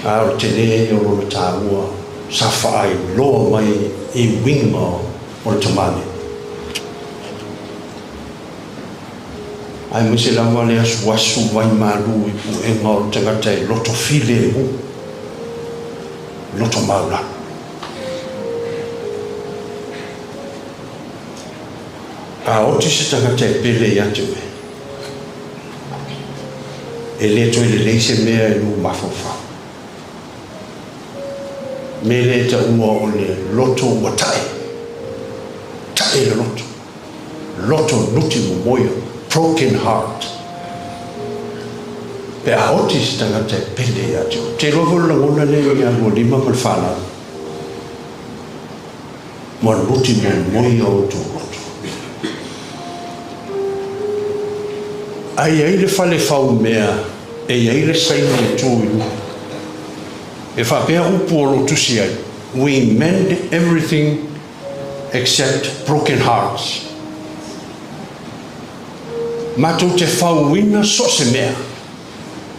A o le tele ia o lona taua sa faailoa mai i uiga o le tamāne. Aemaise lava le asuasu vaimalu i puega o le tagata e loto filemu, loto maulalo. A oti se tagata e pele ia te oe, e le toe lelei se mea i lou mafaufau. Mea lea e taua o le loto ua tae, tae le loto. Loto nuti momoia, broken heart. Pe a oti se tagata e pele ia te oe. Te iloa foi le lagona lea ia lua lima ma le fanau. Ua nuti momoia outou loto. A i ai le fale faumea e i ai le saini e tu i luga. E faapea upu o lo o tusi ai, We mend everything except broken hearts. Matou te fauina so o se mea,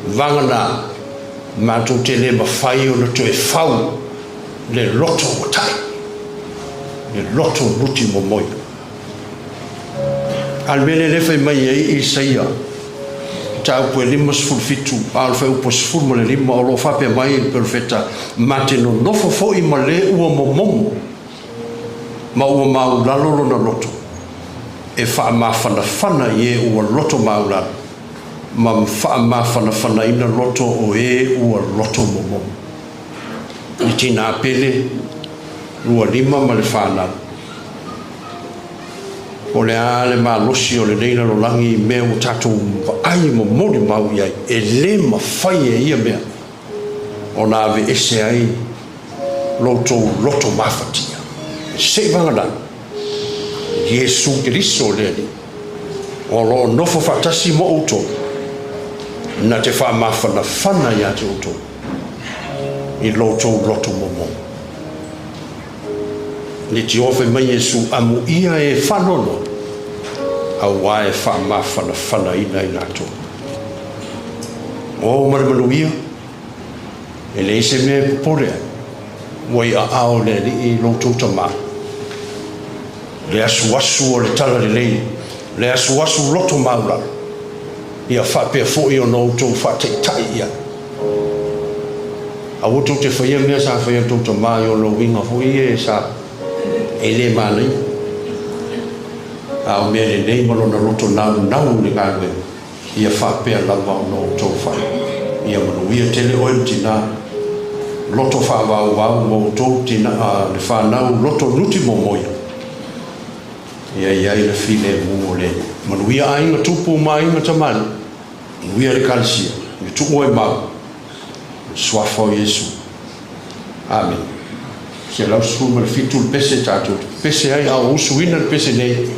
vagana matou te le mafai ona toe fau le loto ua tae, le loto nuti momoi. A o le mea lea lea fai mai ai Isaia, mataupu e 57, a o le fuaiupu e 15, o lo o faapea mai le perofeta, Ma te nonofo foi ma le ua momomo, ma ua maulalo lona loto, e faamafanafana i e ua loto maulalo, ma faamafanafanaina loto o e ua loto momomo. I tinā pele, 25 ma le fanau. O le a le malosi o lenei lalolagi i mea ua tatou vaai ma molimau i ai, e le mafai e ia mea ona aveese ai lo outou loto mafatia. Seiavagana, Iesu Keriso le Alii, o lo o nofo faatasi ma outou, na te faamafanafana ia te outou i lo outou loto momomo. Leitioa fai mai Iesu, Amuia e faanoanoa, auā e faamafanafanaina i latou. O ma le manuia, e leai se mea e popole ai, ua i aao le Alii lo outou Tama. Le asuasu o le talalelei, le asuasu loto maulalo, ia faapea foi ona outou faataitai i ai. Aua tou te faia mea sa faia e tou tama i ona uiga foi ia sa e le manaia, a o mea lelei ma lona loto naunau i le galuega, ia faapea lava ona outou fai. Ia manuia tele oe le tina loto faavauvau ma outou tina, le fanau loto nuti momoia. Ia i ai le filemu o le Alii. Manuia aiga tupu ma aiga tamalii. Manuia le Ekalesia, ia tuua i mau le Suafa o Iesu. Amene. 117 le pese tatou te pepese ai a o usuina le pese nei.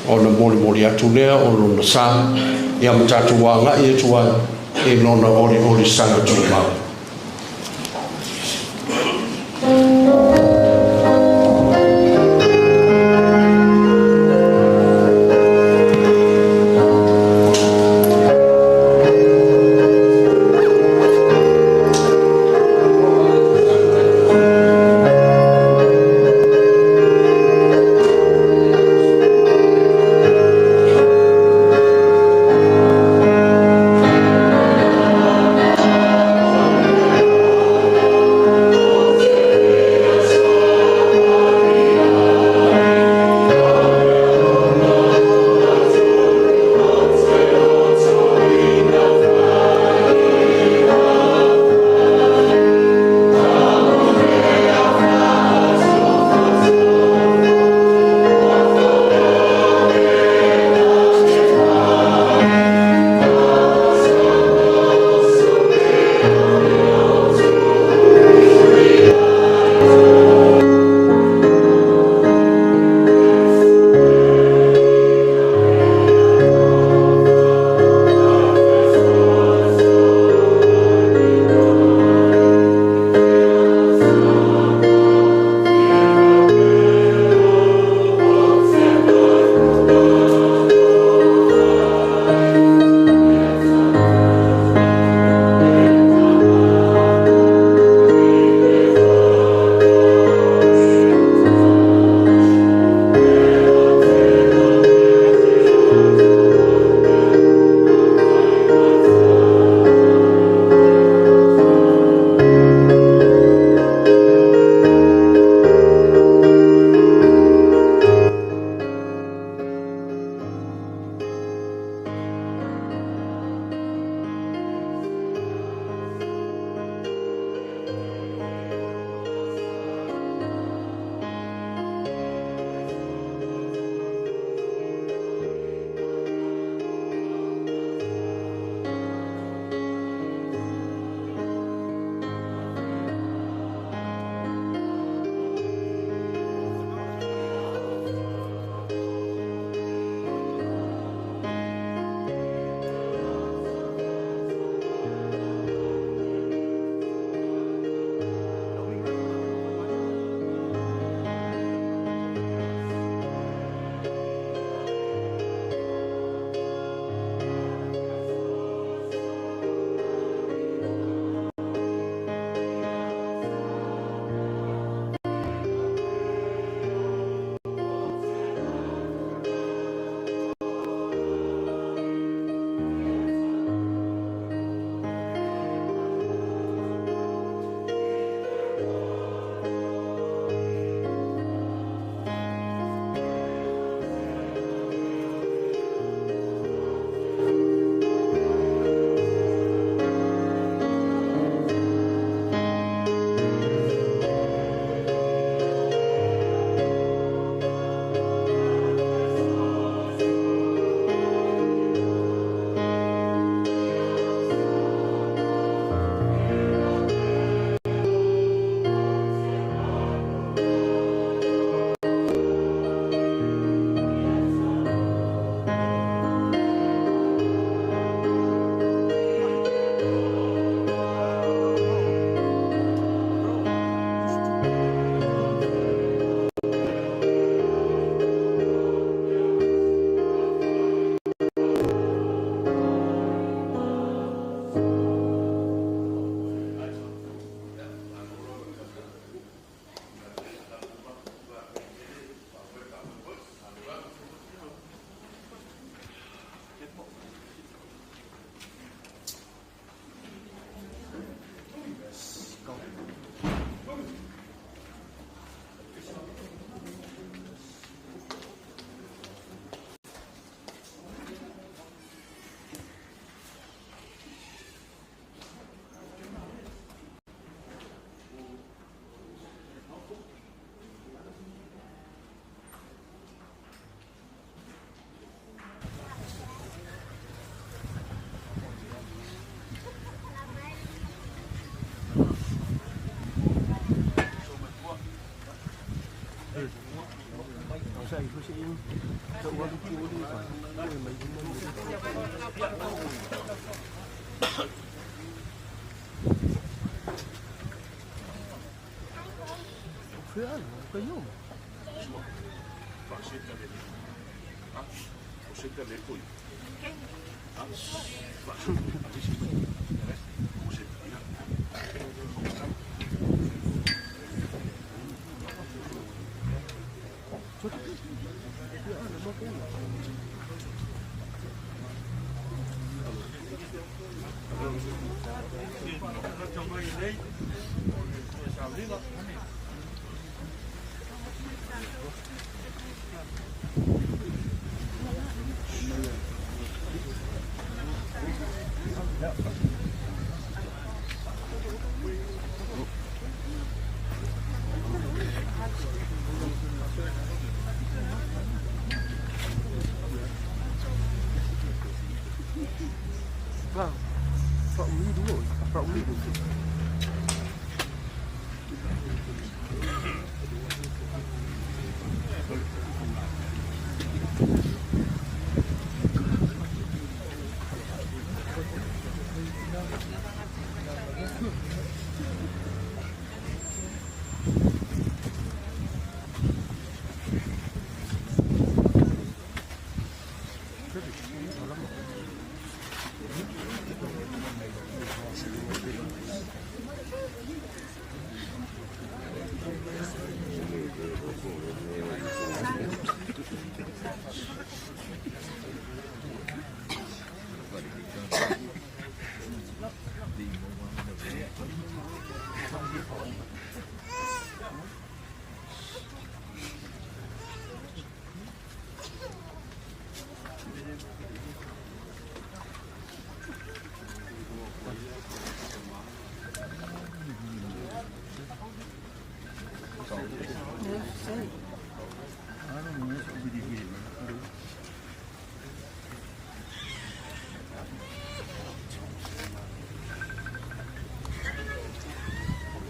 Ona molimoli atu lea o lona sa, ia ma tatou agai atu ai i lona oliolisaga tumau.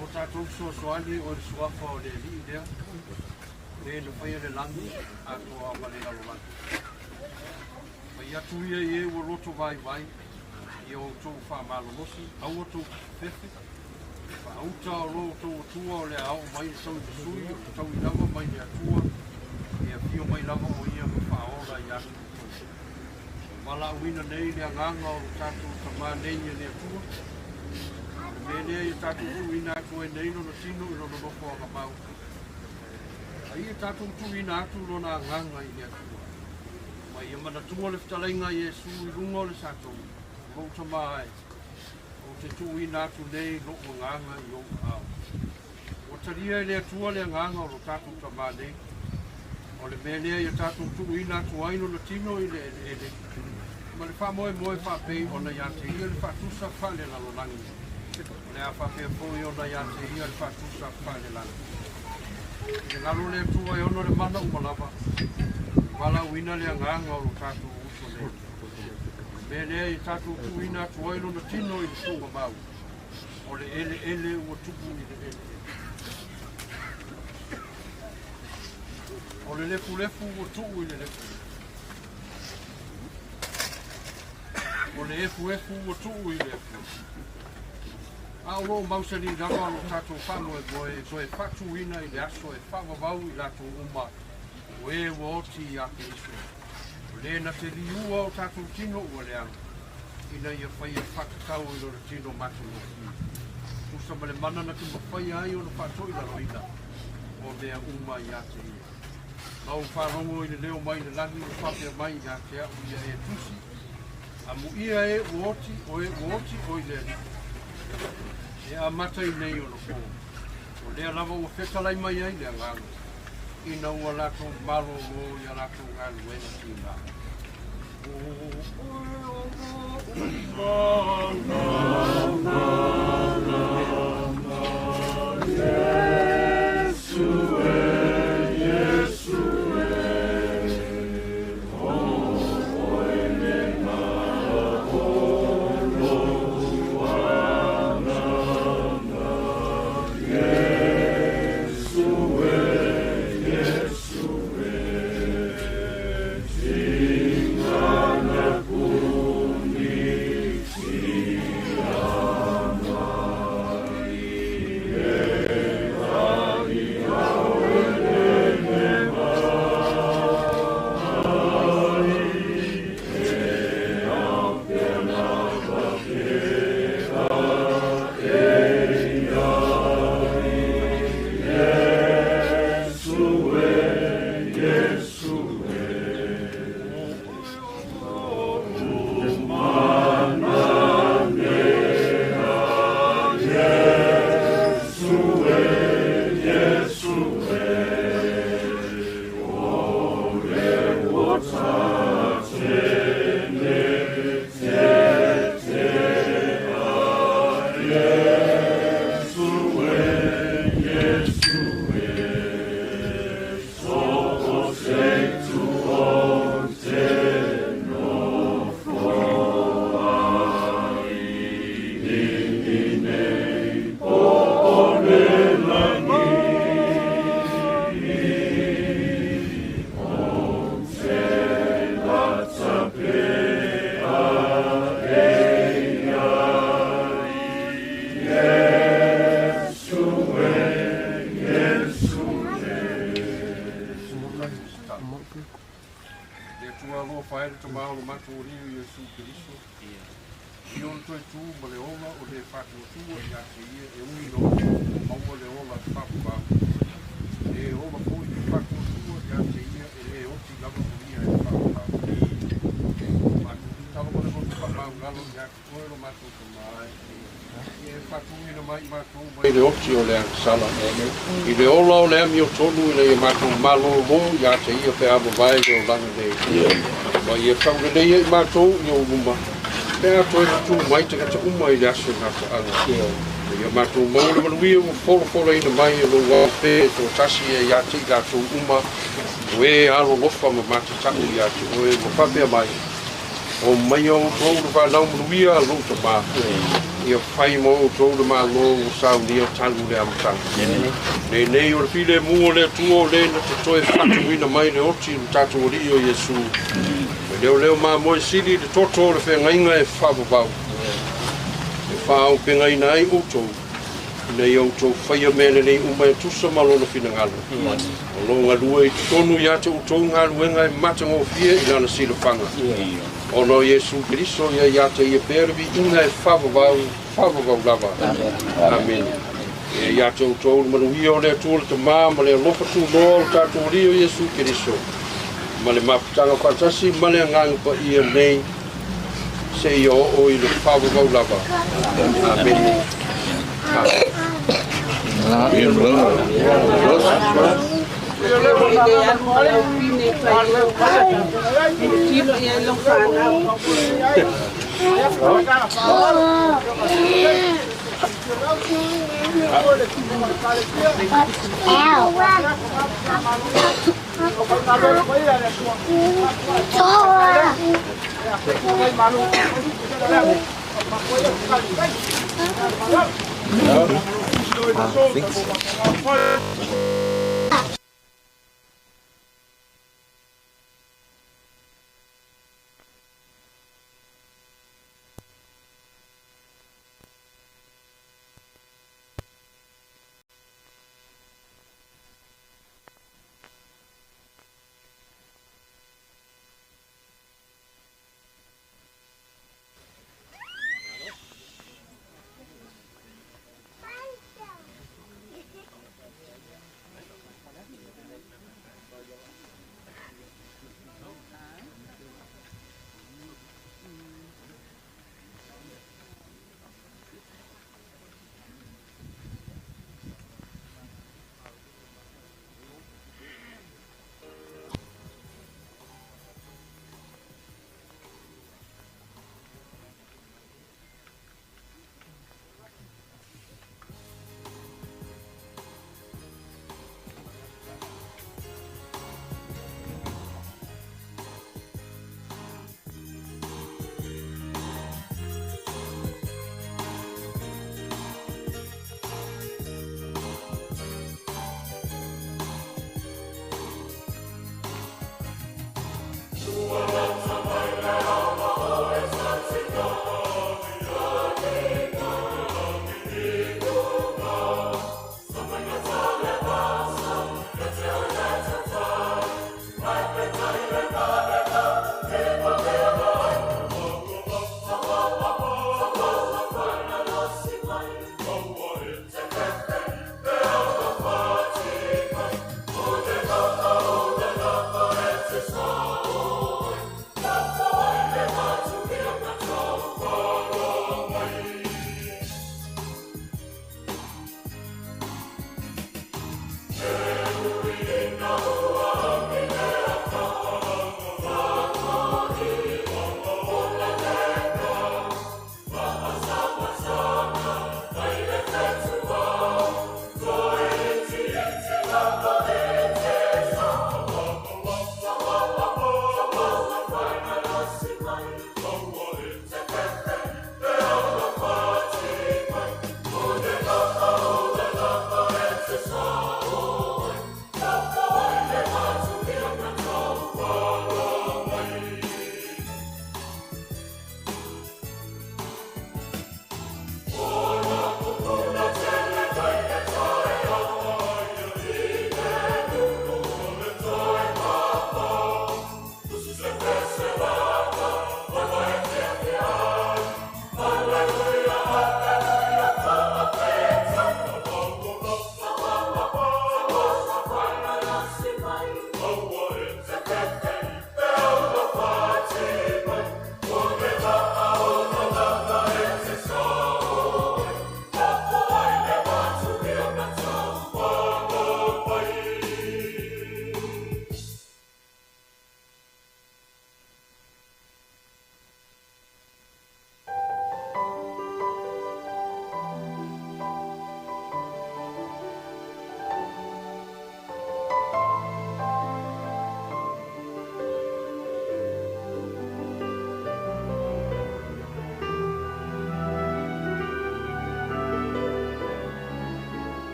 O tatou fesoasoani o le Suafa o le Alii lea, le na faia le lagi atoa ma le lalolagi. Fai atu ia i e ua loto vaivai, ia outou faamalolosi, aua tou te fefefe, faauta o lo outou Atua o le a oo mai le tauimasui o le taui lava mai le Atua, e afio mai lava o ia ma faaola ia te outou. Ua valaauina nei le agaga o lo tatou Tamā nei e le Atua, o le mea lea ia tatou tuuina atu ai nei lona tino i lona nofoaga mau, a ia tatou tuuina atu lona agaga i le Atua. Ma ia manatua le fetalaiga a Iesu i luga o le satogi, lou Tamā e, ou te tuuina atu nei lou agaga i ou aao. Ua talia e le Atua le agaga o lo tatou Tamā nei. O le mea lea ia tatou tuuina atu ai lona tino i le eleele, ma le faamoemoe faapei ona ia te ia le faatusa faalelalolagi, o le a faapea foi ona ia te ia le faatusa faalelagi. I le galo o le Atua e ono le mana uma lava, ua valaauina le agaga o lo tatou uso nei. O le mea lea ia tatou tuuina atu ai lona tino i le tuugamau, o le eleele ua tuu i le eleele. O le lefulefu ua tuu i le lefulefu. O le efuefu ua tuu i le efuefu. A o lo o mausali lava lo tatou faamoemoe e toe faatuina i le aso e faavavau i latou uma o e ua oti iā Keriso. O le na te liua o tatou tino ua leaga, ina ia faia faatatau i lona tino matagofie. Tusa ma le mana na te mafaia ai ona faatoilaloina o mea uma ia te ia. Na ou faalogo i le leo mai le lagi ua faapea mai ia te au ia e tusi, Amuia e ua oti, o e ua oti o i le Alii, e amata i nei ona pō. O lea lava ua fetalai mai ai le Agaga, ina ua latou malōlō i a latou galuega tiga. O oe o lo'u Alofa e le Tama o lo matou Alii o Iesu Keriso, i ona toe tu ma le ola o le faatuatua ia te ia e ui ina outou ua maua le ola faavavau, e ola foi le faatuatua ia te ia e le oti lava o ia e faavavau. Matou tatalo ma le loto faamaualalo ia te oe lo matou Tama e, ia e faatuina mai i matou mai le oti o le agasala i le ola o le amiotonu ina ia matou malōlō ia te ia pe a mavae le olaga nei. Ma ia tauleleia i matou i ou luma pe a toe tutū mai tagata uma i le aso gataaga. Ma ia matou maua le manuia ua folafolaina mai e lou Ao pē e toatasi ia ia te i latou uma o e alolofa ma matatau ia te oe ua faapea mai, O maia outou le fanau manuia a lou Tama, ia fai mo outou le Malo ua saunia talu le amataga. Lenei o le filemu o le Atua o le na te toe faatuina mai le oti i lo tatou Alii o Iesu, e leoleo mamoe sili le toto o le feagaiga e faavavau, e faaaupegaina ai outou, ina ia outou faia mea lelei uma e tusa ma lona finagalo. O lo o galue i totonu ia te outou galuega e matagofie i lana silafaga. Ona o Iesu Keriso ia ia te ia pea le viiga e faavavau, faavavau lava. Amene. Ia ia te outou le manuia o le Atua le Tama ma le alofa tunoa o le tatou Alii o Iesu Keriso, ma le mafutaga faatasi ma le Agaga Paia nei seia oo i le faavavau lava. Amene. E le alu ma lau pine e fai ai lau tilotilo i ai lau fanau.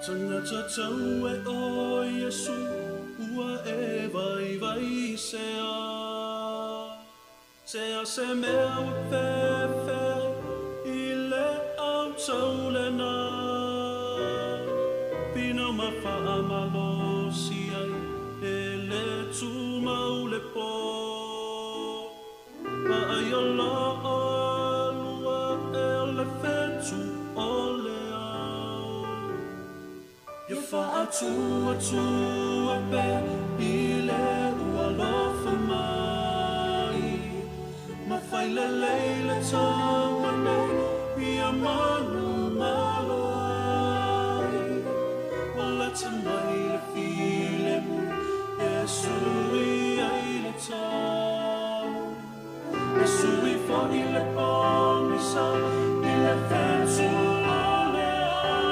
Tagata tau e o Iesu ua e vaivai sea. Sea se mea ua fefe i le au tau lena. Pinau ma faamalosi ai e le tumau le po. Vaai o lua e o le fetu o le ao. Ia faatuatua pea i le ua alofa mai. Ma fai lelei le taua nei ia manumalo ai. Ua lata mai le filemu e sui ai le tau. E sui foi le pogisa i le fetu o le ao.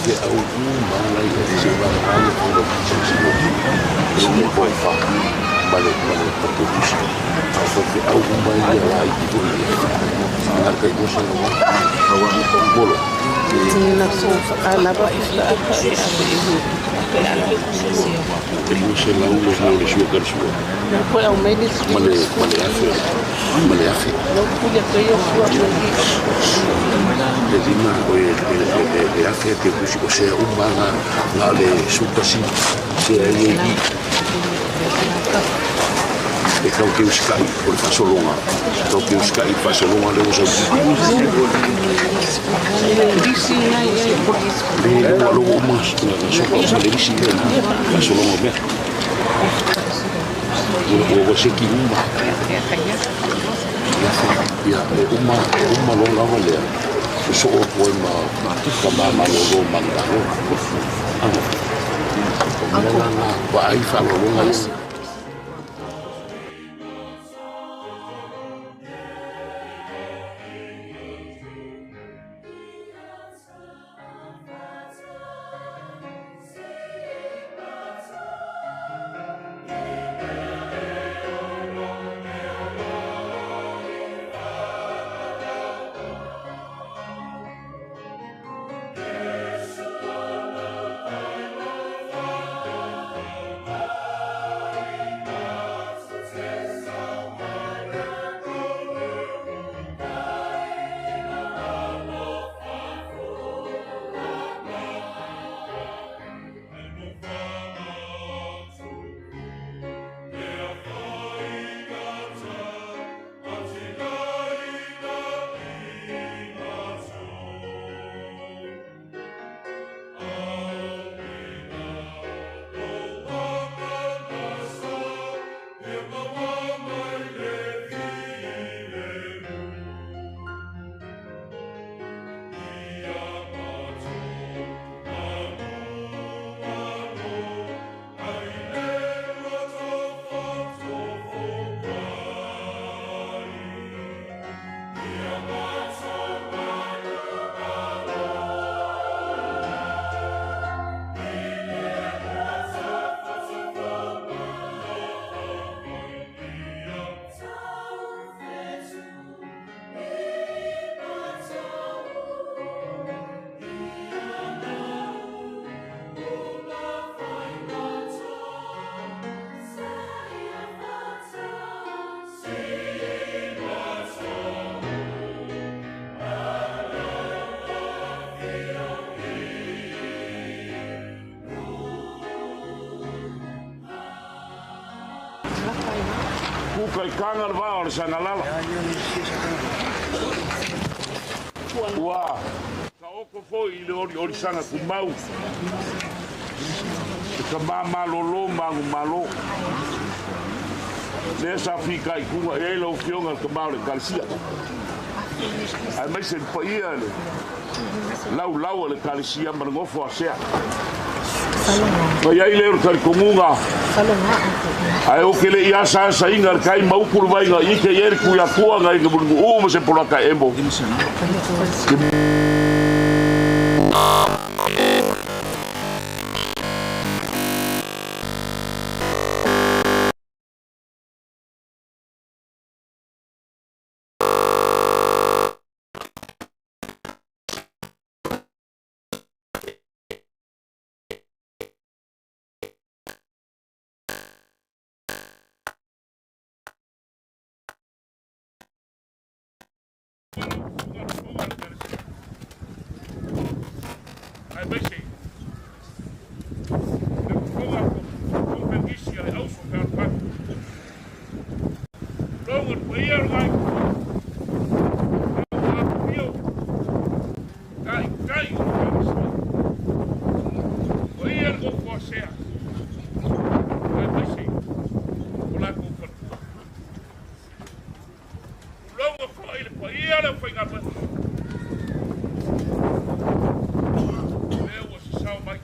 Faifeau uma la i ai se vagana le failautusi e le koe fa ma le paketusi. A o faifeau uma ia laiti foi ia na le tai 200 polo. E 200 le mea o le sua ka le sua. Ma le 1000 ma le 1000. Le lima o e 1000 te kusi o sea uma nga le sukasi sea i e i. E kau te usikai o le faasologa. Kau te usikai i le faasologa lea ua sau. Le ua logo uma na soka uma le lisi lea faasologa o mea. Ua seki uma. Ia, e uma, e uma loa lava lea. Sosoo atu ai ma tama malolo ma le Malo. O mea la na vaai faaaloaloga ia. Kuka i kanga le vao le sangalala. Ua taoko foi i le oliolisaga tumau. E ka mamalolo magumalo. Lea sa fitaituga i ai lau Afioga i le Tama o le Ekalesia. Aemaise le paia i le laulau a le Ekalesia ma le nofo a sea. Na i ai lea o le talitonuga, ae ou te le i asaasaina le tai ma upu le vaiga i ike i ai le Tuiatua nai le mulimu'u ma se polata emo. Ke Aemaise le fofoga o le auso fealofani. Logo le paia o le vai. Au taitai o le Ekalesia. O ia le nofo a sea. Aemaise o latou faletua. Logo foi le paia o le aufaigaluega. Lea ua sasao mai.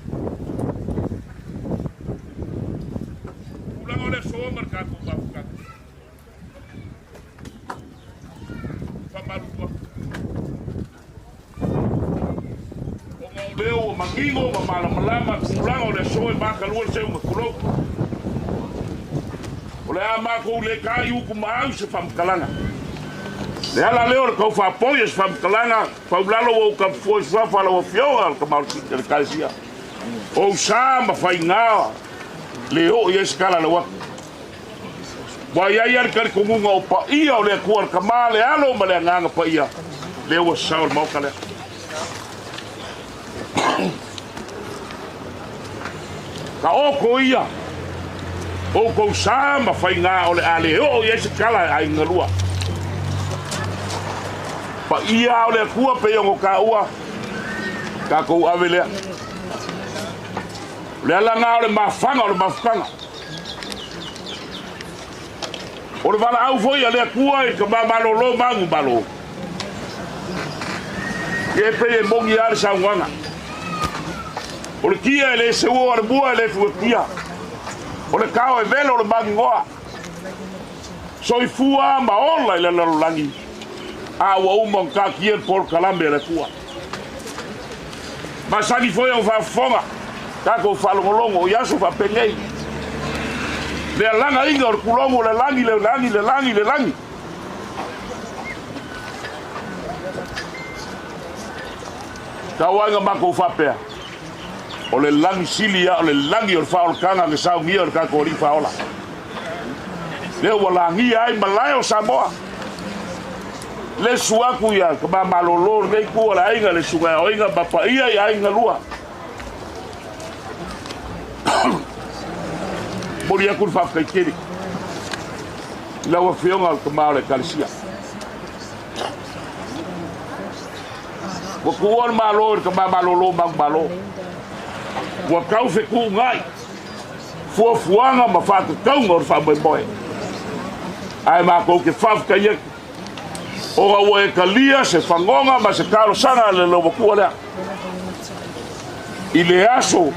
Tulaga o le aso ma le tatou mafutaga. Faamalulu atu. Ona o lea ua manino. Manino ma malamalama tulaga o le aso e makalua le seuga tulou. O le a matou le ta'i utu ma au i se faamatalaga. Le ala lea o le tau faapoi o se faamatalaga faulalo ua ou tafufua i suafa a lau Afioga le Tama o le Ekalesia. O ou sa ma faiga le oo i ai se tala a lau atu. Ua i ai lava le talitonuga o paia o le Atua le Tama, le Alo ma le Agaga Paia, lea ua sasao le Maota lea. Taoto ia outou sa ma faiga o le a le oo i ai se tala e aiga lua. Paia o le Atua pei ona taua, tatou ave lea. O le ala lena o le mafaga o le mafutaga. O le valaau foi a le Atua i tama malolo ma agumalo. Ia e pei e moni lava le saunoaga. O le tia e le seua o le mua e le fuatia. O le tao e velo o le magigoa. Soifua ma ola i le lalolagi a ua uma ona taatia le polokalame a le Atua. Masani foi ona faafofoga tatou faalogologo i aso faapenei. Le alagaina o le tulogo o le lagi, le lagi, le lagi, le lagi. Tau ai na matou faapea, o le lagi sili ia o le lagi o le faaolataga na saunia o le tatou Alii Faaola. Lea ua lagia ai malae o Samoa. Le susu atu ia tama malolo lenei itu o le aiga, le susuga ia Oiga ma paia i aiga lua. Momoli atu le faafetai tele i lau Afioga o le tama o le Ekalesia. Ua tuua le Malo i le tama malolo manumalo. Ua tau fetuunai fuafuaga ma faatatauga o le faamoemoe. Ae matou te faafetai atu ona ua e talia se fagoga ma se talosaga a le laumatua lea i le aso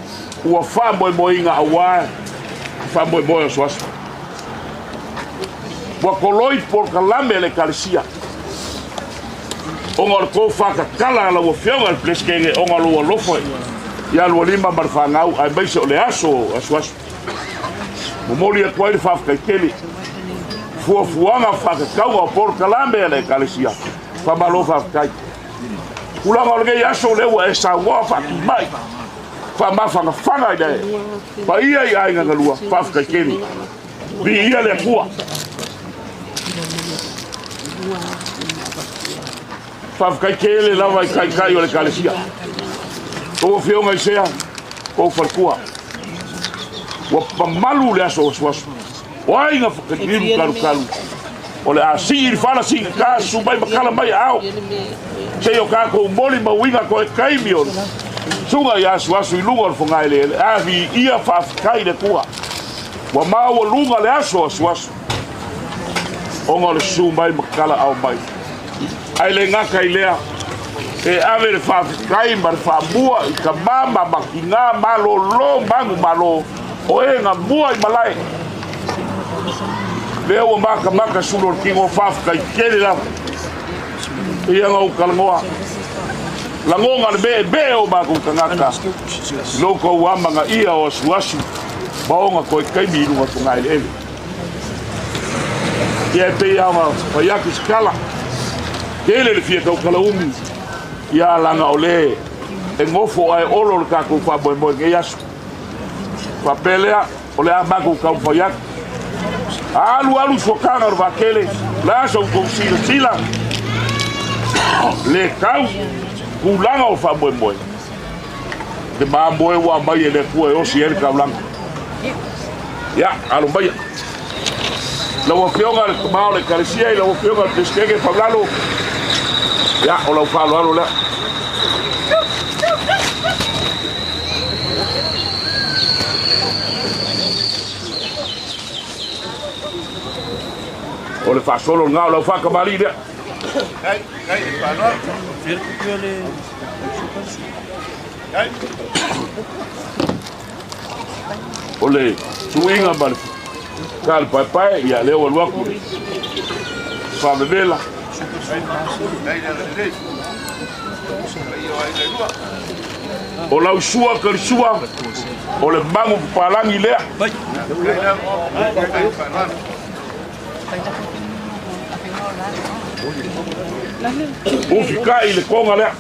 ua faamoemoeina aua le faamoemoe o asuasu. Ua toloi polokalame a le Ekalesia ona o le tofa tatala a lau Afioga i le Peresetene ona o lou alofa ia Lualima ma le fanau aemaise o le aso asuasu. Momoli atu ai le faafetai tele fuafuaga faatatauga o polokalame a le Ekalesia. Faamalo faafetai. Tulaga o lenei aso lea ua e saunoa faatimai faamafagafaga i le paia i aiga na lua, faafetai tele. Viia le Atua. Faafetai tele lava i taitai o le Ekalesia. Tou afioga i sea, tou faletua. Ua mamalu le aso asuasu. O ai na whakaniru kalukalu. O le a sii i le fala sii ka susu mai ma kala mai aao. Sei o kākou moli mauiga koe taimi o suga i asuasu i luga o le fogaeleele. A viia faafetai le Atua. Ua maualuga le aso asuasu ona o le susu mai ma kala ao mai. Ae le gata i lea, e ave le faafetai ma le faamua i tama ma matina malolo manumalo o e na mua i malae. Lea ua matamata sulu o le tino, faafetai tele lava. Ia na ou talanoa, lagona le meemee o matou tagata i lo outou amanaia o asuasu ma ona toe taimi i luga o fogaeleele. Ia e pei lava ona fai atu se tala, tele le fia tautalaumi, ia leaga o le e nofo ae olo le tatou faamoemoe i lenei aso. Faapea lea, o le a matou taumafai atu. Alu alu fuataga o le vaatele, o le a sa outou silasila le tau tulaga o faamoemoe. Le mamoe ua aumai e le Atua e osi ai le taulaga. Ia, alo maia. Lau Afioga i le Tama o le Ekalesia, i lau Afioga i le Peresetene Faulalo, ia, o lau faaaloalo lea. O le faasolo lena o lau faatamalii lea. O le tuiga ma le tali paepae, ia lea ua alu atu le faavevela. O lau sua kalisua, o le magu papalagi lea. Ufikai le koga lea.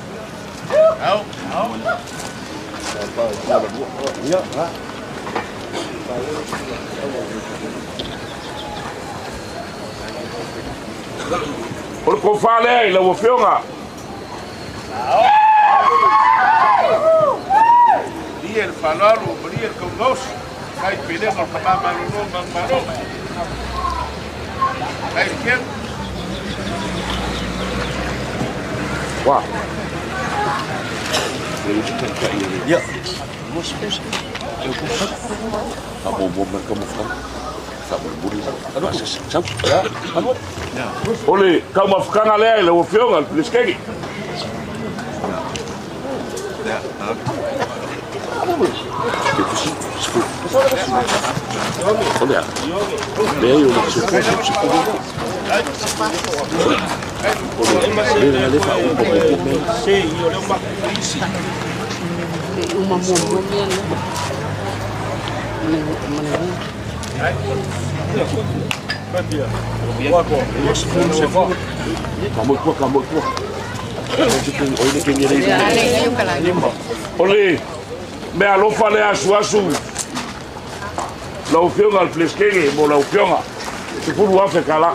O le kofa lea i lau afioga. Malie le faaaloalo, malie le kaugaosi, kai pelega o le tama malolo manumalo. Kai le keu. Wa. Ia. O le taumafataga lea i lau afioga le Peresetene. O le mea alofa lea asuasu lau afioga le Peresetene mo lau afioga 10,000 tala.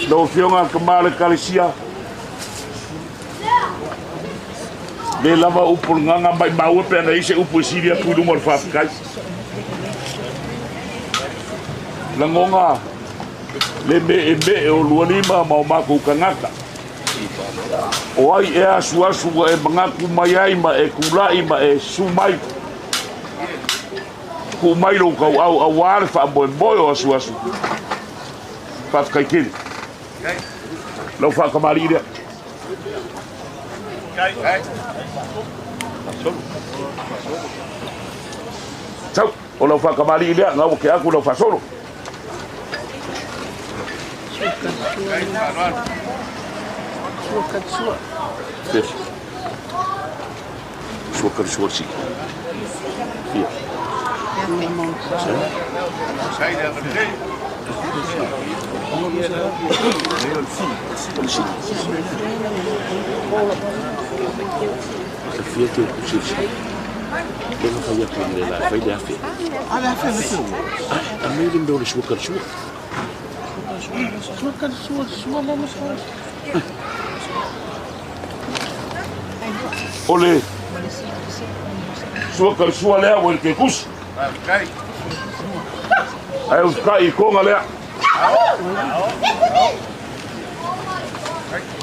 Lau afioga le tama le Ekalesia, le lava upu le gaga mai maua pe ana i se upu e sili atu i luma o le faafetai. Lagoga le meemee o lua lima ma o matou tagata. O ai e asuasu ua e manatu mai ai ma e tula'i ma e susu mai. Tuu mai lou tauau auā le faamoemoe o asuasu. Faafetai tele. Lau faatamalii lea. Sau, o lau faatamalii lea, na ua ke atu lau faasolo. Sua kalisua si. Fia. Fia te upu si. Lea na fai atu i le la, fai le afe. A mei le mea o le sua kalisua. Sua kalisua, sua lama sua. O le sua kalisua lea ua i le kekusi. Ae usukai i koga lea.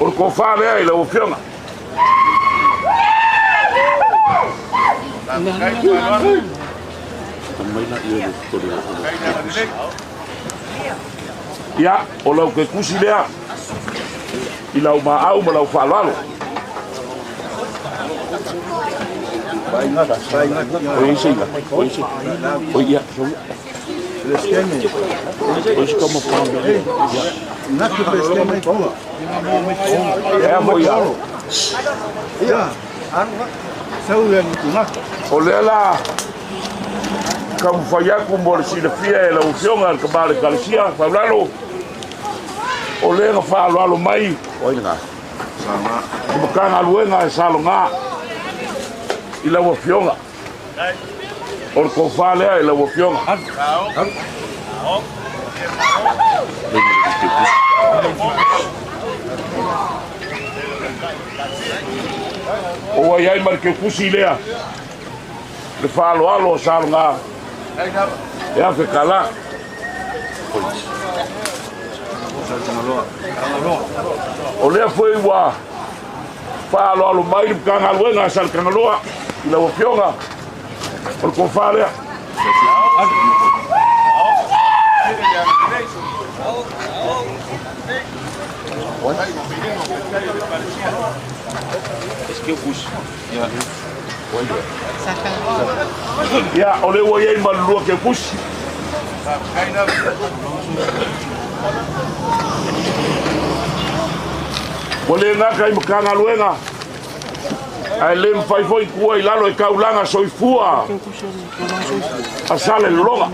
O le tofa lea i lau afioga. Ia, o lau kekusi lea i lau maau ma lau faaaloalo. O i se o i se. O ia, o i se kama pa. Ia. E mo ia. O lea la taumafai atu mo le silafia e lau afioga le tama o le Ekalesia faulalo. O lea na faaaloalo mai le Matagaluega e salogā i lau afioga. O le tofa lea i lau afioga. O ua i ai ma le kekusi lea le faaaloalo o salogā e afe tala. O lea foi ua faaaloalo mai le Matagaluega a Salekagaloa i lau afioga. O le tofa lea. Keukusi. Ia, o lea ua i ai ma le lua Keukusi. Ua le gata i Matagaluega, ae le mafai foi tua i lalo e taulaga soifua a Salelologa.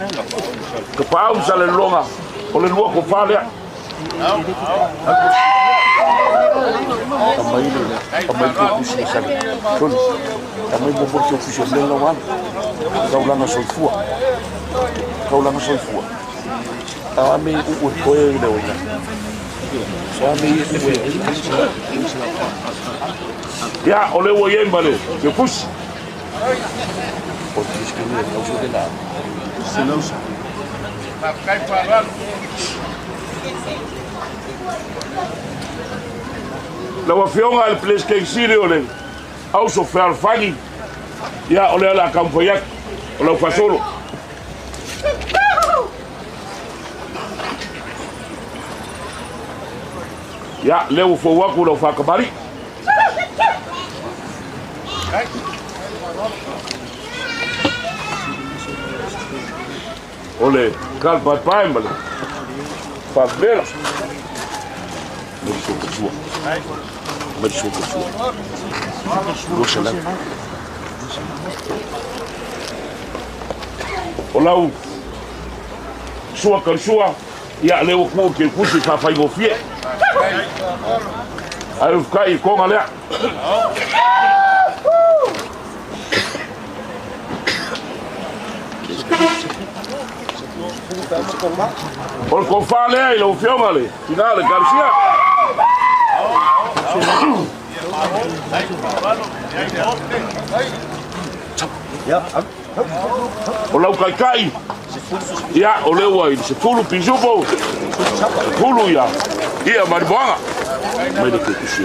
Tapaau Salelologa, o le lua tofa lea. Aumai le aumai le tusi i sale. Tony, aumai muamua le tusi o le lau alu. Taulaga soifua. Taulaga soifua. A me u e koe i le oina. Sa me u e. Ia, o le ua i ai ma le tusi. O le tusi ke le lausa le la. Se lausa. Lau Afioga i le Peresetene Sili o le Auso Fealofani, ia o lea o le a taumafai atu o lau faasolo. Ia, lea ua fou atu lau faakamali. O le kalapaepae ma le faavela. Mai sua sua. Mai sua sua. 200. O lau sua kalusua, ia lea ua kua ke kusi faafaigofie. Ae ufukai i konga lea. O le tofa lea i lau Afioga le tina le Garcia. O lau taitai, ia, o lea ua i le 10 pisupo, 10 ia, ia mariboaga. Mai le kusi.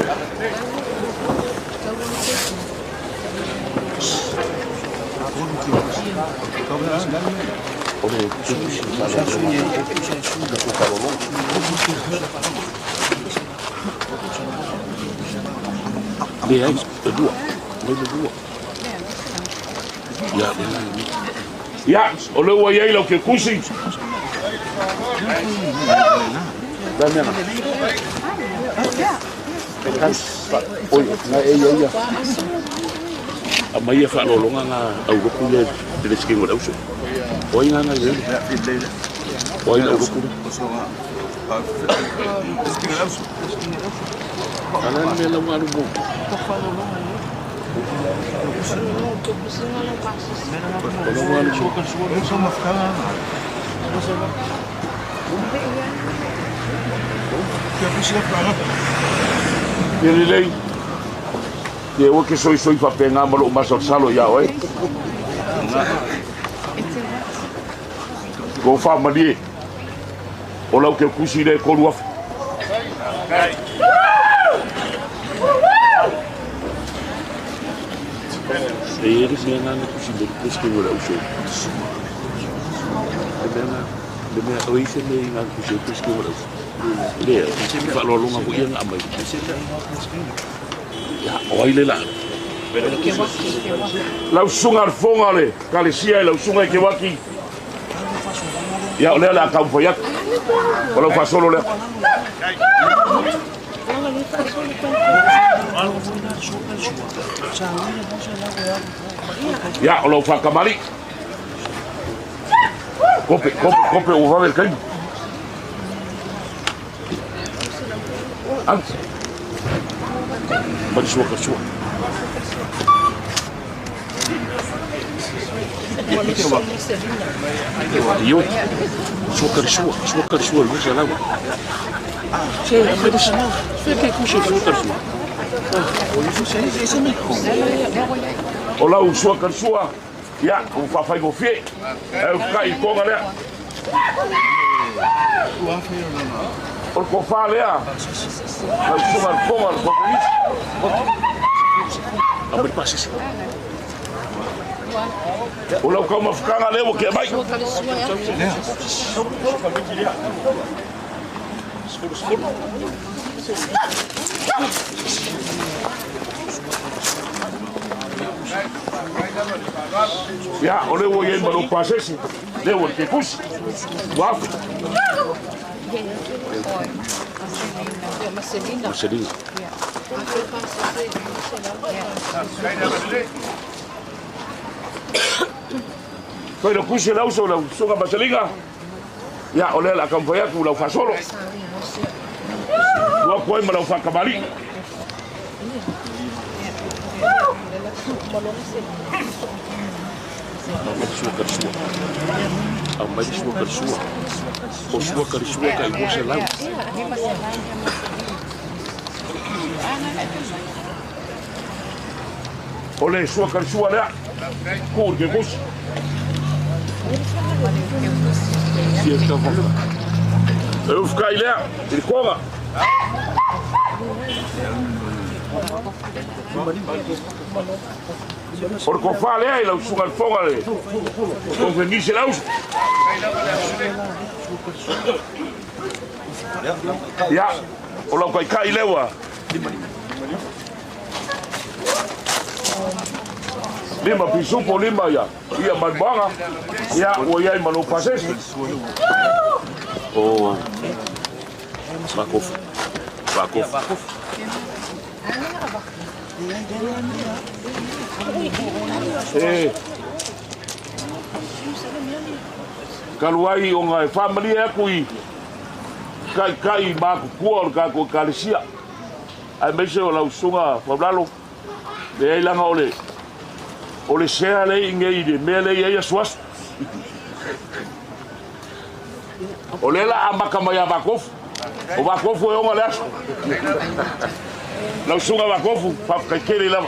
O le kusi Leai, e lua. Mai le lua. Ia, Ia, o lea ua i ai lau kekusi. La mea na. Oi, na e ia ia. A mai e whaalolonga ngā auroku le Peresetene o le Auso. O ai ngā ngā i O ai le auroku le. Ala le mea lau ngā mo. O lau ngā mo. Ia lelei. Ia ua ke soisoi faapena ma lou masalosalo iā oe. Kou faamalie. O lau keukusi lea e 3,000. E i ai le mea na na tusi mai le Peresetene o le Auso. Le mea na, le mea, o i se mea i ngā tusi o le Peresetene o le Auso. Lea, whaalolonga ko ia ngā mai. Ia, o ai le la. Lau susuga le fofoga o le Ekalesia i lau susuga i Kewaki. Ia, o lea o le a taumafai atu. O lau faasolo lea. Ia, o lau faakamali. Kope, kope, kope, ua vave le taimi. Alu. Mai sua ka sua. Io, sua ka sua, sua ka sua, 200. Se, mai le se ke kusi sua ka sua. O lau sua ka sua, ia, ua faafaigofie. Ae ufukai i toga lea. O le tofa lea, lau susuga le fofoga o le Kokonisi. Aumai le pasese. O lau taumafataga lea ua tea mai. Ia, o lea ua i ai ma lou pasese, lea ua i le kekusi, ua afe. Maselina. Fai lau kusi le auso lau susuga Maseliga. Ia, o lea o le a taumafai atu lau faasolo. Tuu atu ai ma lau faatamalii. Aumai le sua kalisua. Aumai le sua kalisua. O sua kalisua tai 200. O le sua kalisua lea. Tuu i le kekusi. E ufukai lea i le koga. O le tofa lea i lau susuga i le fofoga le Kofenise Lausa. Ia, o lau taitai lea ua lima pisupo lima ia ia maimoaga ia ua i ai ma lou pasese. O Vakofu. Vakofu. E talu ai ona e faamalie atu i taitai matutua o le tatou Ekalesia, aemaise o lau Susuga Faulalo, leai leaga o le o le sea lea i inei i le mea lea e i ai asuasu. O lea la amata mai a Vakofu. O Vakofu e ona le aso. Lau susuga Vakofu, faafetai tele lava.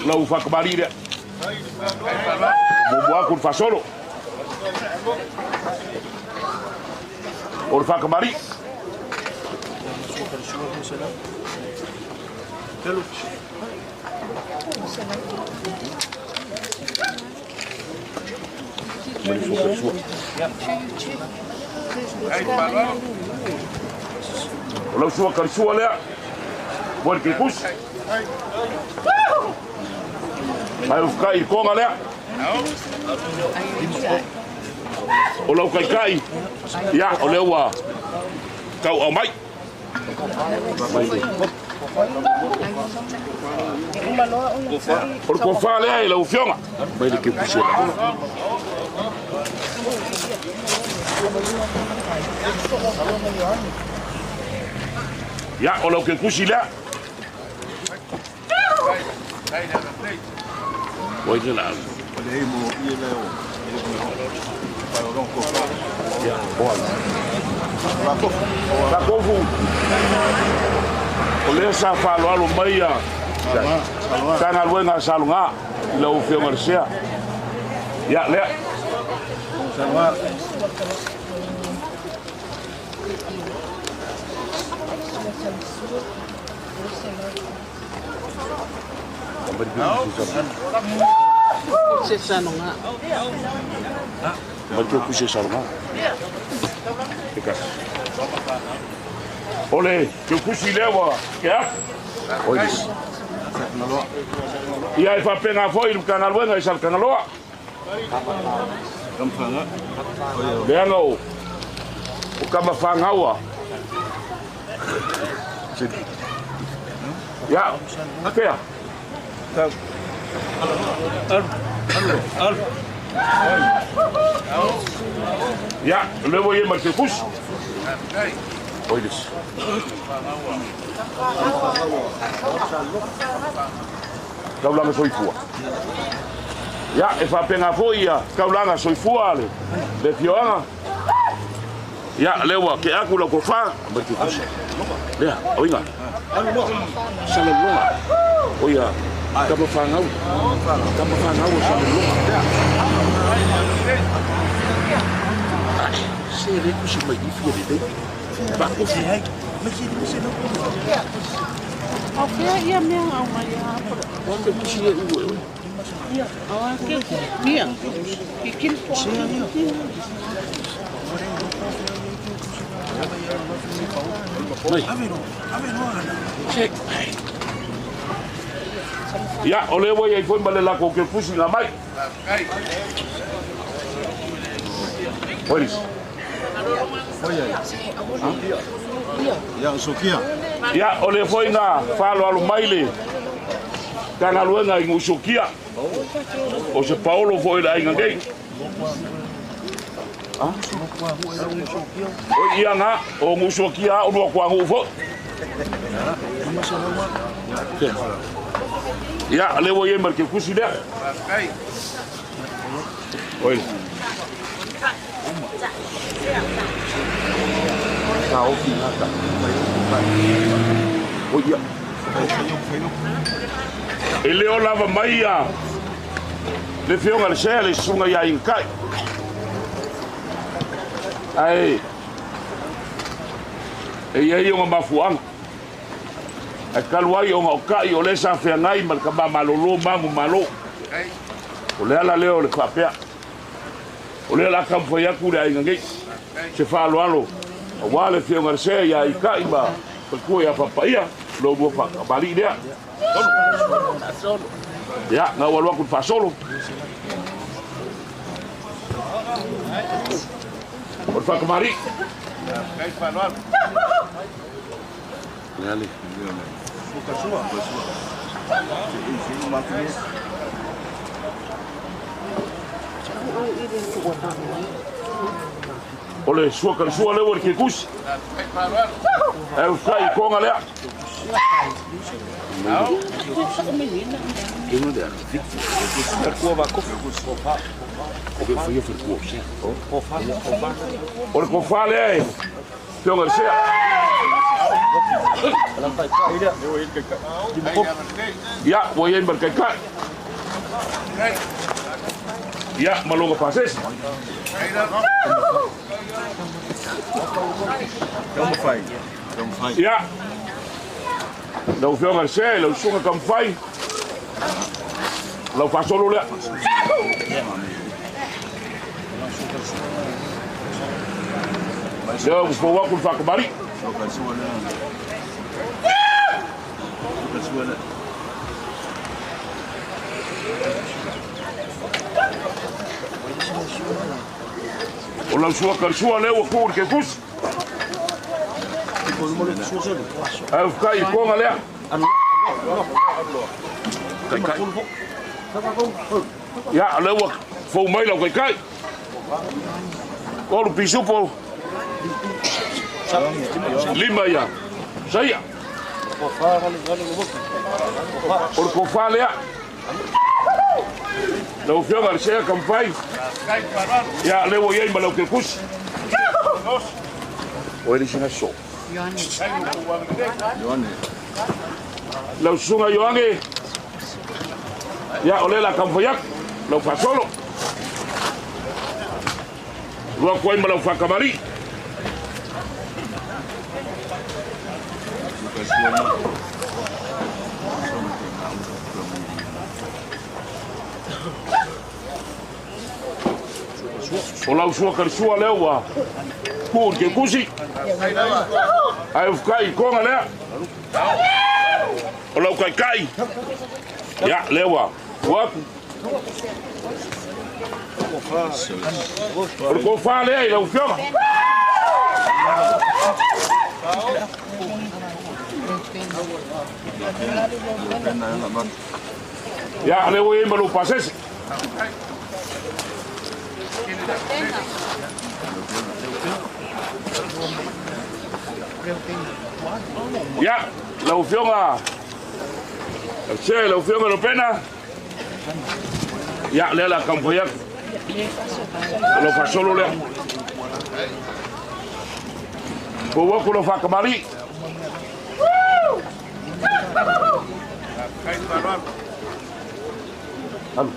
Lau faatamalii lea. Muamua atu le faasolo. O le faatamalii. O lau sua kalisua lea, mo le kekusi. Mai ufukai i konga lea. O lau kaikai, ia, o lea ua tau au mai. O le tofa lea i lau afioga. Mai le kepusi. Ia, o lau kepusi lea. Oi le la. Ia, boa. Takofu. O lea sa faaaloalo mai ia Matagaluega a Saluga i lau Afioga i le Sea. Ia, lea. O le keukusi lea ua ke afu. Ia e faapena foi i le Matagaluega i Saletagaloa. Leaga o tama fanau a Ia, fea. Ia, o lea ua i ai ma le keukusi. Oi les. Taulaga soifua. Ia, e faapena foi ia taulaga soifua le le afioaga. Ia, lea ua ke aku lau tofa. Lea, oiga. Salelologa. O ia, tama fanau. Tama fanau o Salelologa. Ai, se le kusi mai i fia lelei. Pakofi. O fea ia mea au mai a pora. O te kusi e ue oe. O a ke mia. Ki kil po. Mai. Se. Ia, o lea ua i ai foi ma le latou kefusi na mai. Oilis. Ia, o lea foi na faaaloalo mai le Matagaluega i Nuusuakia. O se paolo foi i le aiga nei. Oi ia na, o Nuusuakia a o lua kuanu'u foi. Ia, lea ua i ai ma le kekusi lea. Oi. Oi ia. E le o lava mai ia le fioga le sea le susuga ia Inkai. Ae e i ai ona mafuaaga. Ae talu ai ona o kai o lea sa feagai ma le tama malolo manumalo. O le ala lea o le faapea. O lea o le a taumafai atu le aiga nei. Se faaaloalo aua le afioga i le Sea ia Ika'i ma faletua ia Faapaia, lo oulua faatamalii lea. Ia, na ou alu atu i le faasolo. O le faatamalii. O le sua kalisua lea ua i le kekusi. Ae ufai i konga lea. O le kofa lea e fioga i le sea. Ia, ua i ai ma le taitai. Ia, ma lona pasese. Ia, lau Afioga i le Sea, lau Susuga Taumafai, lau faasolo lea. Lea ua fou atu le faakamali. O lau sua kalisua lea ua tuu i le kefusi. Ae ufukai i konga lea. Kaikai. Ia, lea ua fou mai lau kaikai. Olu pisupo. Lima ia. Saia. O le kofa lea. Lau Afioga i le Sea Taumafai. Ia, lea ua i ai ma lau kekusi. O e le isi so. Lau susuga Ioane. Ia, o lea la taumafai atu. Lau faasolo. Lua atu ai ma lau faakamali. O lau sua kalisua lea ua tuu i le kekusi. Ae ufukai i konga lea. O lau kaikai. Ia, lea ua tuu atu. O le tofa lea i lau afioga. Ia, lea ua i ai ma lou pasese. Ia, lau afioga, se lau afioga Lopena. Ia, lea la taumafai atu. O lau faasolo lea. Pou atu lau faatamalii. Alu.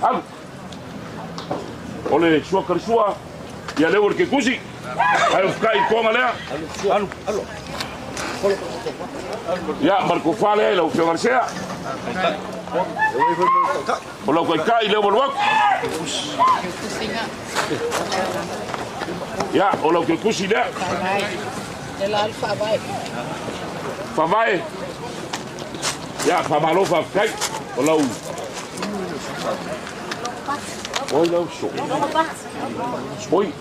Alu. O le sua kalisua, ia lea ua le kekusi. Ae ufukai i konga lea. Ia, ma le kofa lea i lau afioga i le Sea. O lau kaikai lea ua alu atu. Ia, o lau kekusi lea. Faavae. Ia, faamalo faafetai. O lau oi lau so. Oi.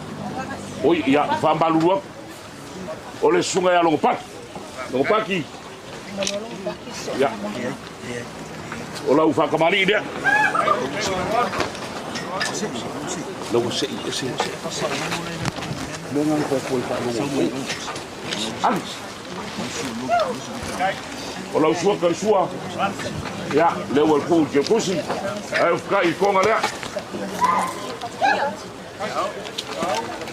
Oi, ia, faamalulu atu. O le susuga ia Logopaki. Logopaki. Ia. O lau faakamalii lea. Lau se i se. Mea ngā koe whaalogo. Alu. O lau sua ka sua. Ia, lea ua le ke kusi. Ai o whakai i konga lea.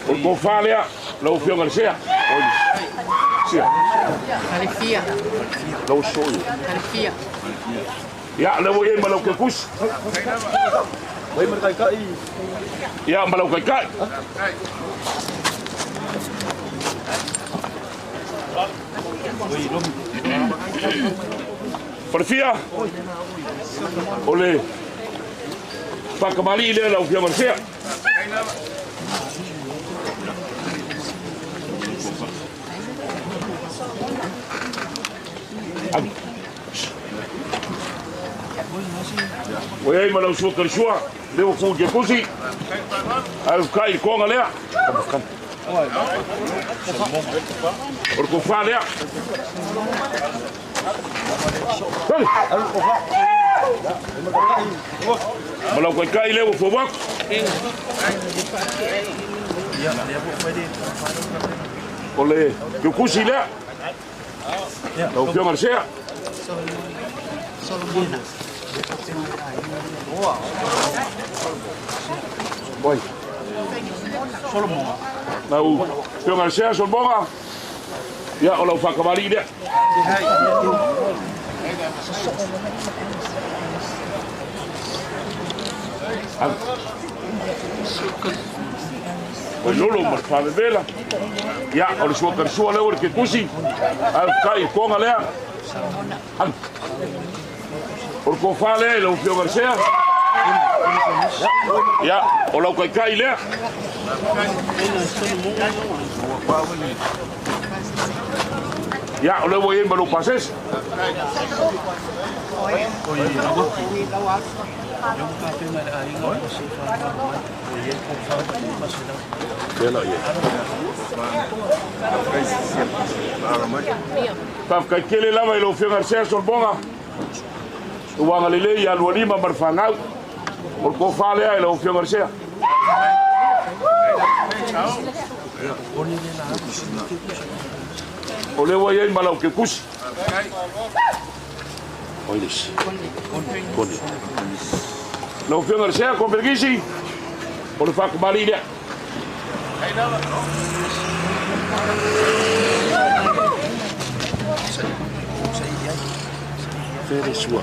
O le kofā lea, lau afioga le sea. Oi, sia. Alifia. Lau soio. Alifia. Ia, lea ua i ai ma lau ke kusi. Ia, ma lau kaikai. Falefia. O le whakamali lea lau afioga le sea. Alu. Ua i ai ma lau sua karisua, lea ua ku ke kusi. Ai whakai i konga lea. O le kofā lea. Hei! Ma lau kaikai lea ua fau atu. O le kiukusi lea. Lau afioga le sea. Oi. Lau afioga le sea, Solomona. Ia, o lau whakamali lea. Alu. O lolo ma le whavevela. Ia, o le sua karisua lea o le kekusi. Ai whakai i konga lea. Alu. O le kofā lea i lau afioga le sea. Ia, o lau kaikai lea. Ia, o lea ua i ai ma lou pasese. Faafetai tele lava i lau afioga le sea Solomona. Ua agalelei ia lua lima ma le fanau. O le kofā lea i lau afioga le sea. O lea ua i ai ma lau kekusi. Oi lesi. Kone. Lau afioga le sea, Kompelikisi. O le whakamali lea. Fere sua.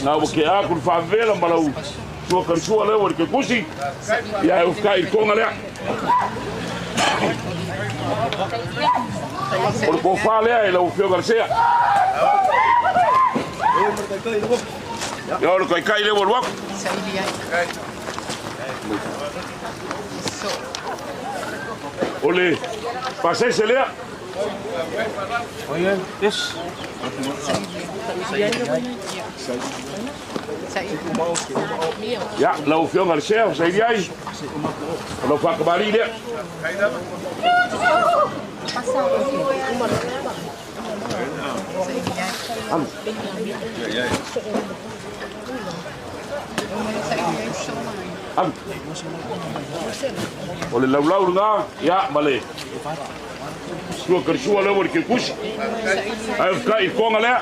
Nā ua ke aku le whaavela ma lau sua karisua lea ua le kekusi. Ia e ufkai i konga lea. O le kofā lea i lau afioga le sea. Ia o le kaikai lea ua luaku. O le pasese lea. Ia, lau afioga le sea, saili ai. O lau whakamali lea. Alu. Alu. O le laulau lena, ia, ma le sua karisua lea ua le kekusi. Ai whakai i konga lea.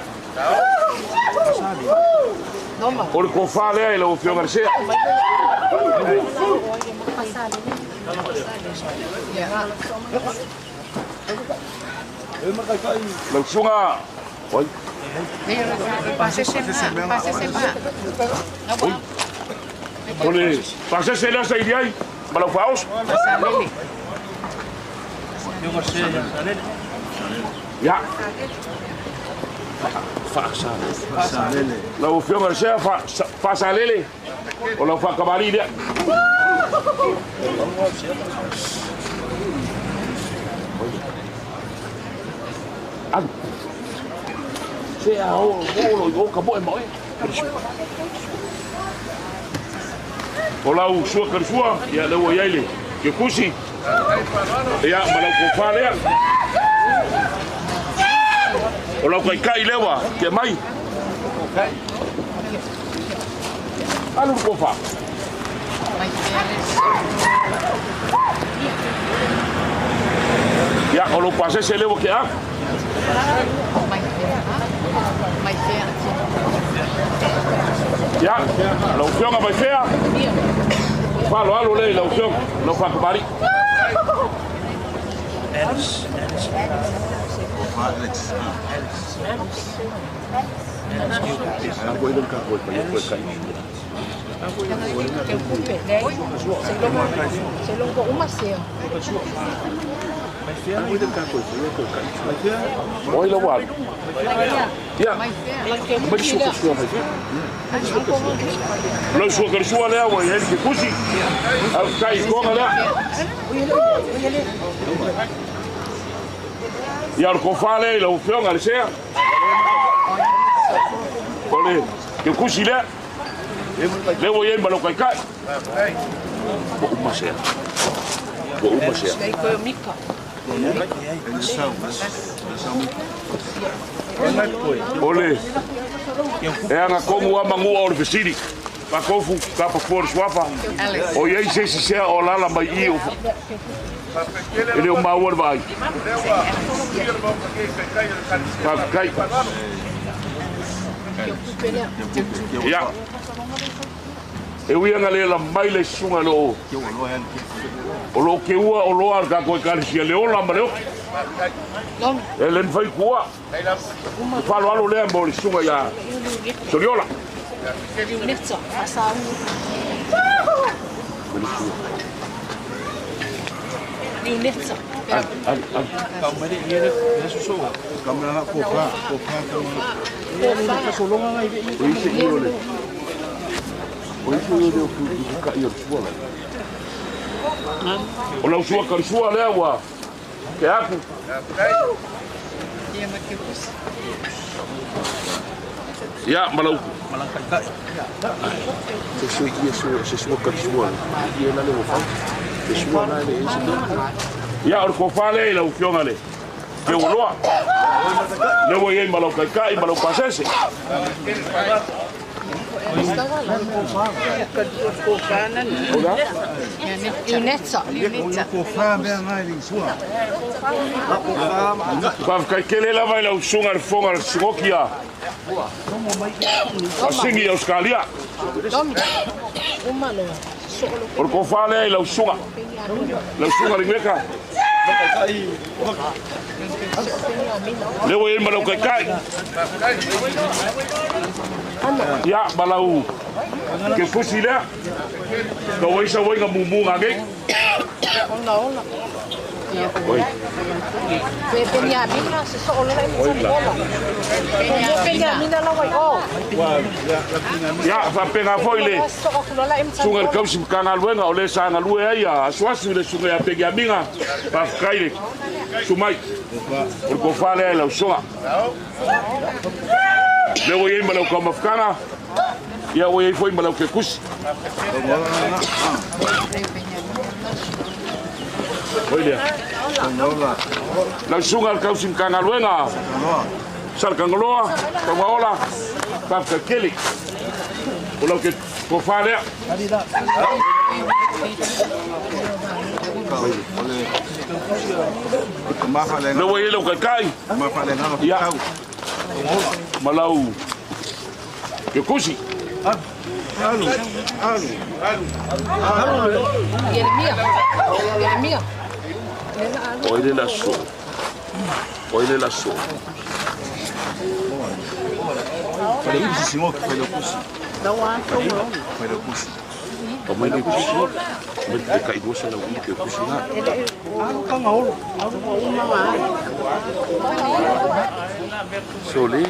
O le kofā lea i lau afioga le sea. Lau susuga. Oi. Oi. O le pasese lea saili ai ma lau faaoso. Ia. Faasalele. Lau Afioga i le Sea Faasalele, o lau faatamalii lea. Alu. Se a o o lo i o ka moe ma oe. O lau sua karisua, ia lea ua i ai le kekusi, ia ma lau kofa lea. O lau kaikai lea ua tea mai. Alu le kofa. Ia, o lou pasese lea ua tea aku. Ia, lau Afioga Vaifea, faaaloalo lea i lau Afioga, lau faatamalii. O ai la ua alu? Ia, mai le sua ka sua mai fea. Lau sua ka sua lea ua i ai le kekusi. Au kai konga lea. Ia, o le kofa lea i lau Afioga le Sea. O le kekusi lea. Lea ua i ai ma lau kaikai. Ua uma sea. Ua uma sea. O le e aga komu a magua o le fesili. Fakofu kapafua le suafa. O i ai se isi sea o alala mai i o e le o maua le vaai. Faafetai. Ia. E ui aga le la mai le susuga lo o lo keua o loa le tatou ekalesia le ola ma le oti. E le mafai kua. Le faaaloalo lea mo le susuga ia Soliola. O lau sua karisua lea ua ke aku. Ia, ma lau. Se sui ia se sua karisua. Ia na le o fau. Se sua na le ese. Ia, o le kofa lea i lau Afioga le Ke ua loa. Lea ua i ai ma lau kaikai ma lau pasese. Faafetai tele lava i lau susuga le Fofoga o le Sigoki a Sini i Ausetalia. O le tofa lea i lau susuga, lau susuga Limeka. Lea ua i ai ma lau taitai. Ia, ma lau kefusi lea. Tau ai sau ai na mumu ngā nei. Oi. Ia, faapena foi le susuga i le tausi Matagaluega o le sa galue ai a asuasu i le susuga ia Peniamina. Faafetai le sumai. O le tofa lea i lau susuga. Lea ua i ai ma lau taumafataga, ia ua i ai foi ma lau kekusi. Oi lea. Lau susuga i le tausi Matagaluega Salakagaloa, Taugaola, faafetai tele. O lau tofa lea. Lea ua i ai lau taitai. Ia. Ma lau kekusi. O ai le laso. O ai le laso. Aumai le tusi. Aumai le tai 200 i le tusi na. Sole.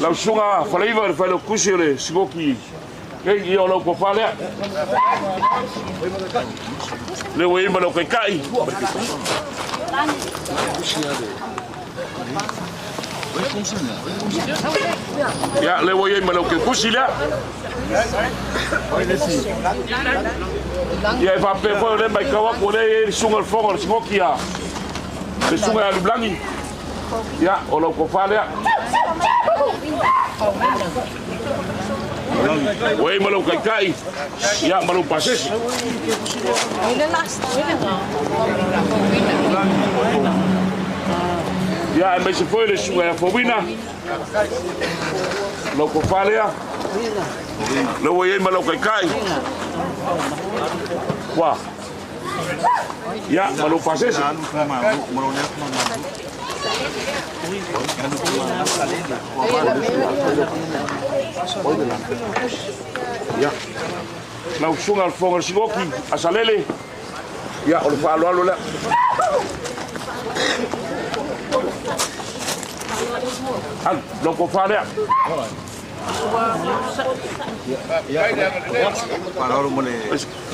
Lau susuga Faleiva le failautusi o le Sigoki Kei, ia o lau tofa lea. Lea ua i ai ma lau taitai. Ia, lea ua i ai ma lau kekusi lea. Ia, e faapea foi o lea e matau atu o lea e i ai le susuga i le Fofoga o le Sigoki a le susuga ia Lublagi. Ia, o lau tofa lea. Ua i ai ma lau taitai, ia, ma lou pasese. Ia, aemaise foi le susuga ia Fouina, lau tofa lea. Lea ua i ai ma lau taitai. Ua. Ia, ma lou pasese. Ia, lau susuga le Fofoga o le Sigoki, Asalele, ia, o le faaaloalo lea. Alu, lau tofa lea.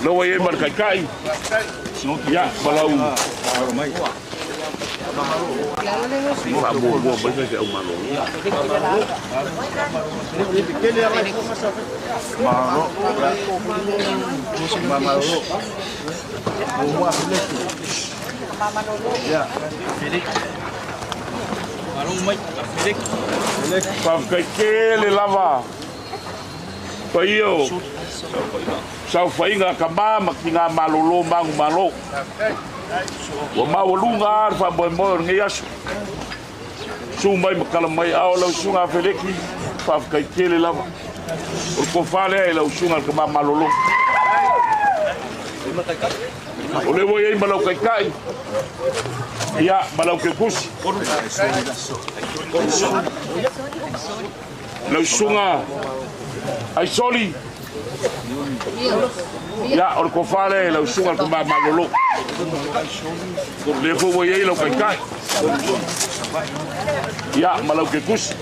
Lea ua i ai ma le taitai, ia, ma lau faamuamua mai faifeau malolo. Faafetai tele lava paia o saofaiga a tama ma tina malolo manumalo. Ua maualuga lava le faamoemoe o lenei aso. Susu mai ma tala mai ao lau susuga a Feleki, faafetai tele lava. O le tofa lea i lau susuga le tama malolo. O lea ua i ai ma lau taitai, ia, ma lau kekusi. Lau susuga Aisoli, ia, o le tofa lea i lau susuga le tama malolo. O lea foi ua i ai lau taitai, ia, ma lau kekusi.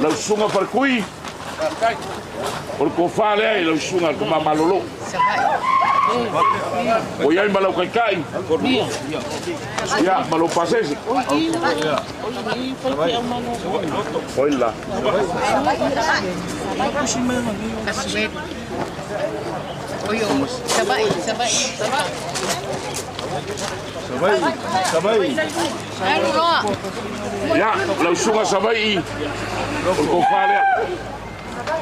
Lau susuga Faletui, O le tofa lea i lau susuga le tama malolo. Ua i ai ma lau taitai, ia, ma lou pasese. Oi la. Ia, lau susuga Savaii, o le tofa lea.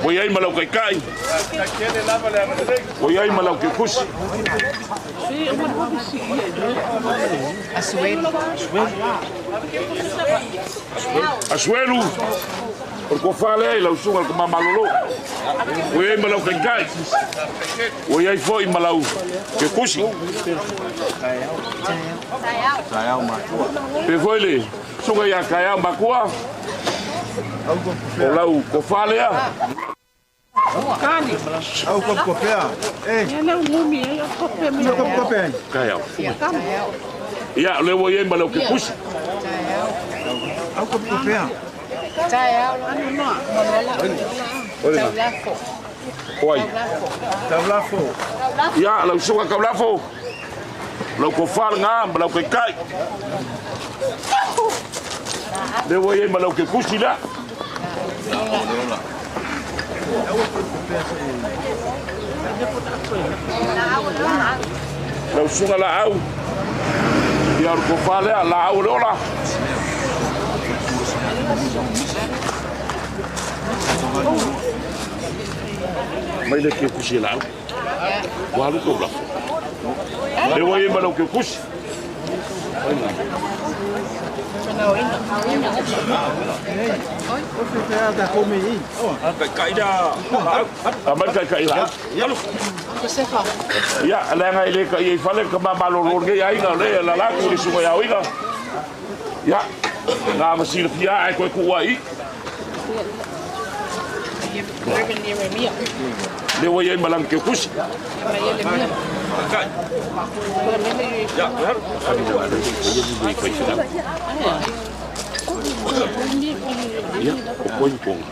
Ua i ai ma lau taitai, ua i ai ma lau kekusi. Asuelu, o le tofa lea i lau susuga i le tama malolo. Ua i ai ma lau taitai, ua i ai foi ma lau kekusi. Pe foi le susuga ia Taeao Makua, o lau tofa lea. Taeao. Ia, o lea ua i ai ma lau kekusi. Oi. Ia, lau susuga Taulafo, lau tofa lena ma lau taitai. Lea ua i ai ma lau kekusi lea. Lau susuga Laau, ia o le tofa lea, Laau o le ola. Mai le kekusi e Laau. Ua alu tou lafo. Lea ua i ai ma lau kekusi. Aumai le taitai la. Ia, leaga e le taia i fale le tama malolo o lenei aiga, o lea e alaala atu i le susuga ia Oiga. Ia, na ma silafia ae toe tuu ai i. Lea ua i ai ma lana keukusi. Ia, o koe ni ponga.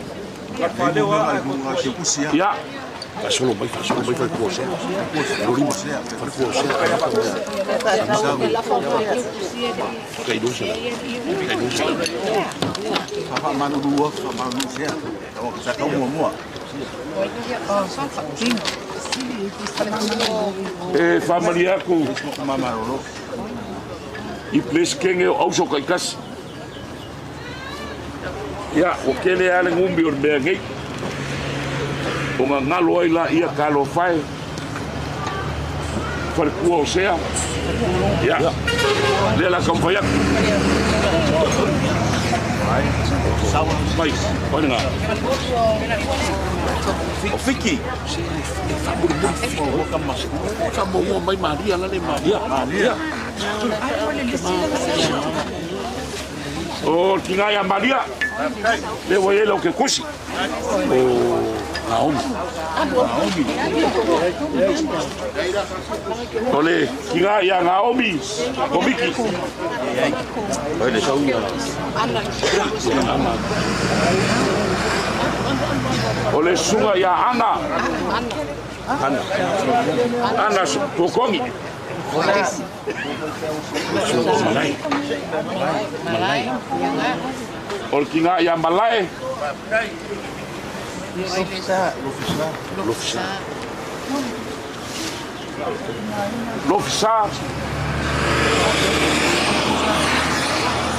Ia, faasolo mai, faasolo mai falekua o Sea. Lolima, falekua o Sea. Tai 200. Tai 200. E faamalie atu i Peresetene o auso taitasi. Ia, ua tele lava le gumi o le mea nei, ona galo ai laia talofa e, faletua o Sea. Ia, lea o le a taumafai atu. Mai, mai lena. O Fiki. Faamuamua mai Maria lale Maria. Maria. O le tina ia Maria. Lea ua i ai lau kekusi. O Naomi. O le tina ia Naomi. O Miki. O le susuga ia Ana. Ana. Ana Tuokogi. Malae. Malae. O le tina ia Malae. Lofisa. Lofisa. Lofisa.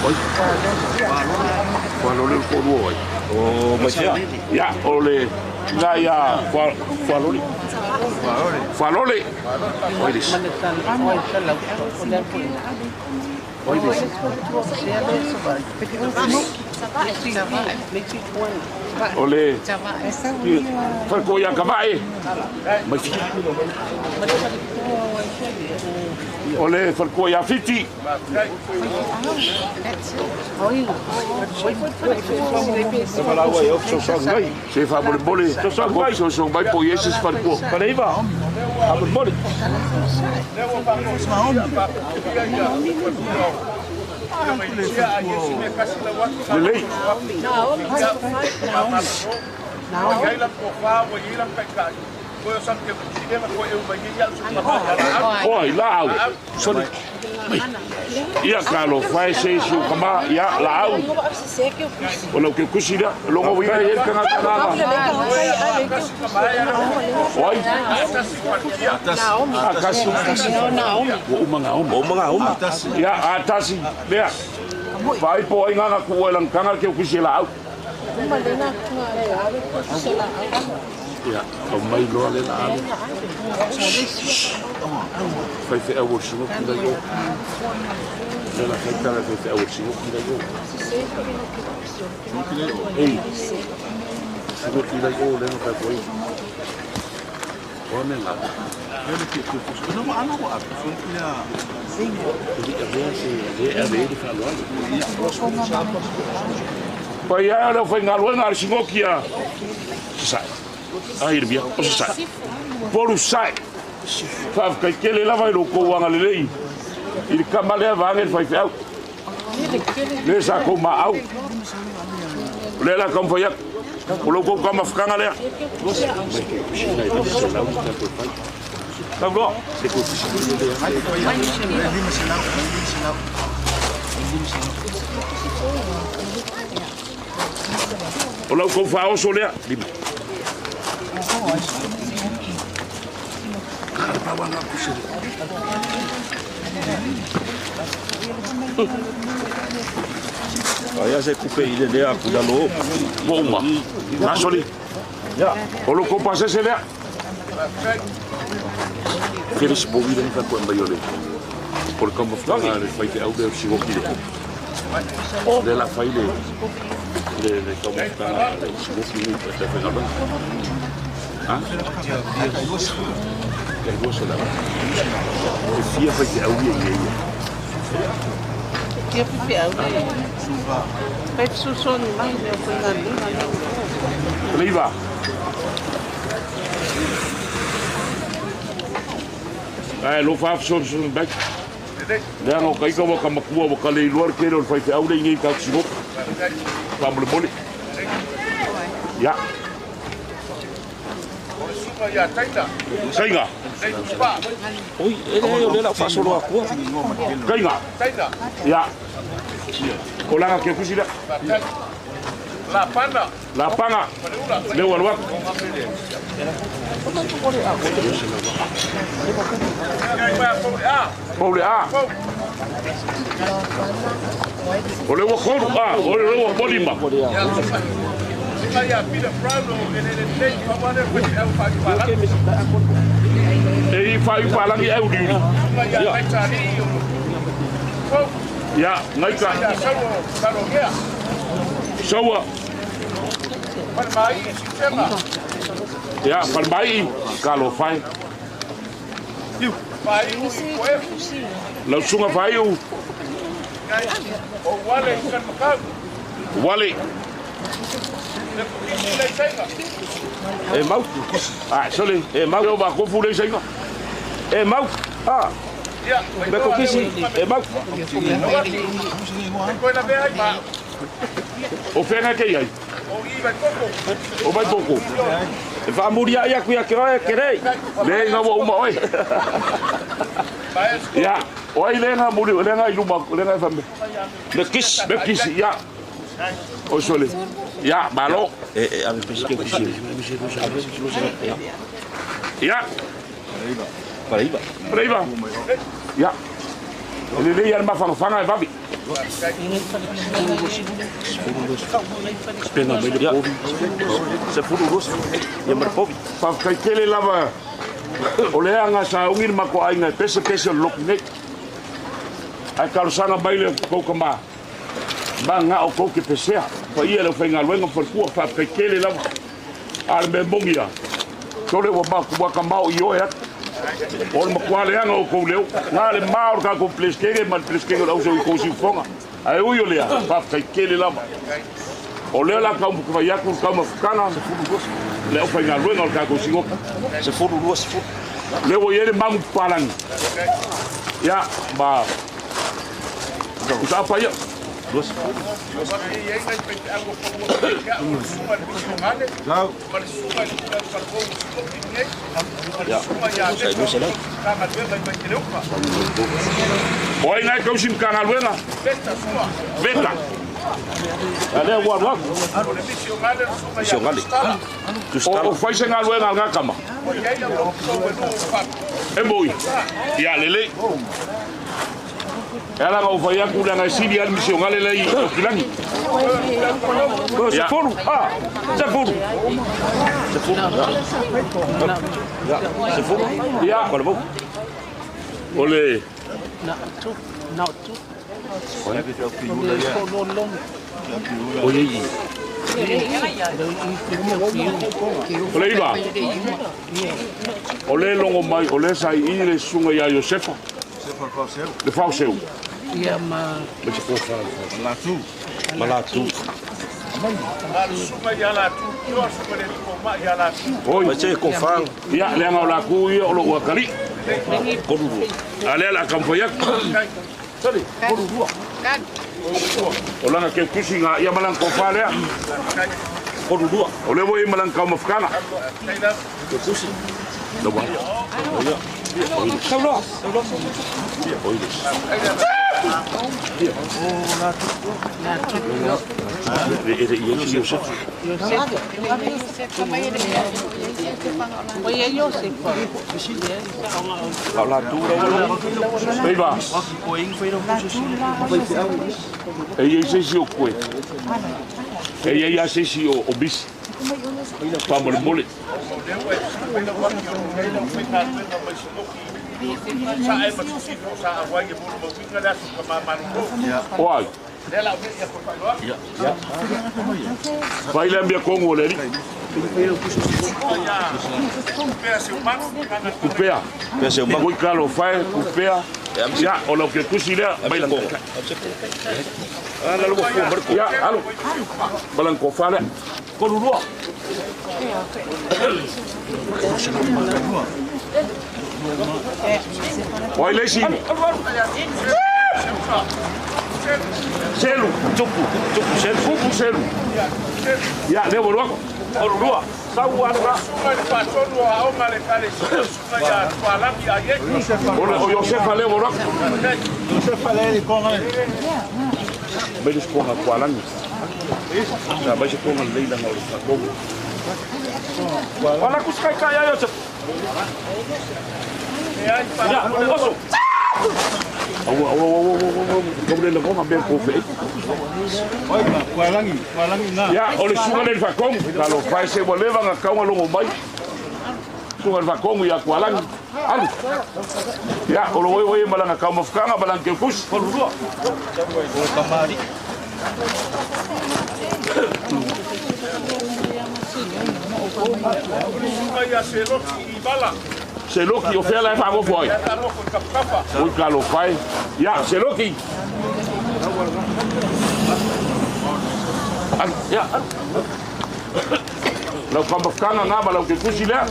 Oi. Fualole le toalua ai. O Maisea. Ia, o le tina ia Fualole. Fualole. Oi le. Oi le. O le falekua ia Kavae. Mai. O le falekua ia Fiti. Se faamolemole, fesoasoani mai po o i ai se isi falekua. Faamolemole. Lelei. Oi, laau. Soli. Ia talofa e se isi o kama, ia laau. O lau kekusi lea, logo uiga i e tagata lana. Oi. Atasi. Ua uma ngā oma. Uma ngā oma. Ia, atasi. Lea. Vaai po ai ngā kua e langtanga kekusi e laau. Ia, aumai loa le laau. Faifeau o le sigoki lai o. Le la faitala faifeau o le sigoki lai o. Ei, sigoki lai o le na faifeau. O ame ngā. E li avea se le ave le whaaloalo. Paia e o le aufaigaluega a le sigoki a Sasae. A Ieremia, o Sasae. Upolu Sasae. Faafetai tele lava i lo outou agalelei i le tama lea vaeane le faifeau. Le sa kou maau. O lea la taumafai atu. O lo outou taumafataga lea. Tauloa. O la outou faaoso lea. Lima. Aia se kupe i le lea aku lalo o. Ua uma. Gasoli. O lo kou pasese lea. Felix Bovi le fa koe mai o le o le taumafataga a le faifeau lea o le sigoki lea. O lea la fai le le le taumafataga a le sigoki nei pe te faigaluega. Ha? Tai 200. E fia faifeau ia i ai ia. Ia faifeau le fai fesoasoani mai le aufaigaluega lea. Leiva. Ae alofa lava fesoasoani mai. Leaga o ka ika ua ka matua ua ka le iloa le tele o le faifeau lea i inei i tatou sinopi. Faamolemole. Ia. Saiga. Oi, e leai o lea o le a ou faasolo atua. Kaiga. Ia. O laga ke kusi lea. Lapana. Lea ua alu atu. Poule A. O lea ua kolu a, o lea ua kolima. E i faaiupalagi e uliuli. Ia, gaika. Saua. Ia, falemai, kalofai. Lau susuga Faaiu. Wale. E mau. Ah, sole. E mau. Teo ma kofu le saiga. E mau. Ah. Me kokisi. E mau. O whenga kei ai? O vai koko. E faamuli ai aku ia ke oe ke rei. Le inga ua uma oe. Ia, o ai lenga muri, lenga i luma, lenga e whame. Me kisi. Me kisi, ia. O sole. Ia, malo. E e ave pesi ke kisi. Ia. Pareiva. Pareiva. Ia. E lelei ia le mafangafanga e vave. Pena mai le povi. Se fulu rosi. Ia ma le povi. Faafetai tele lava o le aga sa ugi le matou aiga e pesepese o le lotu nei. Ae talosaga mai le tou tama, ma gao tou te pesea. Paia i le aufaigaluega ma faletua, faafetai tele lava. A o le mea moni lava, sole ua matou atamao i oe atu. O le matua leaga o outou leo, na le ma o le tatou Peresetene ma le Peresetene o le Auso i tou siufofoga. Ae ui o lea, faafetai tele lava. O lea o le a taumafai atu le taumafataga le aufaigaluega o le tatou Sinota. 10 20. Lea ua i ai le mamu papalagi. Ia, ma utaapa ia. 20. Ia, sai 200. O ai nai tausi Matagaluega? Veta. A lea ua alu atu. Misionale. O fai se galuega a lena tama. E moi. Ia lelei. E ala ona ou fai atu leaga e sili lava le misionale lea i Aukilagi. Se fulu. Ah, se fulu. Se fulu. Ia, se fulu. Ia. O le O le iva, o le logo mai, o le sa i i le susuga ia Iosefa, le Faoseu. Ia ma Malatu. Oi. Mai se kofa. Ia, leaga o lakou ia o lou atalii. Kolu lua. A lea o le a taumafai atu. Sali, kolu lua. O lana keutusi ga ia ma lana tofa lea. Kolu lua. O lea ua i ai ma lana taumafataga. Keutusi. Laua. Tau loa. E le i ai se Iosefa. A o latou la ua Leiva. E i ai se isi o koe. E i ai lava se isi o misi. Faamolemole. O ai? Fai le amiatonu o le alii. Kupea. Kupea. Ui talofa e, kupea. Ia, o lau kekusi lea, mai lana taitai. Ia, alu. Ma lana tofa lea. 32. O ai le isi? Selu. Tupu, tupu selu. Tupu selu. Ia, lea ua alu atu. 32. Sau ua alu la. O Iosefa lea ua alu atu. Mai le sukoga Tualagi. Sa mai se koga lelei leaga o le faatogo. Wala ku skai kai ai o te. Ia, oso. Aua, aua, aua, aua, aua, aua, kau le lagoga mea ko fe. Ia, o le suga le faatogo. Talofa e se ua leva na kauga logo mai. Suga le faatogo ia Tualagi. Alu. Ia, o lo oe oe ma lana taumafataga ma lana keukusi. 32. Seloki, o fea la e faagofo ai? Ui talofa e. Ia, Seloki. Alu, ia, alu. Lau taumafataga na ma lau keukusi lea.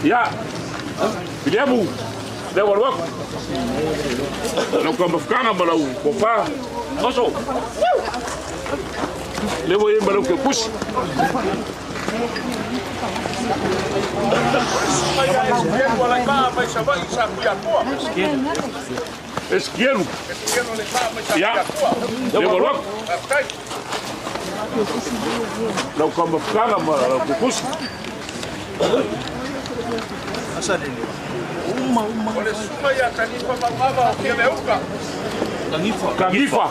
Ia, Viliamu, lea ua alu atu. Lau taumafataga ma lau tofa. Oso. Lea ua i ai ma lau keukusi. Esikielu. Ia, lea ua alu atu. Lau taumafataga ma lau keukusi. Kagifa.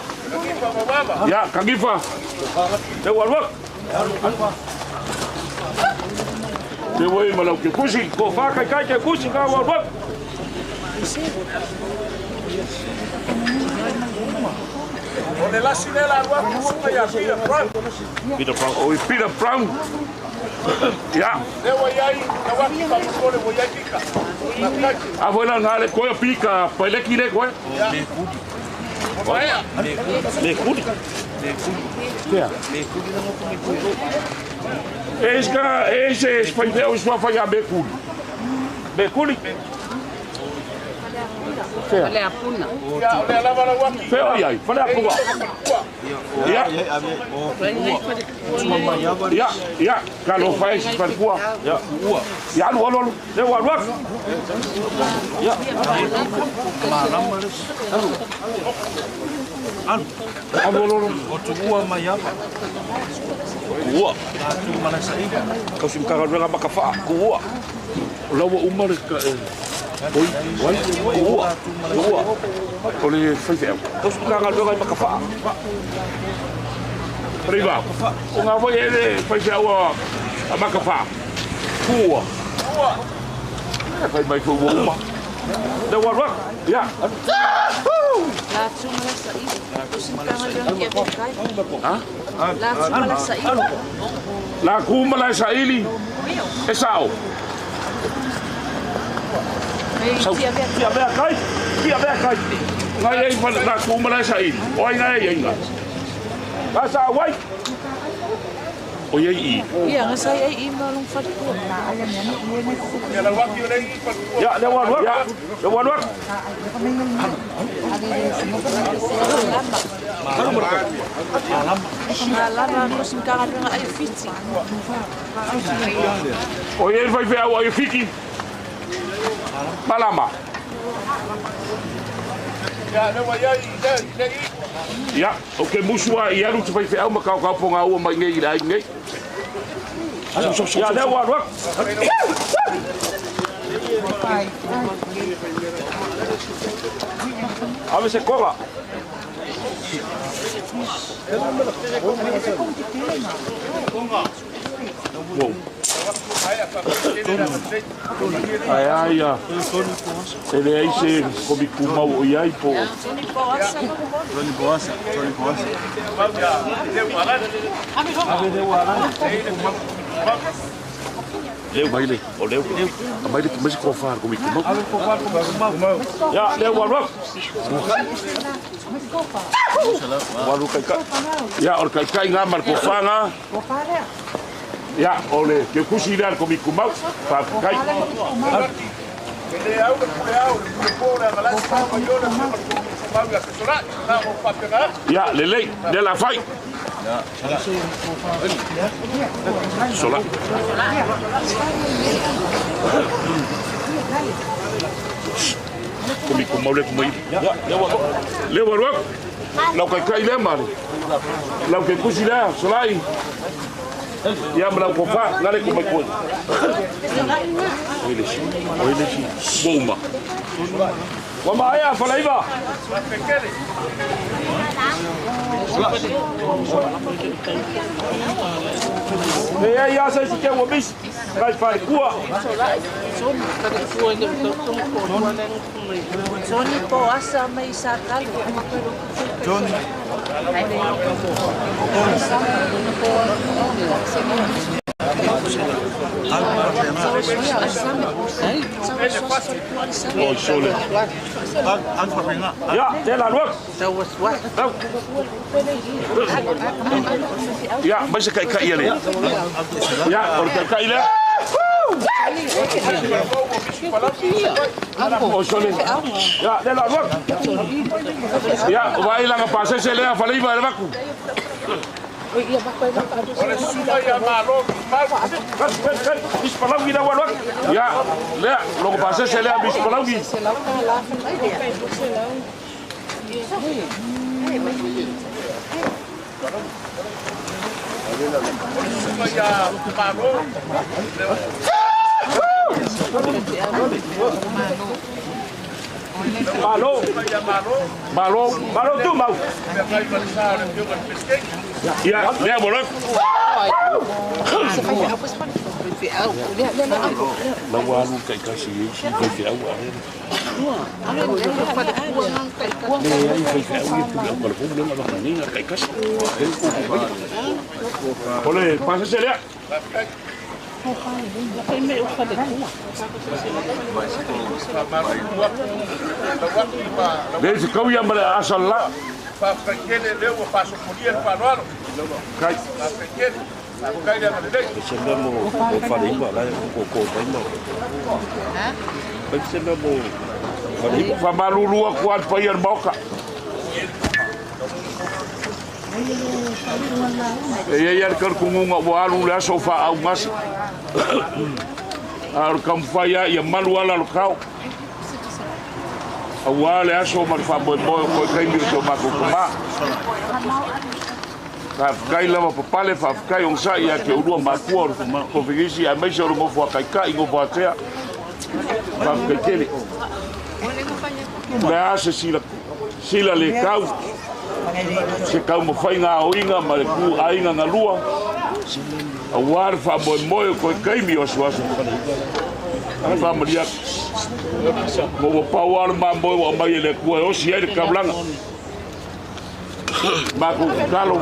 Ia, Kagifa. Lea ua alu atu. Lea ua i ai ma lau keukusi. Tofa kaikai keukusi na ua alu atu. Peter Brown. Oi, Peter Brown. Ia. A foi la na le koe pika, paileki le koe. Mekuli. Fea. E isi ka, e isi e faifeau i suafa ia Mekuli. Mekuli. Fea. Faleapuna. Fea o i ai, Faleapuna. Ia. Ia, ia, talofa e si falepua. Ia, ia alu, alu, alu. Lea ua alu atu. Ia. Alu, alu, alu. Kuua. Kausi Matagaluega ma Kafa'a, kuua. O la ua uma le oi, oi, kuua, kuua. O le faifeau. Kausi Matagaluega i Makafa'a. Reiva, o ngā wai e le faifeau a Makafa'a. Kuua. E fai mai foi ua uma. Lea ua alu atu. Ia. Ha? La ku ma la saili. E sao. Sau. Tia mea kai. Tia mea kai. Ngai ei fa la ku ma la saili. O ai ngai ei ngai. La sa wai. O iai i. Ia, nga sa iai i ma long falepua. Ia, lea ua alu atu. Lea ua alu atu. Malama no se Matagaluega ai Fiti. O iai le faifeau ai Fiti. Malama. Ia, ou te musu lava i alu te faifeau ma kaokao pogaua mai nei i le aiga nei. Ia, lea ua alu atu. Ave se koga. Wow. Ae a ia, e leai se komi kumau o i ai po o. Leu mai le, o leu. Aumai le mai se kofa a le Komiti Mau. Ia, lea ua alu atu. Ua alu kaikai. Ia, o le kaikai ngā ma le kofa ngā. Ia, o le keukusi lea a le Komiti Kumau. Faafetai. E le au le pule ao, le pule po le agalasi, mai o le afioga i le Komiti Kumau ia Fesolai. Na o faapena atu. Ia, lelei, lea la fai. Sola. Komiti Kumau le kumai. Ia, lea ua lea ua alu atu. Lau kaikai lea ma le. Lau keukusi lea, Solai. Ia ma lau kofa, la le kumai koe. Oi le si, oi le si. Ua uma. Ua maea Faleiva. E ai lava se isi keu ua misi, nai falekua. Oi sole. Ia, tela alu atu. Tau. Ia, mai se kaikai a le. Ia, o le kaikai lea. Oi sole. Ia, tela alu atu. Ia, vaai langa pasese lea Faleiva e le vaku. O le susuga ia Malo Tumau. Miss Palaugi lea ua alu atu. Ia, lea, logo pasese lea Miss Palaugi. O le susuga ia Malo. Malo. Malo. Malo Tumau. Ia, lea ua alu atu. La ua alu taitasi i isi faifeau a lea. Leai faifeau ia pule au kalafou lea na avatu nei na taitasi. O le pasese lea. Lea se kau ia ma le aasa la. Faafetai tele lea ua faasopolia le faaaloalo. Kai. Faafetai tele. Faafetai le agalelei. Se mea mo Faleiva la e koko mai ma. Pai se mea mo Faleiva. Faamalulu atu lava i le paia o le Maota. E i ai lava le talitonuga ua alu le aso o faaaugasi. A o le taumafai lava ia malu ala o le tao. Aua le aso ma le faamoemoe o toe taimi o si o matou tama. Faafetai lava papale, faafetai onosai ia te oulua matua o le Kofenisi aemaise o le nofo a Taitai, nofo a Tea. Faafetai tele. O le a se sila, sila le tau, se taumafaiga aoina ma le tu aiga galua, aua le faamoemoe o toe taimi o asuasu. Faamalie atu, ma ua pau lava le mamoe ua aumai e le Atua e osi ai le taulaga. Matou tatalo,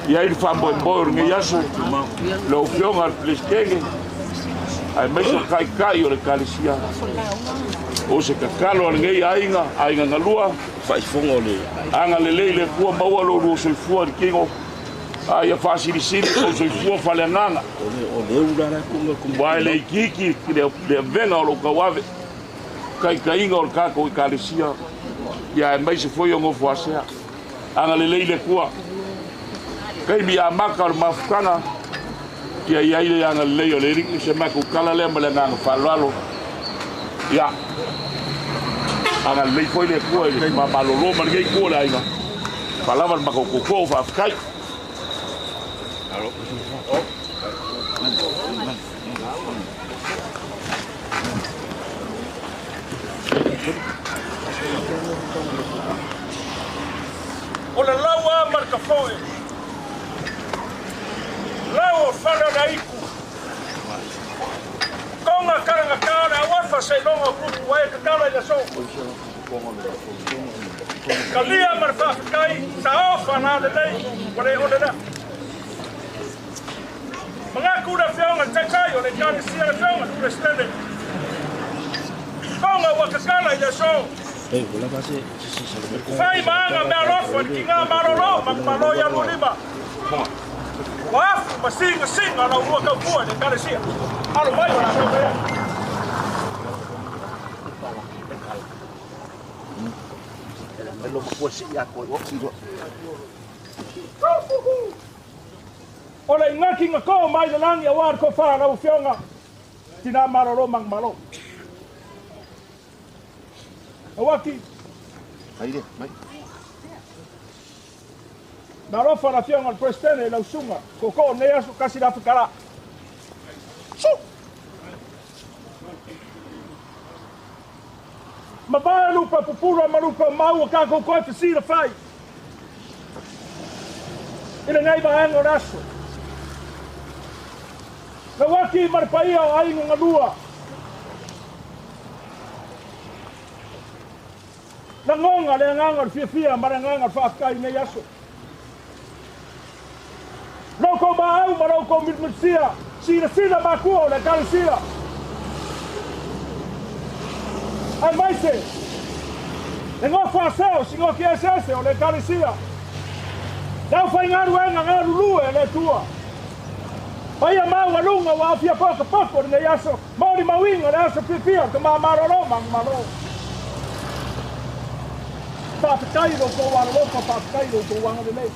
i ai le faamoemoe o lenei aso, lau Afioga i le Peresetene, aemaise o Taitai o le Ekalesia. O se tatalo a lenei aiga, aiga galua, Faaifoga o le agalelei le Atua maua lo oulua soifua i le tino, a ia faasilisili tou soifua faaleagaga. O le ula la kunga kumau. Aua e le itiiti le avega o lou tauave, taitaiga o le tatou Ekalesia, ia aemaise foi o nofo asea. Agalelei le Atua. Taimi amata o le mafutaga, ia i ai le agalelei o le Alii. Se matou tala lea ma le agaga faaaloalo. Ia, agalelei foi le Atua i le malolo ma lenei itu o le aiga. Faalava le matou tootoo, faafetai. O le lau a ma le tafoe, lau o fale o le aitu, Tonga karangata o le auafa seiloga o tupu ai e tatalo i le aso. Talia ma le faafetai, saofa la lelei, ua le ole lea. Manatu le Afioga i le Taitai o le Ekalesia le Afioga i le Peresetene, Toga ua tatala i le aso. Fai ma aga meaalofa i le tiga malolo ma le malo i Alualima. Ua afu ma sigasiga la ulua tautua i le Ekalesia. Alo mai o latou mea. O le igakiga to mai le lagi aua le tofa a lau Afioga, tina malolo manumalo. Auaki. Na alofa le Afioga i le Peresetene i lau susuga, tootoo o lenei aso, 1000 tala. Su! Mavae lupe pupula ma lupe mau ua tatou toe fesilafai i lenei vaega o le aso. Lauaki ma le paia o aiga galua. Lagona le agaga o le fiafia ma le agaga o le faafetai i lenei aso. Lo outou maau ma lo outou milimilisia, silasila matua o le Ekalesia, aemaise le nofo a seo sigoki eseese o le Ekalesia, le aufaigaluega galulue a le Atua. Paia maualuga ua aofia potopoto i lenei aso, molimauina le aso fiafia o le Tama Malolo manumalo. Faafetai i lo outou alolofa, faafetai i lo outou agalelei.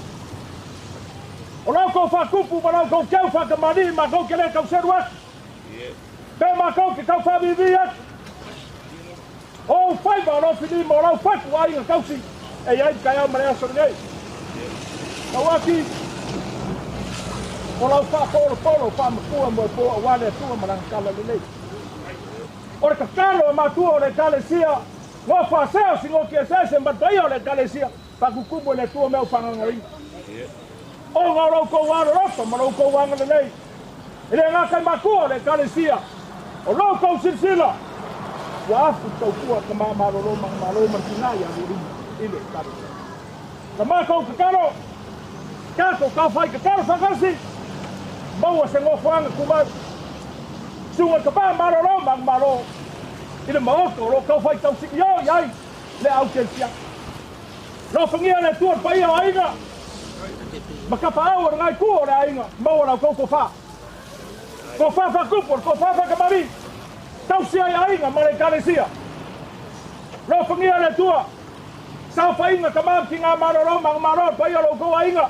O la outou faatupu ma la outou keu faatamalii matou te le tau selu atu, pe matou te tau faaviivii atu. O ou faiva o lou filima o lau fatu aiga tausi e i ai le taeao ma le aso lenei. Tauaki, o lau faapolopolo faamatua moepo aua le Atua ma lana tala lelei. O le tatalo a matua o le Ekalesia, nofo a sea o sigoki eseese ma le paia o le Ekalesia, faatutumu e le Atua mea o faagaogoina. Ona o lo outou alolofa ma lo outou agalelei, e le gata i matua o le Ekalesia, o lo outou silasila, ua afu le tautua a tama malolo manumalo ma le tina ia Lualima i le Ekalesia. Na matou tatalo, tatou taufai tatalo faatasi, maua se nofoaga tumau, susuga i le tama malolo manumalo i le maota o lo o taufai tausiio i ai le au kerisiano. Alofagia le Atua le paia o aiga ma tapaau o lena itu o le aiga, maua la outou tofa. Tofa faatupu, o le tofa faakamali, tausi ai aiga ma le Ekalesia. Alofagia le Atua, saofaiga tama ma tina malolo manumalo le paia o lo outou aiga,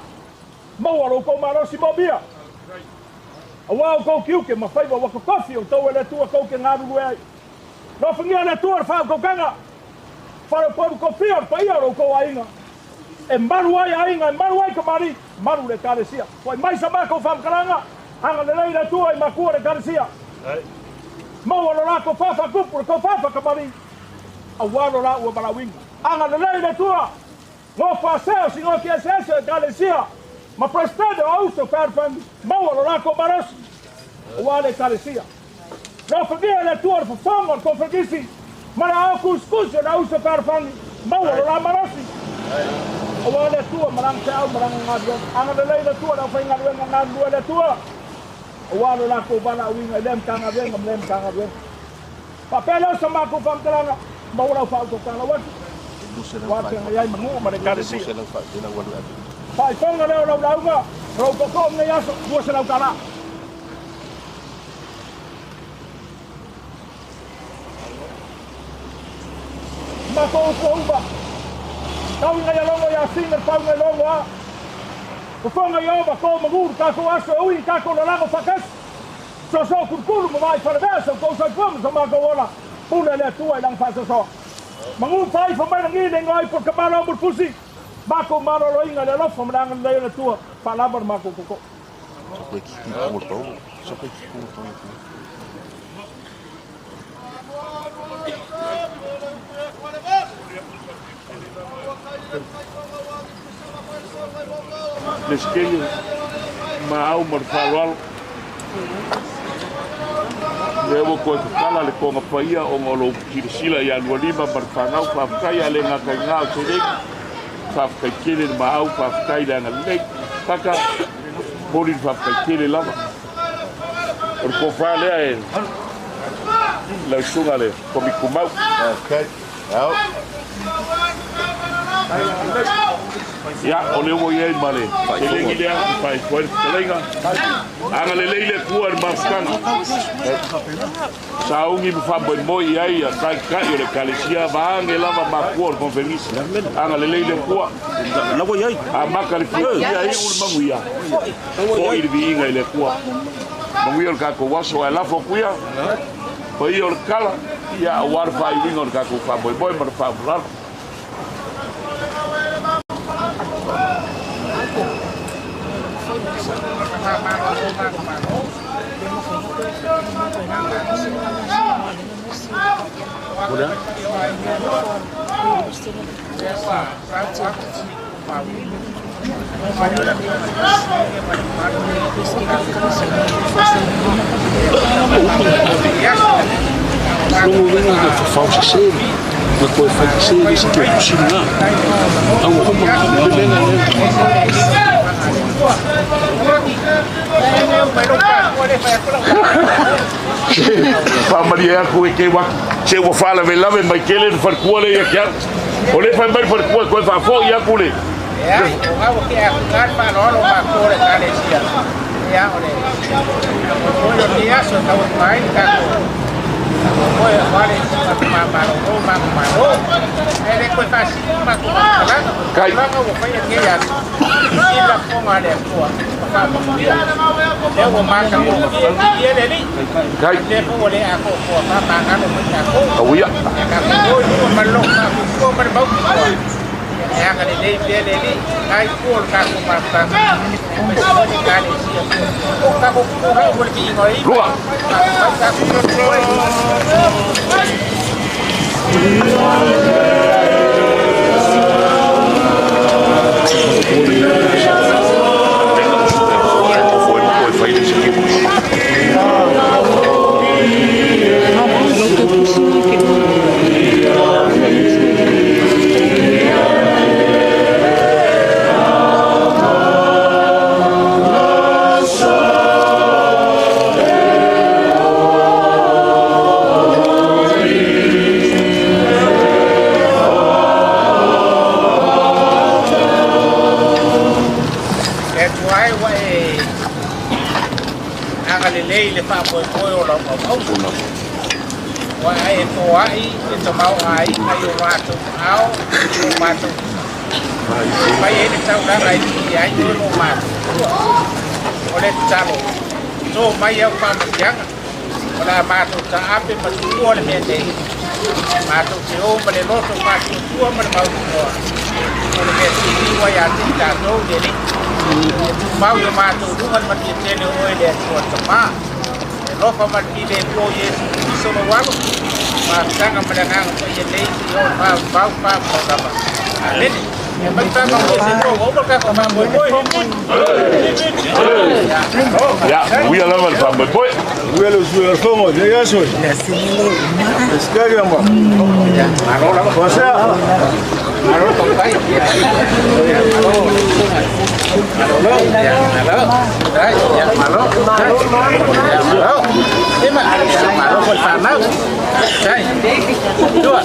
maua lo outou malosi moomia. Aua outou tiute ma faiva ua totofi outou e le Atua tou te galulue ai. Alofagia le Atua le faautautaga, faleupolu tofia o le paia o lo outou aiga, e malu ai aiga, e malu ai kamali'i, malu le Ekalesia. Fo'i mai sa matou faamatalaga, agalelei le Atua i matua o le Ekalesia. Maua lo latou faafaatupu le tofa faakamali'i, aua lo laua valaauina. Agalelei le Atua, nofo a sea o sigoki eseese o Ekalesia, ma Peresetene o Auso Fealofani, maua lo latou malosi, aua le Ekalesia. Alofagia le Atua le fofoga o le kofelekisi ma le ao kusikusi o le auso fealofani, maua lo la malosi. Aua le Atua ma lana feau ma lana galuega. Agalelei le Atua le aufaigaluega galulue le Atua, aua lo latou valaauina i lea Matagaluega ma lea Matagaluega. Faapea lea o sa matou faamatalaga, maua lau faautautaga atu, aua le feagai ai ma nuu ma le Ekalesia. Faaifoga lea o lau lauga, o lou tootoo i lenei aso, $200. Matou upu uma. Tau ina ia logo ia sina le pau nai logo a. Fofoga i ova ko magu le tatou aso e ui i tatou lalago faatasi. Soso kulukulu ma vaai falevea sa outou soifua ma so matou ola. Pule le Atua i lana faasoasoa. Magu faaifo mai lagi le igoa ipo le tamaloa mulipusi. Matou maloloina i le alofa ma le agalelei o le Atua. Faalava le matou tootoo. Peresetene ma au ma le faaaloalo. Lea ua toe tatala le toga paia ona o lou silasila ia Lualima ma le fanau. Faafetai a le gata i gā o seleni. Faafetai tele le maau, faafetai le agalelei. Kaka, momoli le faafetai tele lava. O le tofa lea e lau susuga le Komiti Tumau. Okay. Out. Ia, o lea ua i ai ma le seleni lea e faaifoa ai le fetalaiga. Agalelei le Atua i le mafutaga. Sauni ma faamoemoe i ai taitai o le Ekalesia, vaeane lava matua o le Konferenisi. Agalelei le Atua. Amata le fiafia, iu le manuia. Foi le viiga i le Atua. Manuia o le tatou aso, ae lafo atu ia paia o le tala, ia aua le faaiuina o le tatou faamoemoe ma le faaulalo. Lona uiga na fafao sese na toe fai sese le isi tusi lena. A ua uma le mea lena. Faamalie atu e keu atu se ua faalavelave mai tele le faletua lea ia te au. O lea e fai mai le faletua e toe faafoi atu le Leai, o au ke a ka faaaloalo matou o le Ekalesia. Ia, o le foi o lenei aso e tau atu ai le tatou moe aua le matou malolo matou malo. Ae le toe faasili ni matou faamatalaga. O Kai. tulaga ua faia nei aso, i lafoga a le Atua ma faamanuia. Lea ua matagofie viia le Alii. Kai. Lea foi ua le atoatoa faamagalo mai tatou. Auia. Ia tatou o i luga ma le loto faatuatua ma le mautinoa. E agalelei pea le Alii, lena itu o le tatou mafutaga, aemaise foi le Ekalesia. O tatou tulai mo le viiga o le Iva, Lua. faamau tatou moe. Le Atua e ua e agalelei i le faamoemoe o lau auauna. Ua e foai le tamaoaiga i o matou aao i o matou lima. E fai ai le taulaga e viia ai oe ma o matou Atua. O le tatalo, to mai au faamanuiaga, o le a matou taape ma tuua le mea nei, matou te o ma le loto faatuatua ma le mautinoa, o le mea sili ua ia te i tatou le Alii. E tumau i o matou luga le manuia tele o oe le Atua Tama. E alofa ma le filemu o Iesu Keriso lou Alo, mafutaga ma le Agaga Paia nei seia oo i le faavavau faavavau lava. Amene. Ia mai faamanuia se lua ua uma le tatou faamoemoe. Ia, uia lava le faamoemoe. Uia le sui o le fono, nei aso. Eskaga ma. Malo lava. Pasea. Malo papai. Malo. Malo. Malo. Malo. Malo. Malo foi fanau. Sai. Dua.